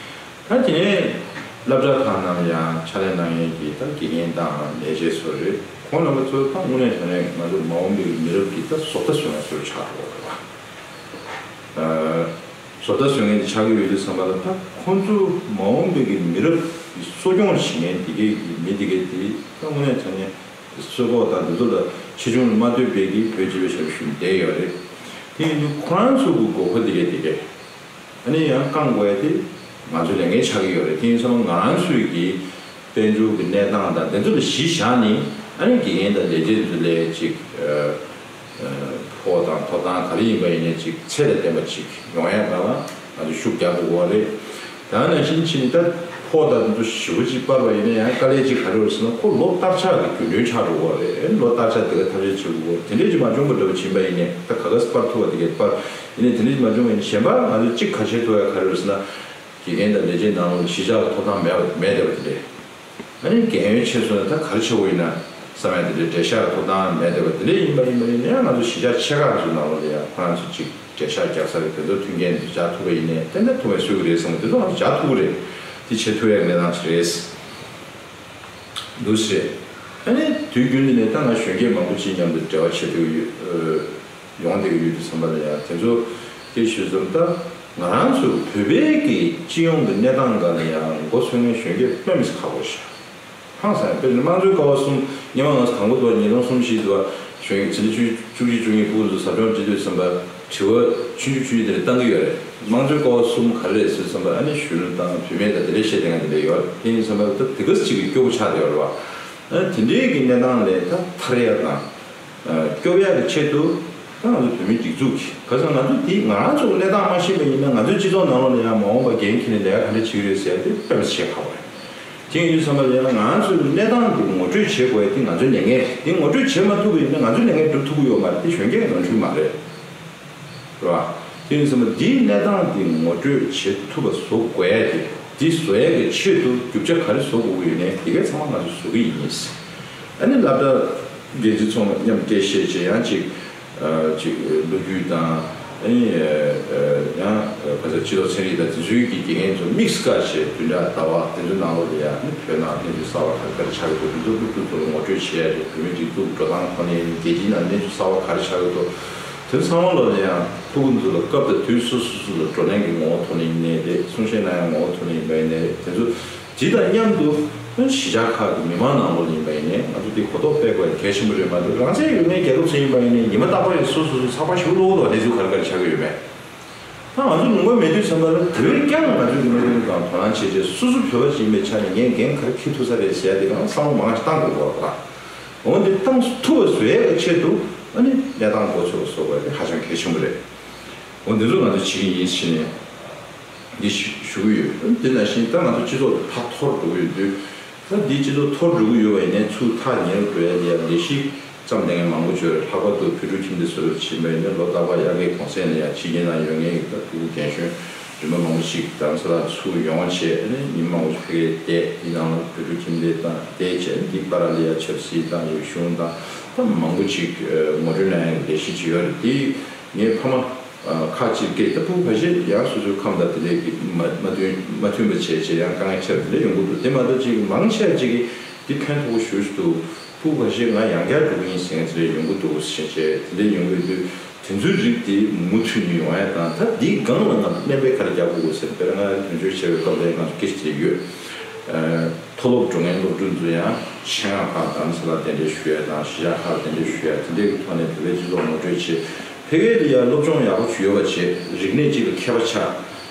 ད་དེ་ནས་སློབ་གྲྭ་ཁག་ནང་ཡང་ཕྱག་ལས་གནང་མཁན་གྱི་ད་དགེ་རྒན་དང་ལས་བྱེད་ཚོ་རེད། ཁོང་རྣམ་པ་ཚོ་ད་དངོས་གནས་དྲང་གནས་ང་ཚོ་མ་འོངས་པའི་མི་རབས་ཀྱི་ད་བཟོ་ལྟ་བཟོ་མཁན་ཚོ་ཆགས་འགྲོ་གི་རེད་པ། བཟོ་ལྟ་བཟོ་མཁན་དེ་ཆགས་ཀྱི་ཡོད་དུས་ཙམ་པ་ལ། ད་ཁོང་ཚོ་མ་འོངས་པའི་གི་མི་རབས་ཀྱི་གསོ་སྐྱོང་བྱེད་མཁན་དེ་གའི་གི་མི་དེ་གའི་དེ་ད་དངོས་གནས་དྲང་གནས་གསོལ་ཕོགས་དང་འདི་ཚོ་ལ་ཆེ་ཆུང་ལ་མ་ལྟོས་པའི་གི་བོད་སྤྱི་པའི་ཞབས་ཞུ་བསྡད་ཡོད་རེད། དེ་ཡིན་དུས་ཁོ་རང་ཚོ་གི་དགོས་མཁོ་དེ་གའི་དེ་གའི་ཨ་ནི་ཡང་བསྐང་དགོས་ཡ་དེ་ང་ཚོའི་ལས་འགན་ཆགས་ཀྱི་ཡོད་རེད། དེ་ཡིན་ཙང་ང་རང་ཚོའི་གི་དཔལ་འབྱོར་གྱི་གནས་སྟངས་དང་དེ་ཚོ་ལ་གཞི་བཞག་ནས། ཨ་ནི་དགེ་རྒན་དང་ལས་བྱེད་ཚོ་ལ་ཅིག་ཨ་ཨ་ཕོགས་དང་ཐོབ་ཐང་ག་རེ་ཡིན་པ་ཡིན་ནའི་ཅིག་ཚད་ལ་ལྡན་པ་ཅིག་ཡོང་ཡ་ག་ལ་ང་ཚོ་ཤུགས་རྒྱག་དགོས་པ་རེད། ད་ནང་བཞིན་ཕྱིན་ནས་ད་ཕོགས་དང་དེ་ཚོ་ཞེ་པོ་ཅིག་སྤར་བ་ཡིན་ན་ཡང་དཀའ་ལས་ཅིག་ག་རེ་རེད་ཟེར་ན། ཁོ་ལོ་བསྟར་ཆགས་ཀྱི་རྒྱུ་ནོར་ཆགས་འགྲོ་གི་རེད། ལོ་བསྟར་ཆགས་དེ་ག་ཐབས་ཤེས་བྱེད་དགོས། དེ་འདྲས་ཅིག་མ་བྱུང་བ་འདྲ་བ་ཕྱིན་པ་ཡིན་ནའི་ད་ག་ག་སྤར་ཐུབ་པ་དེ་གས་སྤར། ཡིན་ནའི་དེ་འདྲས་ཅིག་མ་བྱུང་བ་ཡིན་ན་གཞན་པ་ང་ཚོ་ཅིག་ག་བྱེད་ཐུབ་ཡ་ག་རེ་རེད་ཟེར་ན། དགེ་རྒན་དང་ལས་བྱེད་ནང་ལོགས་ལ་གཞིས་ཆགས་ཀྱི་ཐོབ་ཐང་མེད་པ་མེད་བསྡད་པ་དེ་འདྲས། ཨ་ནི་རྒན་ཡོལ་ཆེ་སོང་ན་ད་ག་རེ་བྱེད་དགོས་ཡིན་ན་བསམ་ཡ་དེ་འདྲས། འབྲེལ་བཞག་གི་ཐོབ་ཐང་མེད་བསྡད་པ་དེ་འདྲས་ཡིན་པ་ཡིན་པ་ཡིན་ནའི་ང་ཚོ་གཞིས་ཆགས་ཆེ་ཁག་ཚོའི་ནང་ལོགས་ལ་ཡང་ཁོ་རང་ཚོ་ཅིག་འབྲེལ་བཞག་རྒྱག་ས་རེད། དེ་ཚོ་མཐུན་རྐྱེན་འདི་སྦྱར་ཐུབ་པ་ཡིན་ནའི་ཏན་ཏན་ཐུབ་པ་སུས་རེད་བསམ་གི། དེ་ཚོ་ང་ཚོ་སྦྱར་ཐུབ་ཀྱི་རེད། དེ་བྱེད་ཐུབ་ཡ་གནས་སྟངས་ཅིག་རེད། འདུག་སེ་རེད། ཨ་ནི་དུས་རྒྱུན་འདི་ནས་ད་ང་གཞོན་སྐྱེས་མང་པོ་ཅིག་མཉམ་དུ་འབྲེལ་བ་བྱེད་ཐུབ་ཀྱི་ཡོད། ཡོང་བསྡད་ཀྱི་ཡོད་དུས་ཙམ་པ་ལ་ཡང་དེ་ཚོ་དེ་ཞུ་ཙམ། ད་ང་རང་ཚོ་བོད་པའི་གི་སྤྱི་ཡོངས་ཀྱི་གནས་སྟངས་སྒང་ལ་ཡང་མགོ་འཚོས་མཁན་གཞོན་སྐྱེས་དཔེ་མི་སྲིད་ཁག་པོ་ཞིག་ཧང་སང་། དཔེར་ན་དམངས་གཙོའི་ཀ་བ་གསུམ། སྔོན་མ་ང་ཚོ་གང་གོ་དུ་བ་ཉིས་སྟོང་གསུམ་བཞི་དུ་བ་གཞོན་ཚན་རིག་བཅུ་བཅུ་གཅིག་བཅུ་གཉིས་ཕྲུ་གུ་ཚོ་ཟབ་སྦྱོང་བྱེད་དུས་ཙམ་པ་དྲི་བ་ཆུང་ཆུང་ཆུང་ཆུང་དེ་འདྲ་བཏང་གི་ཡོད་རེད། དམངས་གཙོའི་ཀ་བ་གསུམ་ག་རེ་རེད་ཟེར་ཙམ་པ། ཨ་ནི་གཞོན་ནུ་དང་བུད་མེད་དང་དེ་འདྲ་བཤད་བསྡད་མཁན་དེ་འདྲ་ཡོད་རེད། དེ་ཡིན་ཙམ་པ་ད་དེ་ག་ཚོད་ཅིག་གི་སྐྱོ་པོ་ཆགས་བསྡད་ཡོད་རེད་བ། ཨ་ནི་དེ་འདྲའི་གི་གནས་སྟངས་ལས་ད་ཐར་ཡ་དང་། སྐྱོབ་ཡག་གི་ཆེད་དུ་ད་ང་ཚོ་བོད་མིའི་སྒྲིག་འཛུགས་ཀྱིས། ག་ཚོད་ང་ཚོ་འདི་ང་རང་ཚོ་གི་གནས་སྟངས་མ་ཤེས་པ་ཡིན་ན། ང་ཚོའི་སྤྱི་ཚོགས་ནང་ལོགས་ལ་ཡང་མ་འོངས་པ་འགན་འཁྱེར་ནས་ལས་ཀ་ག་འདྲ་བྱེད་ཀྱི་རེད་ཟེར་ཡ་དེ་དཔེ་མི་སྲིད་ཁག་པོ་རེད། དེ་ཡིན་དུས་ཙམ་པ་ལ་ཡང་ང་ཚོའི་གནས་སྟངས་འདི་ངོ་སྤྲོད་བྱེད་དགོས་ཡ་དེ་ང་ཚོའི་ལས་འགན་རེད། དེ་ངོ་སྤྲོད་བྱེད་མ་ཐུབ་པ་ཡིན་ན་ང་ཚོའི་ལས་འགན་སྒྲུབ་ཐུབ་ཀྱི་ཡོད་མ་རེད། དེ་གཞོན་སྐྱེས་ནོར་འཁྲུལ་མ་རེད། རེད་བ། དེ་ཡིན་ཙམ་པ་འདིའི་གནས་སྟངས་འདི་ངོ་སྤྲོད་བྱེད་ཐུབ་པ་བཟོ་དགོས་ཡ་དེ། འདི་བཟོ་ཡས་ཀྱི་ཆེད་དུ་རྒྱུ་ཆ་ག་རེ་བཟོ་དགོས་ཀྱི་ཡོད་ནའི་དེ་གའི་ཚང་མ་ང་ཚོས་བཟོ་གི་ཡིན། ཨ་ནི་སློབ་གྲྭ་འགན་འཛིན་ཚོ་མཉམ་འབྲེལ་བཤད་བྱས་ཡང་ཅིག་ཨ་ཅིག་ལོ་རྒྱུས་དང་ཨ་ནི་ཡང་ག་ཚོད་སྤྱི་ཚོགས་ཚན་རིག་དང་དེ་ཚོའི་གི་དགེ་རྒན་ཚོ་དམིགས་བཀར་བྱས་བདུན་ཕྲག་ཟླ་བ་དེ་ཚོའི་ནང་ལོགས་ལ་ཡང་ཨ་ནི་བོད་ནང་གནས་ཚུལ་གསར་བ་ག་རེ་ག་རེ་ཆགས་ཀྱི་འདུག་དེ་ཚོ་སློབ་ཕྲུག་ཚོ་ལ་ངོ་སྤྲོད་བྱས་རེད། བོད་མིའི་སྒྲིག་འཛུགས་འགྲོ་སྟངས་ཐོག་ནས་ཡིན། རྒྱལ་སྤྱིའི་ནང་གནས་ཚུལ་གསར་བ་ག་རེ་ཆགས་ཀྱི་འདུག་དེ་ཚང་མ་ལོགས་ལ་ཡང་ཕྲུ་གུ་ཚོ་ལ་སྐབས་དང་དུས་སོ་སོ་སོ་ལ་བགྲོ་གླེང་གི་ངོ་བོ་ཐོག་ནས་ཡིན་ནའི་རེད། གསུང་བཤད་གནང་ཡག་ངོ་བོ་ཐོག་ནས་ཡིན་པ་ཡིན་ནའི་རེད། དེ་ཚོ་དེ་དང་མཉམ་དུ་གཞིས་ཆགས་ཁག་གི་མི་མང་ནང་ལོགས་ཡིན་པ་ཡིན་ནའི་ང་ཚོ་དེ་གོ་རྟོགས་སྤེལ་དགོས་ཡ་གལ་ཆེན་པོ་རེད། མ་གཏོགས་རང་བཙན་ཡོད་མཁན་རྒྱལ་ཁབ་ཚོ་ཡིན་པ་ཡིན་ནའི་ཉི་མ་རྟག་པར་ཡང་སོ་སོ་སོ་ཚགས་པར་ཞིག་ཀློག་འདུག་གནས་ཚུལ་ག་རེ་ག་རེ་ཆགས་ཀྱི་ཡོད་མེད། ད་ང་ཚོ་ལུང་པ་མེད་དུས་ཙམ་པ་ལ་དེ་བས་ཀྱང་ང་ཚོའི་གི་གནད་དོན་སྒང་དོ་སྣང་བྱེད་ཆེད་སོ་སོ་བོད་པ་ཞིག་ཡིན་པའི་ཆ་ནས་ངས་འགན་ག་རེ་འཁྱེར་ཐུབ་ས་རེད་ཟེར་ཡ་དེ་སྒང་བསམ་བློ་མང་ཞིག་བཏང་དགོས་པ་རེད། འོན་ཏེ་བཏང་ཐུབ་པ་བཟོ་ཡས་ཀྱི་ཆེད་དུ་ཨ་ནི་གནས་སྟངས་མགོ་ཚོས་པ་བཟོ་དགོས་པ་དེ་ཧ་ཅང་གལ་ཆེན་པོ་རེད། འོ་འདི་ཚོ་ང་ཚོ་བྱེད་ཀྱི་ཡིན་ཕྱིན་ནས་འདི་ཞུ་གི་ཡོད། དེ་ནང་བཞིན་ད་ང་ཚོ་སྤྱི་ཚོགས་ཐག་འཐོར་འགྲོ་གི་ཡོད་དུས། ད་འདི་སྤྱི་ཚོགས་འཐོར་འགྲོ་གི་ཡོད་པ་ཡིན་ནའི་ཚུར་ཐག་ཉེ་རུ་འགྲོ་ཡ་ལ་ཡ་ལས་གཞི་བརྩམས་བསྡད་མཁན་མང་པོ་ཅིག་ཡོད་རེད། ལྷག་པར་དུ་བོད་ཕྲུག་ཁྱིམ་སྡེ་སུ་རེད་ཕྱིན་པ་ཡིན་ན་ལོ་རྟག་པར་དབྱར་ཁའི་གུང་སེང་ལ་ཡ་ཕྱི་རྒྱལ་ནང་ཡོད་མཁན་གྱི་ད་ཕྲུ་གུ་རྒན་གཞོན་རིམ་པ་མང་པོ་ཞིག་རྡ་རམ་ས་ལར་ཚུར་ཡོང་བྱས་ཨ་ནི་ཉིན་མང་པོ་ཞིག་ཕ་གིར་བསྡད། དེ་ནང་ལ་བོད་ཕྲུག་ཁྱིམ་སྡེ་དང་བསྡད་བྱས་འདི་བར་ལ་ཡ་ཆབ་སྲིད་དང་རིག་གཞུང་དང་ད་མང་པོ་ཅིག་ངོ་སྤྲོད་གནང་ཡ་ལས་གཞི་ཅིག་ཡོད་རེད། དེ་ངའི་ཕ་མ་ཁག་ཅིག་གིས་ད་ཕྲུ་གུ་ཁ་ཤས་ཡང་སོ་སོའི་ཁམས་དང་དེ་འདྲས་ཀྱི་མ་མ་མཐུན་མ་མཐུན་པ་བྱས་བྱས་ཡང་དཀའ་ངལ་འཕྲད་པ་དེ་འདྲ་ཡོང་གི་འདུག་དེ་མ་གཏོགས་ཅིག་མང་ཆེ་བ་ཅིག་གིས་འདི་ཕན་ཐོགས་པོ་ཞེ་པོ་ཅིག་འདུག་ཕྲུ་གུ་ཁ་ཤས་ང་ཡང་བསྐྱར་འགྲོ་གི་ཡིན་ཟེར་མཁན་དེ་འདྲ་ཡོང་གི་འདུག་ཟེར་བྱས་དེ་འདྲ་ཡོང་གི་འདུག་དེ་ཚོའི་རིགས་དེ་མུ་མཐུད་ནས་ཡོང་ཡ་དང་ད་འདིའི་སྒང་ལ་ང་ཚོ་སྣོན་པ་ག་རེ་རྒྱག་དགོས་ཟེར་དཔེར་ན་ང་དོན་གཅོད་བྱས་པའི་སྐབས་ལ་ང་ཚོ་སྐད་ཆ་དེ་ཡོད། མཐོ་སློབ་འགྲོ་མཁན་སློབ་ཕྲུག་ཚོ་ཡང་ཆེད་མངགས་ཁག་རྡ་རམ་ས་ལར་གདན་འདྲེན་ཞུ་ཡ་དང་གཞིས་ཆགས་ཁག་ལ་གདན་འདྲེན་ཞུ་ཡ་དེ་འདྲའི་ཐོག་ནས་བོད་པའི་སྤྱི་ཚོགས་ངོ་སྤྲོད་བྱེད། ཕ་གིར་ཡང་སློབ་སྦྱོང་ཡག་པོ་ཞིག་ཡོད་པ་བྱེད། རིག་གནས་གཅིག་ལ་མཁས་པ་ཆགས།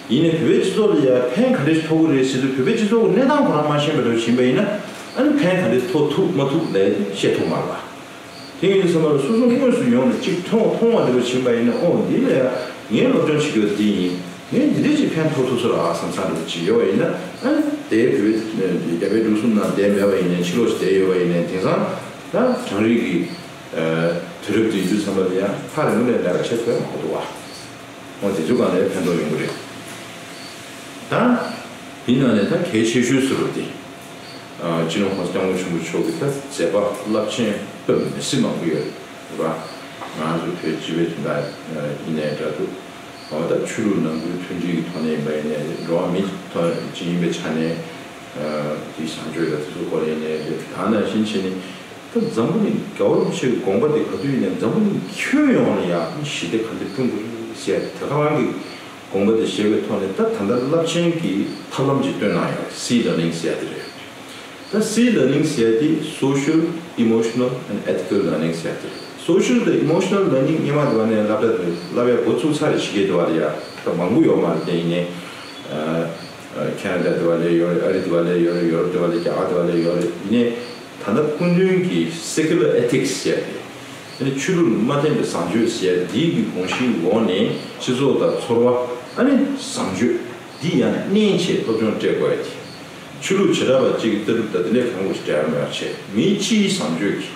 ཡིན་ནའི་བོད་པའི་སྤྱི་ཚོགས་ལ་ཡང་ཕན་ག་འདྲ་ཞིག་ཐོགས་ཀྱི་རེད་ཟེར་དུས་བོད་པའི་སྤྱི་ཚོགས་ཀྱི་གནས་སྟངས་ཁོ་རང་མ་ཤེས་པ་འདྲ་བྱེད་པ་ཡིན་ན་ཨ་ནི་ཕན་ག་འདྲ་ཐོགས་ཐུབ་མ་ཐུབ་ལ་བཤད་ཐུབ་མ་རེད་པ། དེ་ཡིན་དུས་ཙམ་པ་ལ་སོ་སོ་དངོས་སུ་ཡོང་ནས་གཅིག་མཐོང་མཐོང་བ་འདྲ་བ་བྱེད་པ་ཡིན་ན་ཨོ་འདི་ལ་ཡང་ངའི་སློབ་སྦྱོང་བྱེད་རྒྱུ་འདི་ཡིན། ངས་འདི་འདྲ་ཅིག་ཕན་ཐོགས་ཐུབ་ས་རེད་ཨ་བསམ་བསམ་འདྲ་བ་ཅིག་ཡོད་པ་ཡིན་ན་ཨ་ནི་དེའི་བོད་རྒྱ་བལ་འབྲུག་གསུམ་ནང་བསྡད་མེད་པ་ཡིན་ནའི་ཕྱི་ལོགས་སུ་བསྡད་ཡོད་པ་ཡིན་ནའི་དེང་སང་ད་གྲངས་རིག་གི་དུས་རབས་འདི་ཡིན་དུས་ཙམ་པ་ལ་ཡང་ཐག་རིང་པོ་ནས་ལས་ཀ་བྱེད་ཐུབ་ཡ་མང་པོ་འདུག་བ། འོ་དེ་ཚོ་གང་ལ་ཕན་ཐོགས་ཡོང་གི་རེད། ད་འདི་ནང་ནས་ད་གལ་ཆེ་ཤོས་སུ་རུ་དེ་སྤྱི་ནོར་༸གོང་ས་༸སྐྱབས་མགོན་ཆེན་པོ་མཆོག་གི་ད་མཛད་པ་རླབས་ཆེན་དཔེ་མི་སྲིད་མང་པོ་ཡོད་རེད་བ། ང་ཚོ་བོད་སྤྱི་པའི་དོན་དག་ཡིན་ནའི་འདྲ་འདུག་འོ་ད་ཆོས་ལུགས་ནང་ཁུལ་མཐུན་སྒྲིལ་གྱི་ཐོག་ནས་ཡིན་པ་ཡིན་ནའི་འགྲོ་བ་མི་ཐོག་ཅིག་ཡིན་པའི་ཆ་ནས་དེའི་བཟང་སྤྱོད་ལ་དེ་ཚོ་སྐོར་ཡིན་ནའི་རེད། ད་ནང་བཞིན་བྱས་ནས། ད་འཛམ་བུ་གླིང་རྒྱལ་བ་རིན་པོ་ཆེའི་དགོངས་པ་དེ་ག་དུས་ཡིན་ནའི་འཛམ་བུ་གླིང་ཁྱོན་ཡོངས་ལ་ཡང་ཞི་བདེ་ག་འདྲ་བསྐྲུན་དགོས་རེད་ཟེར་ཡ་དེ་ག་རང་གི་དགོངས་པ་དེ་བཞེས་པའི་ཐོག་ནས་ད་ད་ལྟ་རླབས་ཆེན་གྱི་ཐབས་ལམ་ཅིག་བཏོན་གནང་ཡོད་རེད། སི་ལར་ནིང་ཟེར་ཡ་དེ་རེད། ད་སི་ལར་ནིང་ཟེར་ཡ་དེ་Social Emotional and Ethical Learning ཟེར་ཡ་དེ་རེད། Social དང་Emotional Learning སྔོན་མ་དེ་བ་ནས་བསླབ་གྲྭ་དེ་བསླབ་ཡ་འགོ་ཚུགས་ཚར་རེད། ཕྱི་རྒྱལ་དེ་བ་ལ་ཡ་ད་མང་པོ་ཡོད་མ་རེད། དེ་ཡིན་ནའི་ཁེ་ན་ཌ་དེ་བ་ལ་ཡོད་རེད། ཨ་རི་དེ་བ་ལ་ཡོད་རེད། ཡོ་རོབ་དེ་བ་ལ་རྒྱ་གར་དེ་བ་ལ་ཡོད་རེད། ཡིན་ནའི། ད་ལྟ་སྐུ་མདུན་གྱི་Secular Ethics ཟེར་ཏེ། ཨ་ནི་ཆོས་ལུགས་མ་བརྟེན་པའི་བཟང་སྤྱོད་ཟེར་འདིའི་གི་དགོངས་གཞིའི་འོག་ནས་སྤྱི་ཚོགས་དང་ཚོར་བ་ཨ་ནི་བཟང་སྤྱོད་འདི་ཡང་བསྣན་བྱས་སློབ་སྦྱོང་སྤྲད་དགོས་ཡ་དེ། ཆོས་ལུགས་བྱེ་བྲག་པ་གཅིག་གི་ལྟ་གྲུབ་དང་དེ་འདྲའི་གང་དགོས་ཤིག་འབྲེལ་བ་མེད་པ་བྱས་མི་སྤྱིའི་བཟང་སྤྱོད་ཀྱི་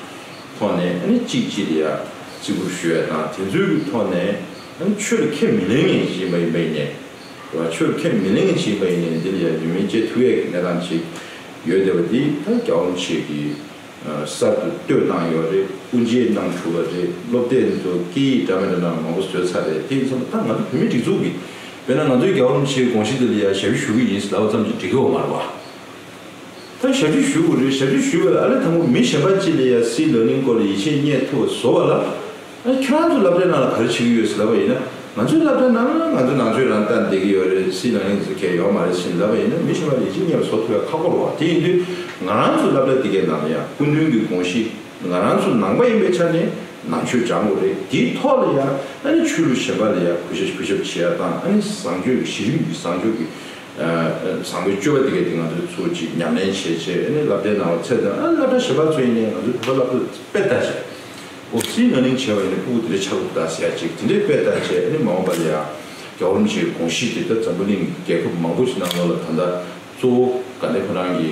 ཐོག་ནས་ཨ་ནི་གཅིག་གཅིག་ལ་ཡ་བརྩི་བཀུར་ཞུ་ཡ་དང་དེ་ཚོའི་གི་ཐོག་ནས་ཨ་ནི་ཆོས་ལ་ཁས་མི་ལེན་མཁན་ཞིག་ཡིན་པ་ཡིན་པ་ཡིན་ནས། རེད་བ། ཆོས་ཁས་མི་ལེན་མཁན་ཞིག་ཡིན་པ་ཡིན་ནའི་འདི་ལ་ཡང་རྒྱུས་མེད་བྱེད་ཐུབ་ཡས་ཀྱི་གནས་སྟངས་ཤིག་ཡོད་བསྡད་པ་འདི་ད་རྒྱལ་བ་རིན་པོ་ཆེ་གིས་གསར་དུ་བཏོད་བཏང་ཡོད་རེད། དབུ་འབྱེད་གནང་གྲུབ་པ་རེད། སློབ་དེབ་ཚོ་སྐད་ཡིག་འདྲ་མི་འདྲ་ནང་མང་པོ་བཟོས་ཚར་རེད། དེ་ཡིན་ཙང་ད་ང་ཚོ་བོད་མིའི་སྒྲིག་འཛུགས་ཀྱིས་དཔེར་ན་ང་ཚོའི་རྒྱལ་བ་རིན་པོ་ཆེའི་དགོངས་གཞི་འདི་ལ་ཡང་ཞབས་ཞུ་ཞུ་གི་ཡིན་ཟེར་ལབ་པ་ཙམ་གྱིས་འགྲིག་གི་ཡོད་མ་རེད་བ། ད་ཞབས་ཞུ་ཞུ་དགོས་རེད། ཞབས་ཞུ་ཞུ་བའི་ཨ་ལས་དང་པོ་མི་གཞན་པ་གཅིག་ལ་ཡང་སི་ལར་ནིང་སྐོར་ལ་ཡིད་ཆེས་རྙེད་ཐུབ་པ་བཟོ་བ་ལ། ཨ་ཁྱེད་རང་ཚོ་སློབ་གྲྭའི་ནང་ལ་ག་རེ་བྱེད་ཀྱི་ཡོད་ཟེར་ལབ་པ་ཡིན་ན། ང་ཚོའི་སློབ་གྲྭའི་ནང་ལ་ང་ཚོ་ནང་ཆོས་རང་བལྟ་བསྡད་ཀྱི་ཡོད་རེད། སི་ལར་ནིང་ཟེར་མཁན་ཡོད་མ་རེད་ཟེར་ལབ་པ་ཡིན་ན་མི་གཞན་པ་ལ་ཡིད་ཆེས་རྙེད་པ་བཟོ་ཐུབ་ཡ་ཁག་པོ་རེད་བ། དེ་ཡིན་དུས་ང་རང་ཚོའི་སློབ་གྲྭ་འདི་གའི་ནང་ལ་ཡང་སྐུ་མདུན་གྱི་དགོངས་གཞི། ང་རང་ཚོ་ནང་པ་ཡིན་པའི་ཆ་ནས་ནང་ཆོས་སྦྱང་དགོས་རེད། དེའི་ཐོག་ལ་ཡང་ཨ་ནི་ཆོས་ལུགས་གཞན་པ་ལ་ཡང་གུས་ཞབས་གུས་ཞབས་བྱེད་ཡ་དང་ཨ་ནི་བཟང་སྤྱོད་ཀྱི་གཞི་རིམ་གྱི་བཟང་སྤྱོད་ཀྱི་བཟང་པོའི་སྤྱོད་པ་དེ་གའི་དེ་ང་ཚོས་ཚུར་ཅིག་ཉམས་ལེན་བྱས་བྱས་ཨ་ནི་སློབ་གྲྭའི་ནང་ལ་ཚད་དང་ཨ་ནི་སློབ་གྲྭ་གཞན་པ་ཚོ་ཡིན་ནའི་ང་ཚོའི་བོད་པ་སློབ་ཕྲུག་དཔེ་ལྟ་བྱས། ཨོ་སི་ནང་ནིང་བྱས་པ་ཡིན་ན་ཕྲུ་གུ་དེ་འདྲ་ཆགས་འདུག་ད་ཟེར་ཡ་ཅིག་དེ་འདྲའི་དཔེ་ལྟ་བྱས་ཨ་ནི་མ་འོངས་པ་ལ་ཡང་རྒྱལ་བ་རིན་པོ་ཆེའི་དགོངས་གཞི་དེ་ད་འཛམ་བུ་གླིང་རྒྱལ་ཁབ་མང་པོ་ཞིག་ནང་ལོགས་ལ་ད་ལྟ་གཙོ་བོ་དགའ་ལྡན་ཕོ་བྲང་གི་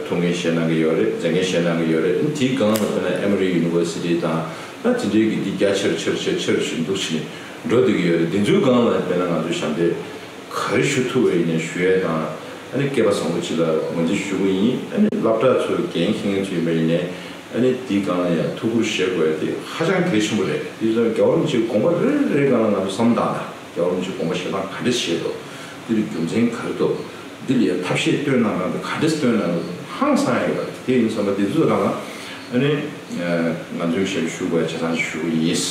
ཐུགས་འགན་བཞེས་གནང་གི་ཡོད་རེད། མཛད་འགན་བཞེས་གནང་གི་ཡོད་རེད། ཨ་ནི་དེའི་སྒང་ལ་དཔེར་ན་ཨེ་མོ་རི་ཡུ་ནི་ཝར་སི་ཊི་དང་ད་དེ་འདྲའི་གི་འདི་རྒྱ་ཆེར་ཆེར་ཆེར་ཆེར་ཞིག་འདུག་ཕྱིན་འགྲོ་བསྡད་ཀྱི་ཡོད་རེད། དེ་ཚོའི་སྒང་ལ་དཔེར་ན་ང་ཚོས་ཞབས་འདེགས་ག་རེ་ཞུ་ཐུབ་པ་ཡིན་ནའི་ཞུ་ཡས་དང་ ཨ་ནི་སྐལ་པ་བཟང་པོ་ཅིག་ལ་ངོས་འཛིན་ཞུ་གི་ཡིན། ཨ་ནི་སློབ་གྲྭ་ཚོའི་འགན་འཁྱེར་མཁན་ཚོ་ཡིན་པ་ཡིན་ནའི་ཨ་ནི་དེའི་སྒང་ལ་ཡང་ཐུགས་ཁུར་བཞེས་དགོས་ཡ་དེ་ཧ་ཅང་གལ་ཆེན་པོ་རེད། དེ་ཚོ་རྒྱལ་བ་རིན་པོ་ཆེའི་དགོངས་པ་རེ་རེའི་སྒང་ལ་ང་ཚོ་བསམ་བློ་བཏང་ན། རྒྱལ་བ་རིན་པོ་ཆེའི་དགོངས་པ་བཞེས་སྟངས་ག་འདྲ་བྱས་འདུག་འདི་ལ་རྒྱུ་མཚན་ག་རེ་འདུག་འདི་ལ་ཡང་ཐབས་ཤེས་བཏོན་གནང་སྟངས་དེ་ག་འདྲ་བཏོན་གནང་འདུག་ཧང་སང་ཡ་ཡོད་པ་དེ་ཡིན་ཙང་མ། དེ་ཚོའི་སྒང་ལ་ཨ་ནི་ང་ཚོས་ཞབས་ཞུ་དགོས་ཡ་ཆ་ཚང་ཞུ་གི་ཡིན།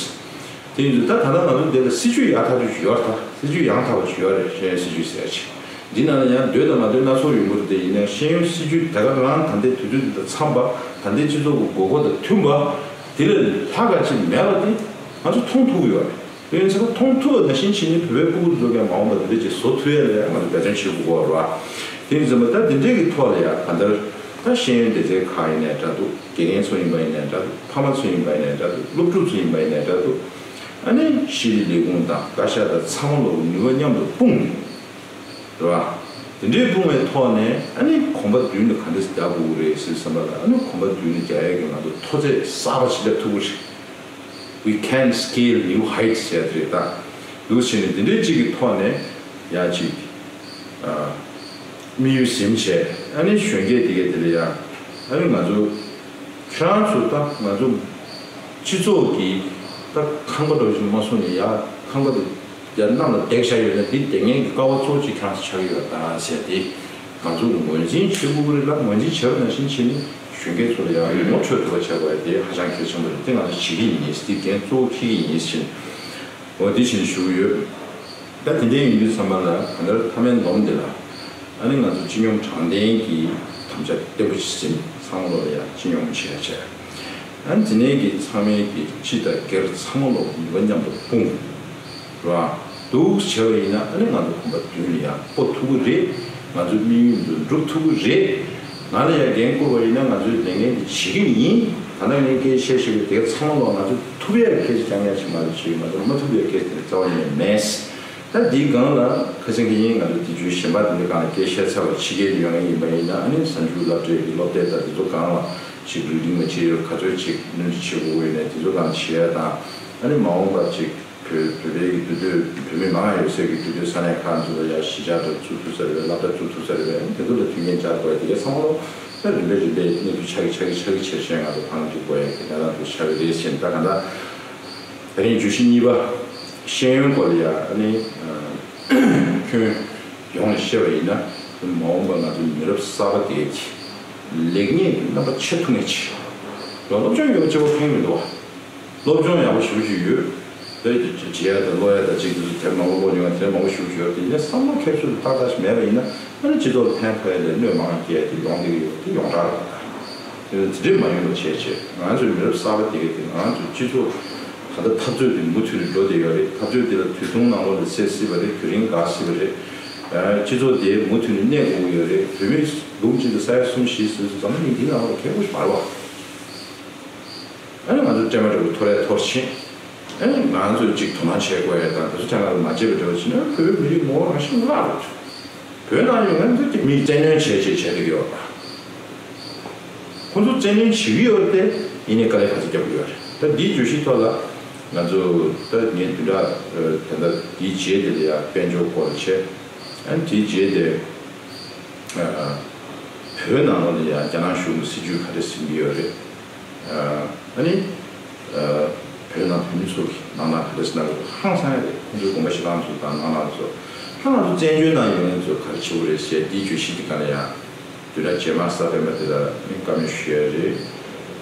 དེ་ཡིན་དུས་ད་ད་ལྟ་ང་ཚོ་འདི་ལ་སྲིད་ཇུས་ཡག་ཐག་ཆོད་ཅིག་ཡོད་རེད། ད་སྲིད་ཇུས་ཡང་དག་པ་ཅིག་ཡོད་རེད། ཤེས་ཡོན་སྲིད་ཇུས་ཟེར་ཡ་ཅིག་འདི་ནང་ལ་ཡང་འདོད་དང་མ་འདོད་སྣ་ཚོགས་ཡོང་གི་རེད། དེ་ཡིན་ན་ཤེས་ཡོན་སྲིད་ཇུས་དེ་ག་རང་ད་ལྟའི་དུས་ཚོད་འདི་དང་འཚམས་པ། ད་ལྟའི་སྤྱི་ཚོགས་ཀྱི་དགོས་མཁོ་དང་མཐུན་པ། དེ་ལས་ལྷག་ག་ཅིག་མེད་པ་དེ་ང་ཚོ་མཐོང་ཐུབ་ཀྱི་ཡོད་རེད། དེ་ཡིན་ཙང་མཐོང་ཐུབ་པ་ནང་བཞིན་བྱས་ནས་བོད་པའི་སྤུ་གུ་ཚོ་གས་མ་འོངས་པ་དེ་འདྲ་ཅིག་བཟོ་ཐུབ་ཡ་ལ་ཡང་ང་ཚོ་འབད་བརྩོན་བྱེད་དགོས་ཀྱི་ཡོད་རེད་བ། དེ་ཡིན་ཙང་མ་ད་དེ་འདྲའི་གི་ཐོག་ལ་ཡང་གང་ལྟར་ད་ཤེས་ཡོན་སྡེ་ཚན་ཁག་ཡིན་ནའི་འདྲ་འདུག་དགེ་རྒན་ཚོ་ཡིན་པ་ཡིན་ནའི་འདྲ་འདུག་ཕ་མ་ཚོ་ཡིན་པ་ཡིན་ནའི་འདྲ་འདུག་སློབ་ཕྲུག་ཚོ་ཡིན་པ་ཡིན་ནའི་འདྲ་འདུག་ཨ་ནི་ཤེས་རིག་ལས་ཁུངས་དང་བཀའ་ཤག་དང་ཚང་མ་ལོག་ནུས་པ་མཉམ་དུ་སྤུངས་ནས། རེད་བ། དེ་འདྲའི་སྤུངས་པའི་ཐོག་ནས་ཨ་ནི་གོམ་པ་མདུན་དུ་ག་འདྲ་རྒྱག་དགོས་ཀྱི་རེད་ཟེར་བསམ་པ་ལ། ཨ་ནི་གོམ་པ་མདུན་དུ་རྒྱག་ཡས་ཀྱི་ང་ཚོ་མཐོ་ཚད་གསར་པ་ཞིག་སླེབས་ཐུབ་ཀྱི་རེད། We can scale new heights ཟེར་ཡ་དེ་རེད་ད། འདུག་བྱས་ནས་དེ་འདྲའི་གཅིག་གི་ཐོག་ནས་ཡ་གཅིག་ཨ། དམིགས་ཡུལ་ཟིན་བྱས་ཨ་ནི་གཞོན་སྐྱེས་དེ་གས་དེ་ལ་ཡ་ཨ་ནི་ང་ཚོ་ཁྱེད་རང་ཚོ་ད་ང་ཚོ་སྤྱི་ཚོགས་ཀྱི་ད་ཁང་པ་འདྲ་བོ་ཞིག་མ་བཟོ་ནས་ཡ་ཁང་པ་དེ་ཡར་གནམ་ལ་བརྡེག་བཞག་ཡོད་ན་འདི་བརྡེག་མཁན་གྱི་ཀ་བ་གཙོ་བོ་གཅིག་ཁྱེད་རང་ཚོ་ཆགས་ཀྱི་ཡོད་ད་ཟེར་ཏེ། ང་ཚོ་ངོས་འཛིན་བྱེད་དགོས་ཀྱི་རེད་ལ། ངོས་འཛིན་བྱས་པ་ནང་བཞིན་བྱས་ནས་གཞོན་སྐྱེས་ཚོ་ལ་ཡང་ངོ་འཕྲོད་ཐུབ་པ་བྱེད་དགོས་ཡ་དེ་ཧ་ཅང་གལ་ཆེན་པོ་རེད། དེ་ང་ཚོ་བྱེད་ཀྱི་ཡིན། དེ་འགན་གཙོ་བོ་འཁྱེར་གྱི་ཡིན་ཟེར། འོ་དེ་བྱས་ནས་ཞུ་གི་ཡོད། ད་དེ་འདྲའི་ཡིན་དུས་ཚང་མ་ལ་གང་ལྟར་མཐའ་མའི་འདོམས་འདི་ལ་ཨ་ནི་ང་ཚོ་སྤྱི་སྙོམས་དྲང་བདེན་གྱི་དམ་བཅའ་བརྟན་པོ་ཞིག་ཟིན། ཚང་མ་ལོ་ལ་ཡང་སྤྱི་སྙོམས་བྱས་བྱས། ཨ་ནི་དེ་ནས་ཀྱི་ཚང་མའི་གི་སྤྱི་དང་སྒེར་ཚང་མ་ལོ་ནུས་པ་མཉམ་དུ་སྤུངས། རེད་བ། འདུག་བྱས་པ་ཡིན་ན་ཨ་ནི་ང་ཚོ་གོམ་པ་མདུན་ལ་ཡང་སྤོ་ཐུབ་ཀྱི་རེད། ང་ཚོའི་དམིགས་ཡུལ་འདི་འགྲུབ་ཐུབ་ཀྱི་རེད། ང་ལ་ཡང་འགན་བསྐུར་བ་ཡིན་ན་ང་ཚོའི་ལས་འགན་འདི་བྱེད་ཀྱི་ཡིན། ད་ལྟ་ངས་སྐད་ཆ་བཤད་བཞིན་པའི་དེ་ཚང་མ་ལོ་ང་ཚོ་ཐུབ་ཡ་སྐད་ཆ་རྐྱང་རྐྱང་ཞིག་མ་གཏོགས་བྱེད་ཀྱི་མ་གཏོགས། མ་ཐུབ་ཡ་སྐད་ཆ་དེ་རྩ་བ་ཉིད་ནས་མེད། ད་འདིའི་སྒང་ལ་ཁ་སང་གི་ཉིན་ང་ཚོ་དེ་བརྗོད་གཞན་པ་དེ་འདྲའི་སྒང་ལ་སྐད་ཆ་ཚར་བ་ཕྱི་རྒྱལ་དུ་ཡོང་ཡ་ཡིན་པ་ཡིན་ན་ཨ་ནི་གཟའ་མཇུག་སློབ་གྲྭའི་གི་སློབ་དེབ་དང་དེ་ཚོ་སྒང་ལ་ཞིག་རི་ཌིང་མ་ཊི་རི་ཡལ་ག་ཚོད་ཅིག་སྣོན་འཕྲི་བྱེད་དགོས་ཀྱི་ཡོད་ན་དེ་ཚོ་སྒང་ལ་བྱེད་ཡ་དང་། ཨ་ནི་མ་འོངས་པར་ཅིག་བོད་བོད་པའི་གི་འདུས་སྡོད་བོད་མི་མང་ཡོད་སའི་གི་འདུས་སྡོད་ས་གནས་ཁག་ཚོ་ལ་ཡ་གཞིས་ཆགས་དང་བཙུགས་ཐུབ་ས་རེད་པས། སློབ་གྲྭ་བཙུགས་ཐུབ་ས་རེད་པས། དེ་ཚོ་ལ་མཐུན་རྐྱེན་སྦྱར་དགོས་ཡ་དེ་གའི་ཚང་མ་ལོ་ད་རིམ་པས་རིམ་པས་གནས་ཚུལ་ཆགས་ཀྱི་ཆགས་ཀྱི་ཆགས་ཀྱི་ཆེར་བཞིན་ང་ཚོ་ཕར་འགྲོ་དགོས་ཡ་གི་གནས་སྟངས་དེ་ཆགས་ཀྱི་རེད་ཟེར། ད་ག་ད། ད་རིང་བརྗོད་གཞི་གཉིས་པ། ཤེས་ཡོན་སྐོར་ལ་ཡ་ཨ་ནི་ཁྱོན་ཡོངས་ནས་བཤད་པ་ཡིན་ན། མ་འོངས་པ་ང་ཚོའི་མི་རབས་གསར་པ་དེ་གི་ལེགས་ཉེས་ཀྱི་རྣམ་པ་ཕྱེ་ཐུབ་མཁན་ཅིག་ལ་སློབ་སྦྱོང་ཡོད་པ་གཅིག་པོ་ཕན་གྱི་མི་འདུག་བ། སློབ་སྦྱོང་ཡག་པོ་ཞེ་པོ་ཅིག་ཡོད། དེ་བྱེད་ཡ་དང་ཀློག་ཡ་དང་ཅིག་དེ་ཚོ་དེབ་མང་པོ་ཀློག་མྱོང་ཡ་དེབ་མང་པོ་ཞེ་པོ་ཅིག་ཡོད་རེད། དེ་ཡིན་ན་བསམ་བློ་ཁྱད་གསོད་ཏག་ཏག་ཞིག་མེད་པ་ཡིན་ན་ཨ་ནི་སྤྱི་ཚོགས་ལ་ཕན་ཐོགས་ཡ་ལས་གནོད་མང་བ་སྐྱེལ་ཡ་དེ་ཡོང་བསྡད་ཀྱི་ཡོད་རེད། དེ་ཡོངས་གྲགས་རེད། དེ་ཚོ་དེ་འདྲས་མ་ཡོང་བ་བྱས་བྱས་ང་ཚོའི་མི་རབས་གསར་པ་དེ་གས་དེ་ང་ཚོའི་སྤྱི་ཚོགས་ད་ལྟ་འཐབ་རྩོད་དེ་མུ་མཐུད་ནས་འགྲོ་བསྡད་ཡོད་རེད། འཐབ་རྩོད་དེ་ལ་དུས་ཐུང་ནང་ལོགས་ལ་སེལ་སྲིད་པ་རེད། རྒྱུན་རིང་འགག་སྲིད་པ་རེད། སྤྱི་ཚོགས་དེ་མུ་མཐུད་ནས་གནས་དགོས་ཀྱི་ཡོད་རེད། བོད་མི་འབུམ་གཅིག་དང་ས་ཡ་གསུམ་བཞི་ཟེར་དུས་འཛམ་བུ་གླིང་འདིའི་ནང་ལོགས་གལ་པོ་ཞིག་མ་རེད་བ། ཨ་ནི་ང་ཚོ་སྤྲེལ་མ་འདྲ་བོ་འཐོར་ཡ་འཐོར་ཕྱིན། ཨ་ནི་ང་ཚོས་ཅིག་དོ་སྣང་བྱེད་དགོས་ཡ་དང་དེ་ཚོ་ཐད་ཀར་མ་བྱས་པ་འདྲ་བོ་བྱས་ན་བོད་མི་རིགས་ངོ་བོ་རང་བཞིན་བརླག་འགྲོ་རྒྱུ། བོད་ནང་ཡོད་མཁན་ཚོ་གི་མིས་བཙན་གནོན་བྱས་བྱས་བྱས་བསྡད་ཀྱི་ཡོད་པ། ཁོ་ཚོ་བཙན་གནོན་བྱེད་ཀྱི་ཡོད་རེད་དེ། ཡིན་ནའི་དཀའ་ལས་ག་ཚོད་རྒྱབ་ཀྱི་ཡོད་རེད། ད་འདིའི་བརྗོད་གཞི་ཐོག་ལ་ང་ཚོ་ད་ངས་བདུན་ཕྲག་ད་ལྟ་འདིའི་རྗེས་དེ་ལ་ཡ་དཔལ་འབྱོར་སྐོར་ལ་བྱས། ཨ་ནི་དེའི་རྗེས་དེ་བོད་ནང་ལོགས་ལ་ཡ་རྒྱ་ནག་གཞུང་གི་སྲིད་ཇུས་ག་རེ་ཟིན་གྱི་ཡོད་རེད། ཨ་ནི། བོད་ནང་བོད་མི་ཚོ་གི་ནང་ལ་ག་རེ་ཟེར་ན་ཧང་སང་ཡ་རེད། ཁོང་ཚོའི་དགོངས་པ་བཞེས་སྟངས་ཚོ་དང་ནང་ལ་ཚོ། ད་ང་ཚོ་བཙན་བྱོལ་ནང་ཡོད་མཁན་ཚོ་ག་རེ་བྱེད་དགོས་རེད་ཟེར་དེའི་བརྗོད་གཞི་དེ་ག་ལ་ཡང་། བདུན་ཕྲག་རྗེས་མ་གསར་སྤེལ་མ་དེ་ལ་ནི་བཀའ་མོལ་ཞུ་ཡ་རེད།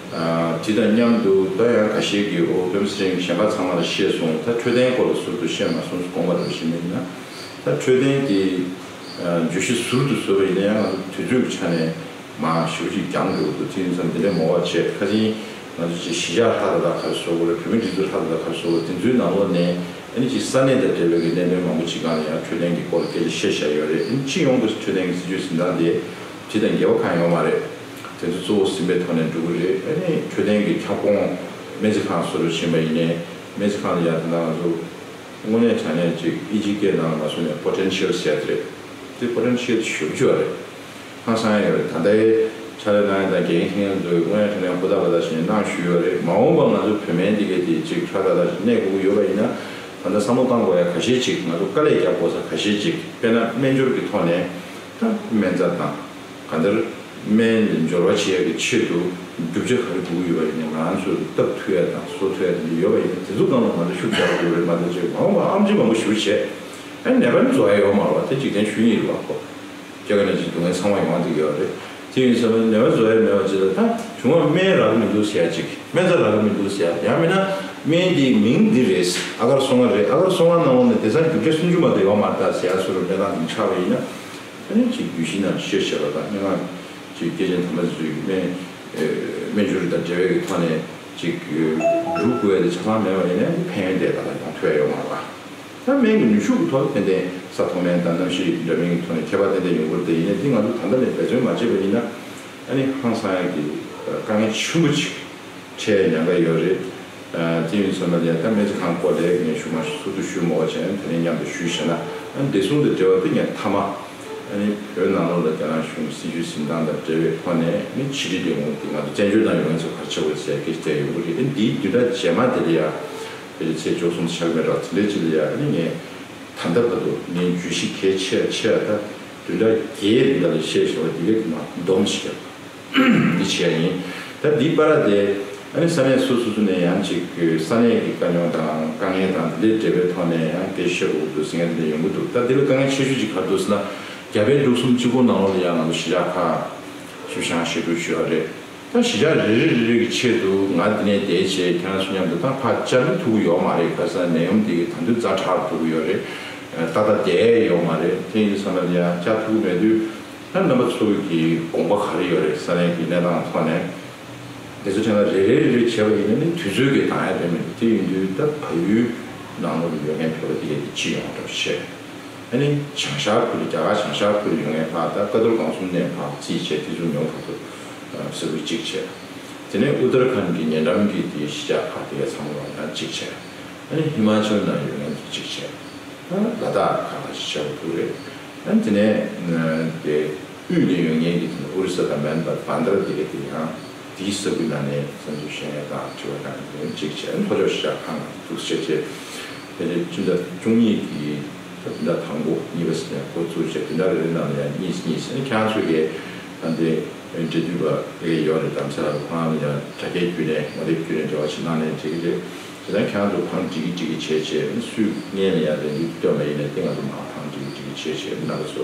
དེ་དང་མཉམ་དུ་ད་ཡང་ཁ་ཤས་ཀྱིས་ཨོ་སྤེན་པ་ཚེ་རིང་གིས་གཞན་པ་ཚང་མ་ལ་བཤད་སོང་། ད་འཕྲོད་བསྟེན་སྐོར་ལ་ཟུར་དུ་བཤད་མ་སོང་ཟེར་དགོངས་པ་རེ་བཞེས་མེད་ན། ད་འཕྲོད་བསྟེན་གྱི་བརྗོད་གཞི་ཟུར་དུ་བཟོས་པ་ཡིན་ན་ཡང་ང་ཚོ་དུས་ཚོད་ཀྱི་ཆ་ནས། མ་ཞུ་ཅིག་རྒྱང་འགྲོ་འདུག་དེ་ཡིན་ཙང་འདི་འདྲའི་མོ་བ་བྱས། ཁ་སང་ང་ཚོ་ཅིག་གཞིས་ཆགས་ལྷ་དང་ལྷ་ཁར་བཟོ་དགོས་རེད། བོད་མི་སྒྲིག་འཛུགས་ལྷ་དང་ལྷ་ཁར་བཟོ་དགོས། དེ་ཚོའི་ནང་ལོགས་ནས་ཨ་ནི་ཅིག་ས་གནས་དང་འབྲེལ་བའི་གི་གནད་དོན་མང་པོ་ཅིག་སྒང་ལ་ཡང་འཕྲོད་བསྟེན་གྱི་སྐོར་ལ་སྐད་ཆ་བཤད་བཞག་ཡོད་རེད། ཨ་ནི་སྤྱི་ཡོངས་ཀྱི་འཕྲོད་བསྟེན་གྱི་སྲིད་ཇུས་འཛིན་སྟངས་དེ་དེ་དང་འགལ་བ་གང་ཡང་ཡོད་མ་རེད། དེ་ཚོ་གཙོ་བོ་ཟིན་པའི་ཐོག་ནས་འགྲོ་གི་རེད། ཨ་ནི་འཕྲོད་བསྟེན་གྱི་ཁྱབ་ཁོངས་སྨན་རྩིས་ཁང་བཟོ་འདྲ་ཕྱིན་པ་ཡིན་ནའི་སྨན་རྩིས་ཁང་ལ་ཡང་ད་ལྟ་ང་ཚོ་དངོས་གནས་དྲང་གནས་ཅིག་ཨིན་ཇིའི་སྐད་ནང་ལ་མ་སོང་ནས་པོ་ཊེན་ཤལ་ཟེར་ཡ་དེ་རེད། དེ་པོ་ཊེན་ཤལ་ཞེ་པོ་ཅིག་ཡོད་རེད། ཧང་སང་ཡོད་རེད། ད་ལྟའི་ཕྱག་ལས་གནང་ཡ་དང་འགན་འཁྱེར་མཁན་ཚོས་དངོས་གནས་དྲང་གནས་ཧུར་ཐག་པ་ཐག་བྱས་ནས་གནང་ཞུས་ཡོད་རེད། མ་འོངས་པ་ང་ཚོ་བོད་སྨན་འདི་གས་དེ་ཅིག་ཧྲ་ཐག་ཐག་ཅིག་གནས་དགོས་ཀྱི་ཡོད་པ་ཡིན་ན། ད་ལྟ་བསམ་བློ་བཏང་དགོས་ཡ་ཁ་ཤས་ཅིག་ང་ཚོ་དཀའ་ལས་རྒྱག་དགོས་ས་ཁ་ཤས་ཅིག་དཔེར་ན་སྨན་སྦྱོར་གྱི་ཐོག་ནས། ད་སྨན་རྩྭ་དང་གང་ལྟར་སྨན་ལ་སྦྱོར་བ་བྱེད་ཡག་གི་ཆེད་དུ་རྒྱུ་ཆ་ག་རེ་དགོས་ཀྱི་ཡོད་པ་ཡིན་ན། ང་རང་ཚོས་བཏབ་ཐུབ་ཡག་དང་བཟོ་ཐུབ་ཡག་དེ་འདྲ་ཡོད་པ་ཡིན་ན། དེ་ཚོ་སྒང་ལ་ང་ཚོ་ཤུགས་རྒྱག་དགོས་རེད་མ་གཏོགས། ཅིག་མང་བ་ཨེམ་ཆི་མང་པོ་ཞེ་པོ་བྱས། ཨ་ནི་ནད་པ་ནི་རྫོགས་ཡག་ཡོད་མ་རེད་པ། དེ་འཇིག་རྟེན་ཆོས་ཉིད་རེད་པ། ཁོ་སྐྱེ་རྒ་ན་འཆི་སྡུག་བསྔལ་ཚང་མ་ཡོང་བསྡད་ཀྱི་ཡོད་རེད། དེ་ཡིན་ཙང་ནད་པ་རྫོགས་ཡག་མེད་པ་ཅིག་ལ། ད་བྱུང་བ་སྨན་རག་གི་མི་འདུག་ཟེར་ཡག་ཅིག་སྨན་རྩྭ་རག་གི་མི་འདུག་ཟེར་ཡག་ཡང་མིན་ན་སྨན་དེའི་མིང་འདི་རེད། ཨ་གར་སོ་ལྔ་རེད། ཨ་གར་སོ་ལྔ་ནང་ལོགས་ནས་དེང་སང་རྒྱུ་ཆ་སུམ་ཅུ་མ་གཏོགས་ཡོད་མ་རེད་ད་ཟེར་ཡག་བཟོ་འདྲ་གནས་སྟངས་དེ་ཆགས་པ་ཡིན་ན། ཨ་ནི་ཅིག་བརྗོད་གཞི་ནང་བཤད་བཤད་པ་དང་། སྙན་ངག་ཅིག་སྐྱེས་ཆེན་དམ་པ་ཚོའི་སྨན་ཨེ་སྨན་སྦྱོར་དང་འབྲེལ་བའི་གི་ཐོག་ནས་ཅིག་སྒྲུབ་དགོས་ཡག་དེ་ཆ་ཚང་མེད་པ་ཡིན་ན། ཨ་ནི་ཕན་ཡོན་དེ་ད་ལྟ་ཡང་ཐོན་ཡོད་མ་རེད་པ། ད་སྨན་གྱི་ནུས་ཤུགས་ཀྱི་ཐོག་ཏན་ཏན་ས་མཐོ་དམན་དང་གནམ་གཤིས་འདྲ་མིན་གྱི་ཐོག་ནས་ཁྱད་པར་ཏན་ཏན་ཡོང་གི་རེད། དེ་ཡིན་ནའི་འདི་ང་ཚོ་ད་ལྟ་ནས་འབད་བརྩོན་མ་བྱས་པ་ཡིན་ན། ཨ་ནི་ཧང་སང་ཡག་གི་དཀའ་ངལ་ཆེན་པོ་ཅིག་འཕྲད་ཉེན་ཁ་ཡོད་རེད། ཨ་དེ་ཡིན་ཙང་ནས་ད་སྨན་རྩིས་ཁང་སྐོར་ལ་ངས་ཞུ་མ་ཚུགས་དུས་ཞུ་མ་དགོས་བྱས། དེ་ནས་མཉམ་དུ་ཞུས་བྱས་ན། ཨ་ནི་བདེ་སྲུང་དང་འབྲེལ་བ་དེ་ངས་མཐའ་མ། ཨ་ནི་བོད་ནང་ལོགས་ལ་རྒྱ་ནག་གཞུང་གི་སྲིད་བྱུས་འཛིན་སྟངས་དང་འབྲེལ་བའི་ཐོག་ནས། ཨ་ནི་ཕྱི་དྲིལ་ལས་ཁུངས་དེ་ང་ཚོ་བཙན་བྱོལ་ནང་ཡོད་མཁན་ཚོ་ག་རེ་བྱེད་དགོས་ཟེར་སྐད་ཆ་དེ་ཡོང་གི་རེད། ཨ་ནི་འདིའི་བདུན་ཕྲག་རྗེས་མ་དེ་ལ་ཡ། དེ་རེད། ཚེས་བཅུ་གསུམ་ཆགས་མེད་ར། དེ་འདྲའི་ཅིག་ལ་ཡ། ཨ་ནི་ངས་ད་ལྟ་བར་དུ་ངའི་བརྗོད་གཞི་གལ་ཆེ་ཆེ་བ་ད་བདུན་ཕྲག་བརྒྱད་རིང་ག་ལ་བཤད་བཞག་པ་དེ་གའི་ནང་སྡོམ་ཞིག་རྒྱབ། འདི་བྱས་ཡིན། ད་འདི་བར་དེ་ཨ་ནི་ས་གནས་སོ་སོ་སོ་ནས་ཡང་ཅིག་ས་གནས་ཀྱི་དཀའ་རྙོག་དང་དཀའ་ངལ་དང་དེ་འདྲའི་འབྲེལ་བའི་ཐོག་ནས་ཡང་སྐད་ཆ་བཤད་དགོས་ཀྱི་འདུག་ཟེར་མཁན་དེ་འདྲ་ཡོང་གི་འདུག་ད་འདི་ལ་དཀའ་ངལ་ཆེ་ཤོས་ཅིག་ག་རེ་འདུག་ཟེར་ན། རྒྱ་བལ་འབྲུག་གསུམ་གཅིག་པོ་ནང་ལོགས་ལ་ཡང་ང་ཚོ་གཞིས་ཆགས་ཁག་བཞི་བཅུ་ཞེ་དྲུག་ཡོད་རེད། ད་གཞིས་ཆགས་རེ་རེ་རེ་རེ་གི་ཆེད་དུ་ང་འདི་ནས་བསྡད་བྱས་ཁྱེད་རང་ཚོ་མཉམ་དུ་ད་ཕར་བཅར་ཐུབ་ཀྱི་ཡོད་མ་རེད། ག་རེ་ཟེར་ན་ནད་ཡམས་འདི་གི་ད་དུང་ཛ་དྲག་ཏུ་ཡོད་རེད། ཏག་ཏག་བསྡད་ཡོད་མ་རེད། དེ་ཡིན་ཙང་ལ་ཡང་བཅར་ཐུབ་ཀྱི་མེད་དུས། ད་རྣམ་པ་ཚོ་གི་དགོངས་པ་ག་རེ་ཡོད་རེད། ས་གནས་ཀྱི་གནས་སྟངས་ཐོག་ནས་དེ་ཚོ་དྲན་ལ་རེ་རེ་རེ་རེ་བྱས་པ་ཡིན་ན་ནི་དུས་ཚོད་ཀྱིས་འདང་ཡ་རེད་མི་འདུག་དེ་ཡིན་དུས་ད་བལ་ཡུལ་ནང་ལོགས་ལ་ཡོད་མཁན་བོད་པ་དེ་གས་དེ་ཅི་ཡོང་འདྲ་བཤད། ཨ་ནི་བྱང་ཤར་ཁུལ། རྒྱ་གར་བྱང་ཤར་ཁུལ་ཡོད་མཁན་ཁག་ད་ཀ་རྡོར་སྒང་གསུམ་ནས་ཕར་རྩིས་བྱས། དེ་ཚོ་ཉུང་བར་དུ་ས་ཁུལ་གཅིག་བྱས། དེ་ནས་ཨུ་ཏར་ཁཱན་གྱི་ཉེ་འགྲམ་གྱི་དེའི་གཞིས་ཆགས་ཁག་དེ་གས་ཚང་མ་ཡང་གཅིག་བྱས། ཨ་ནི་ཧི་མ་ཅལ་ནང་ཡོད་མཁན་ཚོ་གཅིག་བྱས། ཨ་ལ་དྭགས་ཁག་ཁག་ཅིག་བྱས་པ་འདུག་རེད། ཨ་ནི་དེ་ནས་དེ་དབུས་ནས་ཡོད་མཁན་གྱི་དེ་ནས་ཨོ་རི་ས་དང་མན་པ་བྷན་དར་དེ་གས་དེ་ཡང་དེའི་ས་ཁུལ་ནང་ནས་བསམ་ཚུལ་བཤད་མཁན་དང་དྲི་བ་དྲིས་ལན་གཅིག་བྱས། ཨ་ནི་ལྷོ་ཕྱོགས་གཞིས་ཆགས་ཁག་ནང་འདུག་བྱས་བྱས། དེ་ནས་སྤྱི་ཟླ་བཅུ་གཉིས་ཀྱི་ད་བདུན་ཕྲག་དང་པོ་གཉིས་པ་ཟེར་ནས་འགོ་བཙུགས་བྱས། བདུན་ཕྲག་རེ་རེ་ནང་ལ་ཡང་གཉིས་གཉིས་ཟེར་ནས། ཁྱེད་རང་ཚོ་གིས་ད་འདི་འབྲེལ་མཐུད་པ་རེ་ཡོད་རེད་དམ་ཟེར་ལབ། ཁོ་རང་ལ་ཡང་དྲ་རྒྱའི་བརྒྱུད་ནས་ངོ་དེབ་བརྒྱུད་ནས་འབྲེལ་བ་བྱེད་གནང་ནས་འགྲིག་གི་རེད། དེ་ལྟར་ཁྱེད་རང་ཚོ་བང་སྒྲིག་གི་སྒྲིག་གི་བྱས་བྱས། སུས་སྔོན་ལ་ཡང་ལས་འགུལ་བཏོན་པ་ཡིན་ནའི་དེ་ང་ཚོ་མར་བང་སྒྲིག་གི་སྒྲིག་གི་བྱས་བྱས། རྣམ་པ་ཚོ་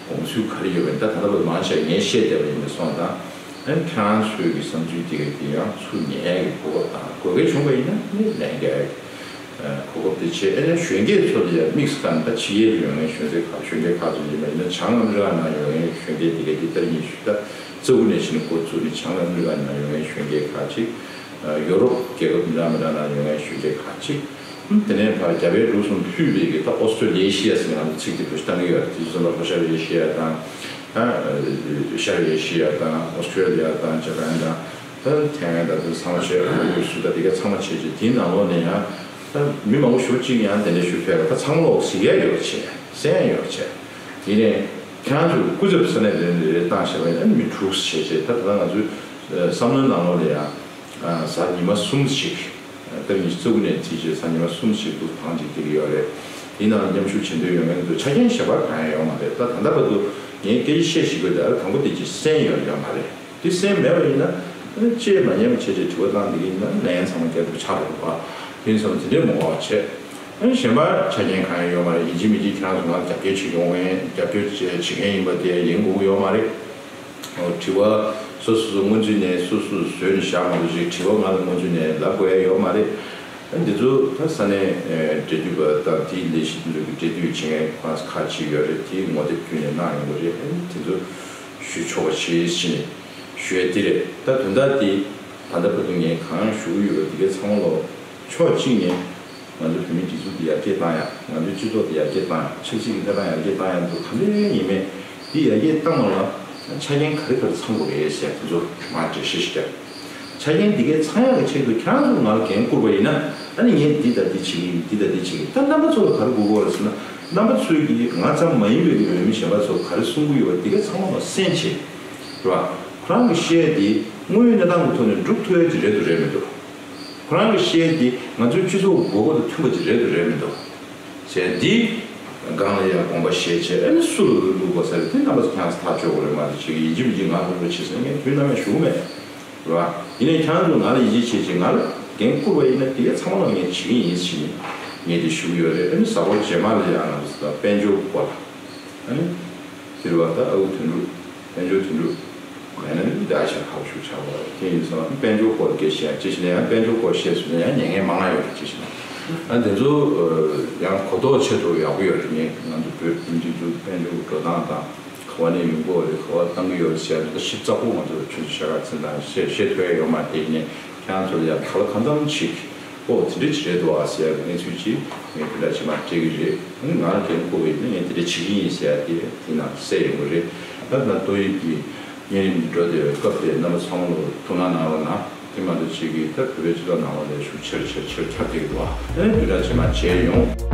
དགོངས་ཚུལ་ག་རེ་ཡོད་པ་ཡིན་ད་ད་ལྟ་བར་མང་ཆེ་ངས་བཤད་བསྡད་པ་ཡིན་པ་སོང་ཙང་། ཨ་ནི་ཁྱེད་རང་ཚོའི་གི་བསམ་ཚུལ་དེ་ག་དེ་ཡང་ཚུར་ཉན་ཡག་གི་གོ་སྐབས་དང་། དགོས་གལ་བྱུང་བ་ཡིན་ན་ནི་ལན་རྒྱག་ཡག་གི་གོ་སྐབས་དེ་བྱས། ཨ་ནི་གཞོན་སྐྱེས་ཚོ་ལ་ཡང་དམིགས་སུ་བཀར་ནས། ད་ཕྱི་རྒྱལ་ལ་ཡོད་མཁན་གཞོན་སྐྱེས་ཁག་གཞོན་སྐྱེས་ཁག་ཚོ་ཡིན་པ་ཡིན་ན། བྱང་ཨ་མི་རི་ཀ་ནང་ཡོད་མཁན་གཞོན་སྐྱེས་དེ་ག་དེ་ལྟར་ཡིན་ཞུ། ད་ས་ཁུལ་ནས་ཕྱིན་ནས་འགོ་བཙུགས་ནས་བྱང་ཨ་མི་རི་ཀ་ནང་ཡོད་མཁན་གཞོན་སྐྱེས་ཁག་ཅིག་ཡོ་རོབ་རྒྱལ་ཁབ་འདྲ་མི་འདྲ་ནང་ཡོད་མཁན་གཞོན་སྐྱེས་ཁག་ཅིག་དེ་ནས་ཕར་རྒྱ་བལ་འབྲུག་གསུམ་ཕུད་པའི་གི་ད་ཨོ་སི་ཀྲོ་ལེ་ཤི་ཡ་ཟེར་ནས་ང་ཚོ་ཚིག་དེ་བེད་སྤྱོད་བཏང་གི་ཡོད་རེད། དེ་ཚོ་ལྷོ་ཤར་ཨེ་ཤི་ཡ་དང་། ཨ་ཤར་ཨེ་ཤི་ཡ་དང་། ཨོ་སི་ཀྲོ་ལི་ཡ་དང་། ཇ་པན་དང་། ད་ཐའེ་ཝན་དང་། དེ་ཚང་མ་བྱས། ཨུ་རུ་སུ་དང་། དེ་ག་ཚང་མ་བྱས་བྱས། དེའི་ནང་ལོགས་ནས་ཡང་ད་མི་མང་པོ་ཞེ་པོ་ཅིག་ཡང་དེ་འདྲ་ཞུ་ཕེབས། ད་ཚང་མ་ལོག་གཟིགས་ཡ་ཡོད་བྱས། གསན་ཡ་ཡོད་བྱས། དེ་ནས་ཁྱེད་རང་ཚོ་སྐུ་ཚབ་ས་གནས་རེ་རེ་བཏང་བྱས་པ་ཡིན་ན་མི་དྲུག་བྱས་བྱས། ད་ད་ལྟ་ང་ཚོའི་བསམ་བློའི་ནང་ལོགས་ལ་ཡང་གཟའ་ཉི་མ་གསུམ་ཞིག་ད་ཉི་ཤུ་རྩ་དགུ་ནས་བརྩིས་བྱས་གཟའ་ཉི་མ་གསུམ་ཞིག་འདུག་བང་ཅིག་སྟེར་གྱི་ཡོད་རེད། དེའི་ནང་ལ་མཉམ་ཞུགས་བྱེད་འདོད་ཡོད་མཁན་ཚོ་ཆ་རྐྱེན་གཞན་པ་གང་ཡང་ཡོད་མ་རེད། ད་ད་ལྟ་བར་དུ་ངས་སྐད་ཆ་བཤད་བཞིན་པའི་ཟླ་བ་དང་པོ་དེ་ཅིག་གསན་ཡོད་ཡོད་མ་རེད། དེ་གསན་མེད་པ་ཡིན་ན་ཨ་ནི་བཅད་མ་ཉན་པ་བྱས་བྱས་དྲི་བ་བཏང་བསྡད་ཀྱི་ཡིན་ན་ལན་ཚང་མ་རྒྱབ་ཐུབ་ཆགས་འགྲོ་གི་རེད་པ། དེ་ཡིན་ཙང་དེ་འདྲའི་མ་དགོས་པ་བྱས། ཨ་ནི་གཞན་པ་ཆ་རྐྱེན་གང་ཡང་ཡོད་མ་རེད། ཡིན་གཅིག་མིན་གཅིག་ཁྱེད་རང་ཚོ་ང་ལ་རྒྱབ་སྐྱོར་བྱེད་ཡོང་མཁན། རྒྱབ་སྐྱོར་བྱེད་བྱེད་མཁན་ཡིན་པ་དེ་ཡིན་དགོས་ཀྱི་ཡོད་མ་རེད། དྲི་བ་སོ་སོ་སོ་སྔོན་ཚུད་ནས་སོ་སོས་བཟོས་ནས་བཞག་མ་གཏོགས་ཅིག་དྲི་བ་ང་ལ་སྔོན་ཚུད་ནས་ལབ་དགོས་ཡ་ཡོད་མ་རེད། ཨ་འདི་ཚོ་ད་ས་གནས་འབྲེལ་མཐུད་པ་དང་དེའི་ལས་གཞི་འདི་ཚོ་གི་འབྲེལ་མཐུད་བྱེད་མཁན་ཁོ་རང་ཁག་ཅིག་ཡོད་རེད། དེའི་ངོ་དེབ་བརྒྱུད་ནས་གནང་ཡོང་གི་རེད། ཨ་དེ་ཚོ་ཞུ་ཆོག་པ་བྱེད་ཕྱིན་ནས་ཞུ་ཡ་འདི་རེད། ད་དོན་དག་འདི་ད་ལྟ་བར་དུ་ངས་གང་ཞུ་གི་ཡོད་པ་འདི་གའི་ཚང་མ་ལོ་ཕྱོགས་གཅིག་ནས། ང་ཚོའི་བོད་མིའི་སྒྲིག་འཛུགས་འདི་ཡར་རྒྱས་བཏང་ཡག་ང་ཚོའི་སྤྱི་ཚོགས་འདི་ཡར་རྒྱས་བཏང་ཡག་ཆབ་སྲིད་ཀྱི་གནས་སྟངས་ཡར་རྒྱས་བཏང་ཡག་འདུག་ག་འདྲ་ཡིན་མིན། འདི་ཡར་རྒྱས་བཏང་བ་ལ་ཆ་རྐྱེན་ག་རེ་ག་རེ་ཚང་དགོས་རེད་ཟེར་དེ་ཚོ་མར་འགྲེལ་བཤད་ཞིག་བརྒྱབ། ཆ་རྐྱེན་འདི་གའི་ཚང་ཡག་གི་ཆེད་དུ་ཁྱེད་རང་ཚོ་ང་ལ་འགན་བསྐུར་བ་ཡིན་ན། ཨ་ནི་ངས་འདི་དང་འདི་བྱེད་ཀྱི་ཡིན། འདི་དང་འདི་བྱེད་ཀྱི་ཡིན། ད་རྣམ་པ་ཚོ་ལ་ག་རེ་དགོས་ཀྱི་ཡོད་རེད་ཟེར་ན། རྣམ་པ་ཚོས་ཀྱིས་ང་ཙམ་མ་ཡིན་པའི་བོད་མི་གཞན་པ་ཚོ་ག་རེ་གསུང་གི་ཡོད་པ་འདི་གའི་ཚང་མ་ལ་གསན་བྱས། རེད་པ། ཁོ་རང་གི་བཤད་དེ་དངོས་ཡོད་གནས་སྟངས་ཀྱི་ཐོག་ནས་འགྲུབ་ཐུབ་ཡ་ཅིག་རེད་འདུག་རེད་མི་འདུག་ཁོ་རང་གི་བཤད་དེ་ང་ཚོའི་སྤྱི་ཚོགས་དགོས་མཁོ་དང་མཐུན་པ་ཅིག་རེད་འདུག་རེད་མི་འདུག་ཟེར་འདི། སྒང་ལ་ཡང་དགོངས་པ་བཞེས་བྱས། ཨ་ནི་སུ་ལ་བླུག་དགོས་ས་རེད། དེ་རྣམ་པ་ཚོ་ཁྱེད་རང་ཚོ་ཐག་གཅོད་དགོས་རེད། མ་གཏོགས་ཅིག་ཡིན་གཅིག་མིན་གཅིག་ང་ལ་བླུག་རོགས་བྱེད་ཟེར་ངས་དུས་ནམ་ཡང་ཞུ་གི་མེད། རེད་བ། ཡིན་ནའི་ཁྱེད་རང་ཚོ་ང་ལ་ཡིད་ཆེས་བྱེད་ཅིག་ང་ལ་འགན་བསྐུར་བ་ཡིན་ན་དེ་གའི་ཚང་མ་ལ་ངས་བྱེད་ཀྱི་ཡིན་ཟེར་ནས་ངས་དེ་ཞུ་གི་ཡོད་རེད། ཨ་ནི་གཟའ་འཁོར་རྗེས་མ་ལ་ཡང་ང་ཚོ་དཔལ་འབྱོར་སྐོར་ལ། ཨ་ནི། དེ་རེད་བ། ད་ཨ་ཁུ་དོན་གྲུབ། དཔལ་འབྱོར་དོན་གྲུབ། མེད་ན་ནི་འདི་ཨ་ཅག་ཁག་ཤུགས་ཆགས་པ་རེད། དེ་ཡིན་སོང་ན་དཔལ་འབྱོར་སྐོར་སྐད་ཆ་བཤད་ཡ། ཅི་ཞིག་ན་ཡང་དཔལ་འབྱོར་སྐོར་བཤད་སོང་ན་ཡང་ཉན་མཁན་མང་ང་ཡོད་རེད། ཅི་ཞིག་ན། ཨ་དེ་ཚོ་ཡང་གོ་རྟོགས་ཆེད་དུ་ཡག་པོ་ཡོད་རེད། ངས་ང་ཚོ་བོད་སྤྱི་ཚོགས་དཔལ་འབྱོར་འགྲོ་སྟངས་དང་། ག་བ་ནས་ཡོང་གི་ཡོད་རེད། ག་བ་བཏང་གི་ཡོད་རེད་ཟེར་ཡ་དེ་ཞིབ་ཚགས་པོ་ང་ཚོ་ཆུང་ཆུང་ཤ་ཁ་ཚན་དང་བཤད་བཤད་ཐུབ་ཡ་ཡོད་མ་རེད། དེ་ཡིན་ནའི་ཁྱེད་རང་ཚོ་ལ་ཡང་ག་ལ་གང་འཚམ་ཅིག་ཨོ་དེ་འདྲ་ཅིག་རེད་འདུག་ཨ་ཟེར་ཡ་གི་གནས་ཚུལ་ཅིག་ངས་དེ་འདྲ་ཅིག་མར་སྤྲད་ཀྱི་རེད། ཨ་ནི་ང་རང་འགན་འཁུར་བ་ཡིན་ན་ངས་དེ་འདྲ་བྱེད་ཀྱི་ཡིན་ཟེར་ཡ་དེ་དེ་ནང་གསལ་ཡོང་གི་རེད། ད་ད་ཏོག་དབྱིབས་ཀྱི་གཉན་རིམས་འགྲོ་བསྡད་པའི་སྐབས་དེ་རྣམ་པ་ཚང་མ་ལ་ཐུགས་སྣང་གནང་རོགས་གནང་། དེ་མ་གཏོགས་ཅིག་གིས་ད་བོད་པའི་སྤྱི་ཚོགས་ནང་ལོགས་ལ་ཤུགས་ཆེ་རུ་ཆེ་རུ་ཆེ་རུ་ཁྱབ་བསྡད་ཀྱི་འདུག་ཨ། ཨ་ནི་དེ་འདྲ་ཅིག་མར་བྱས་ཡོང་།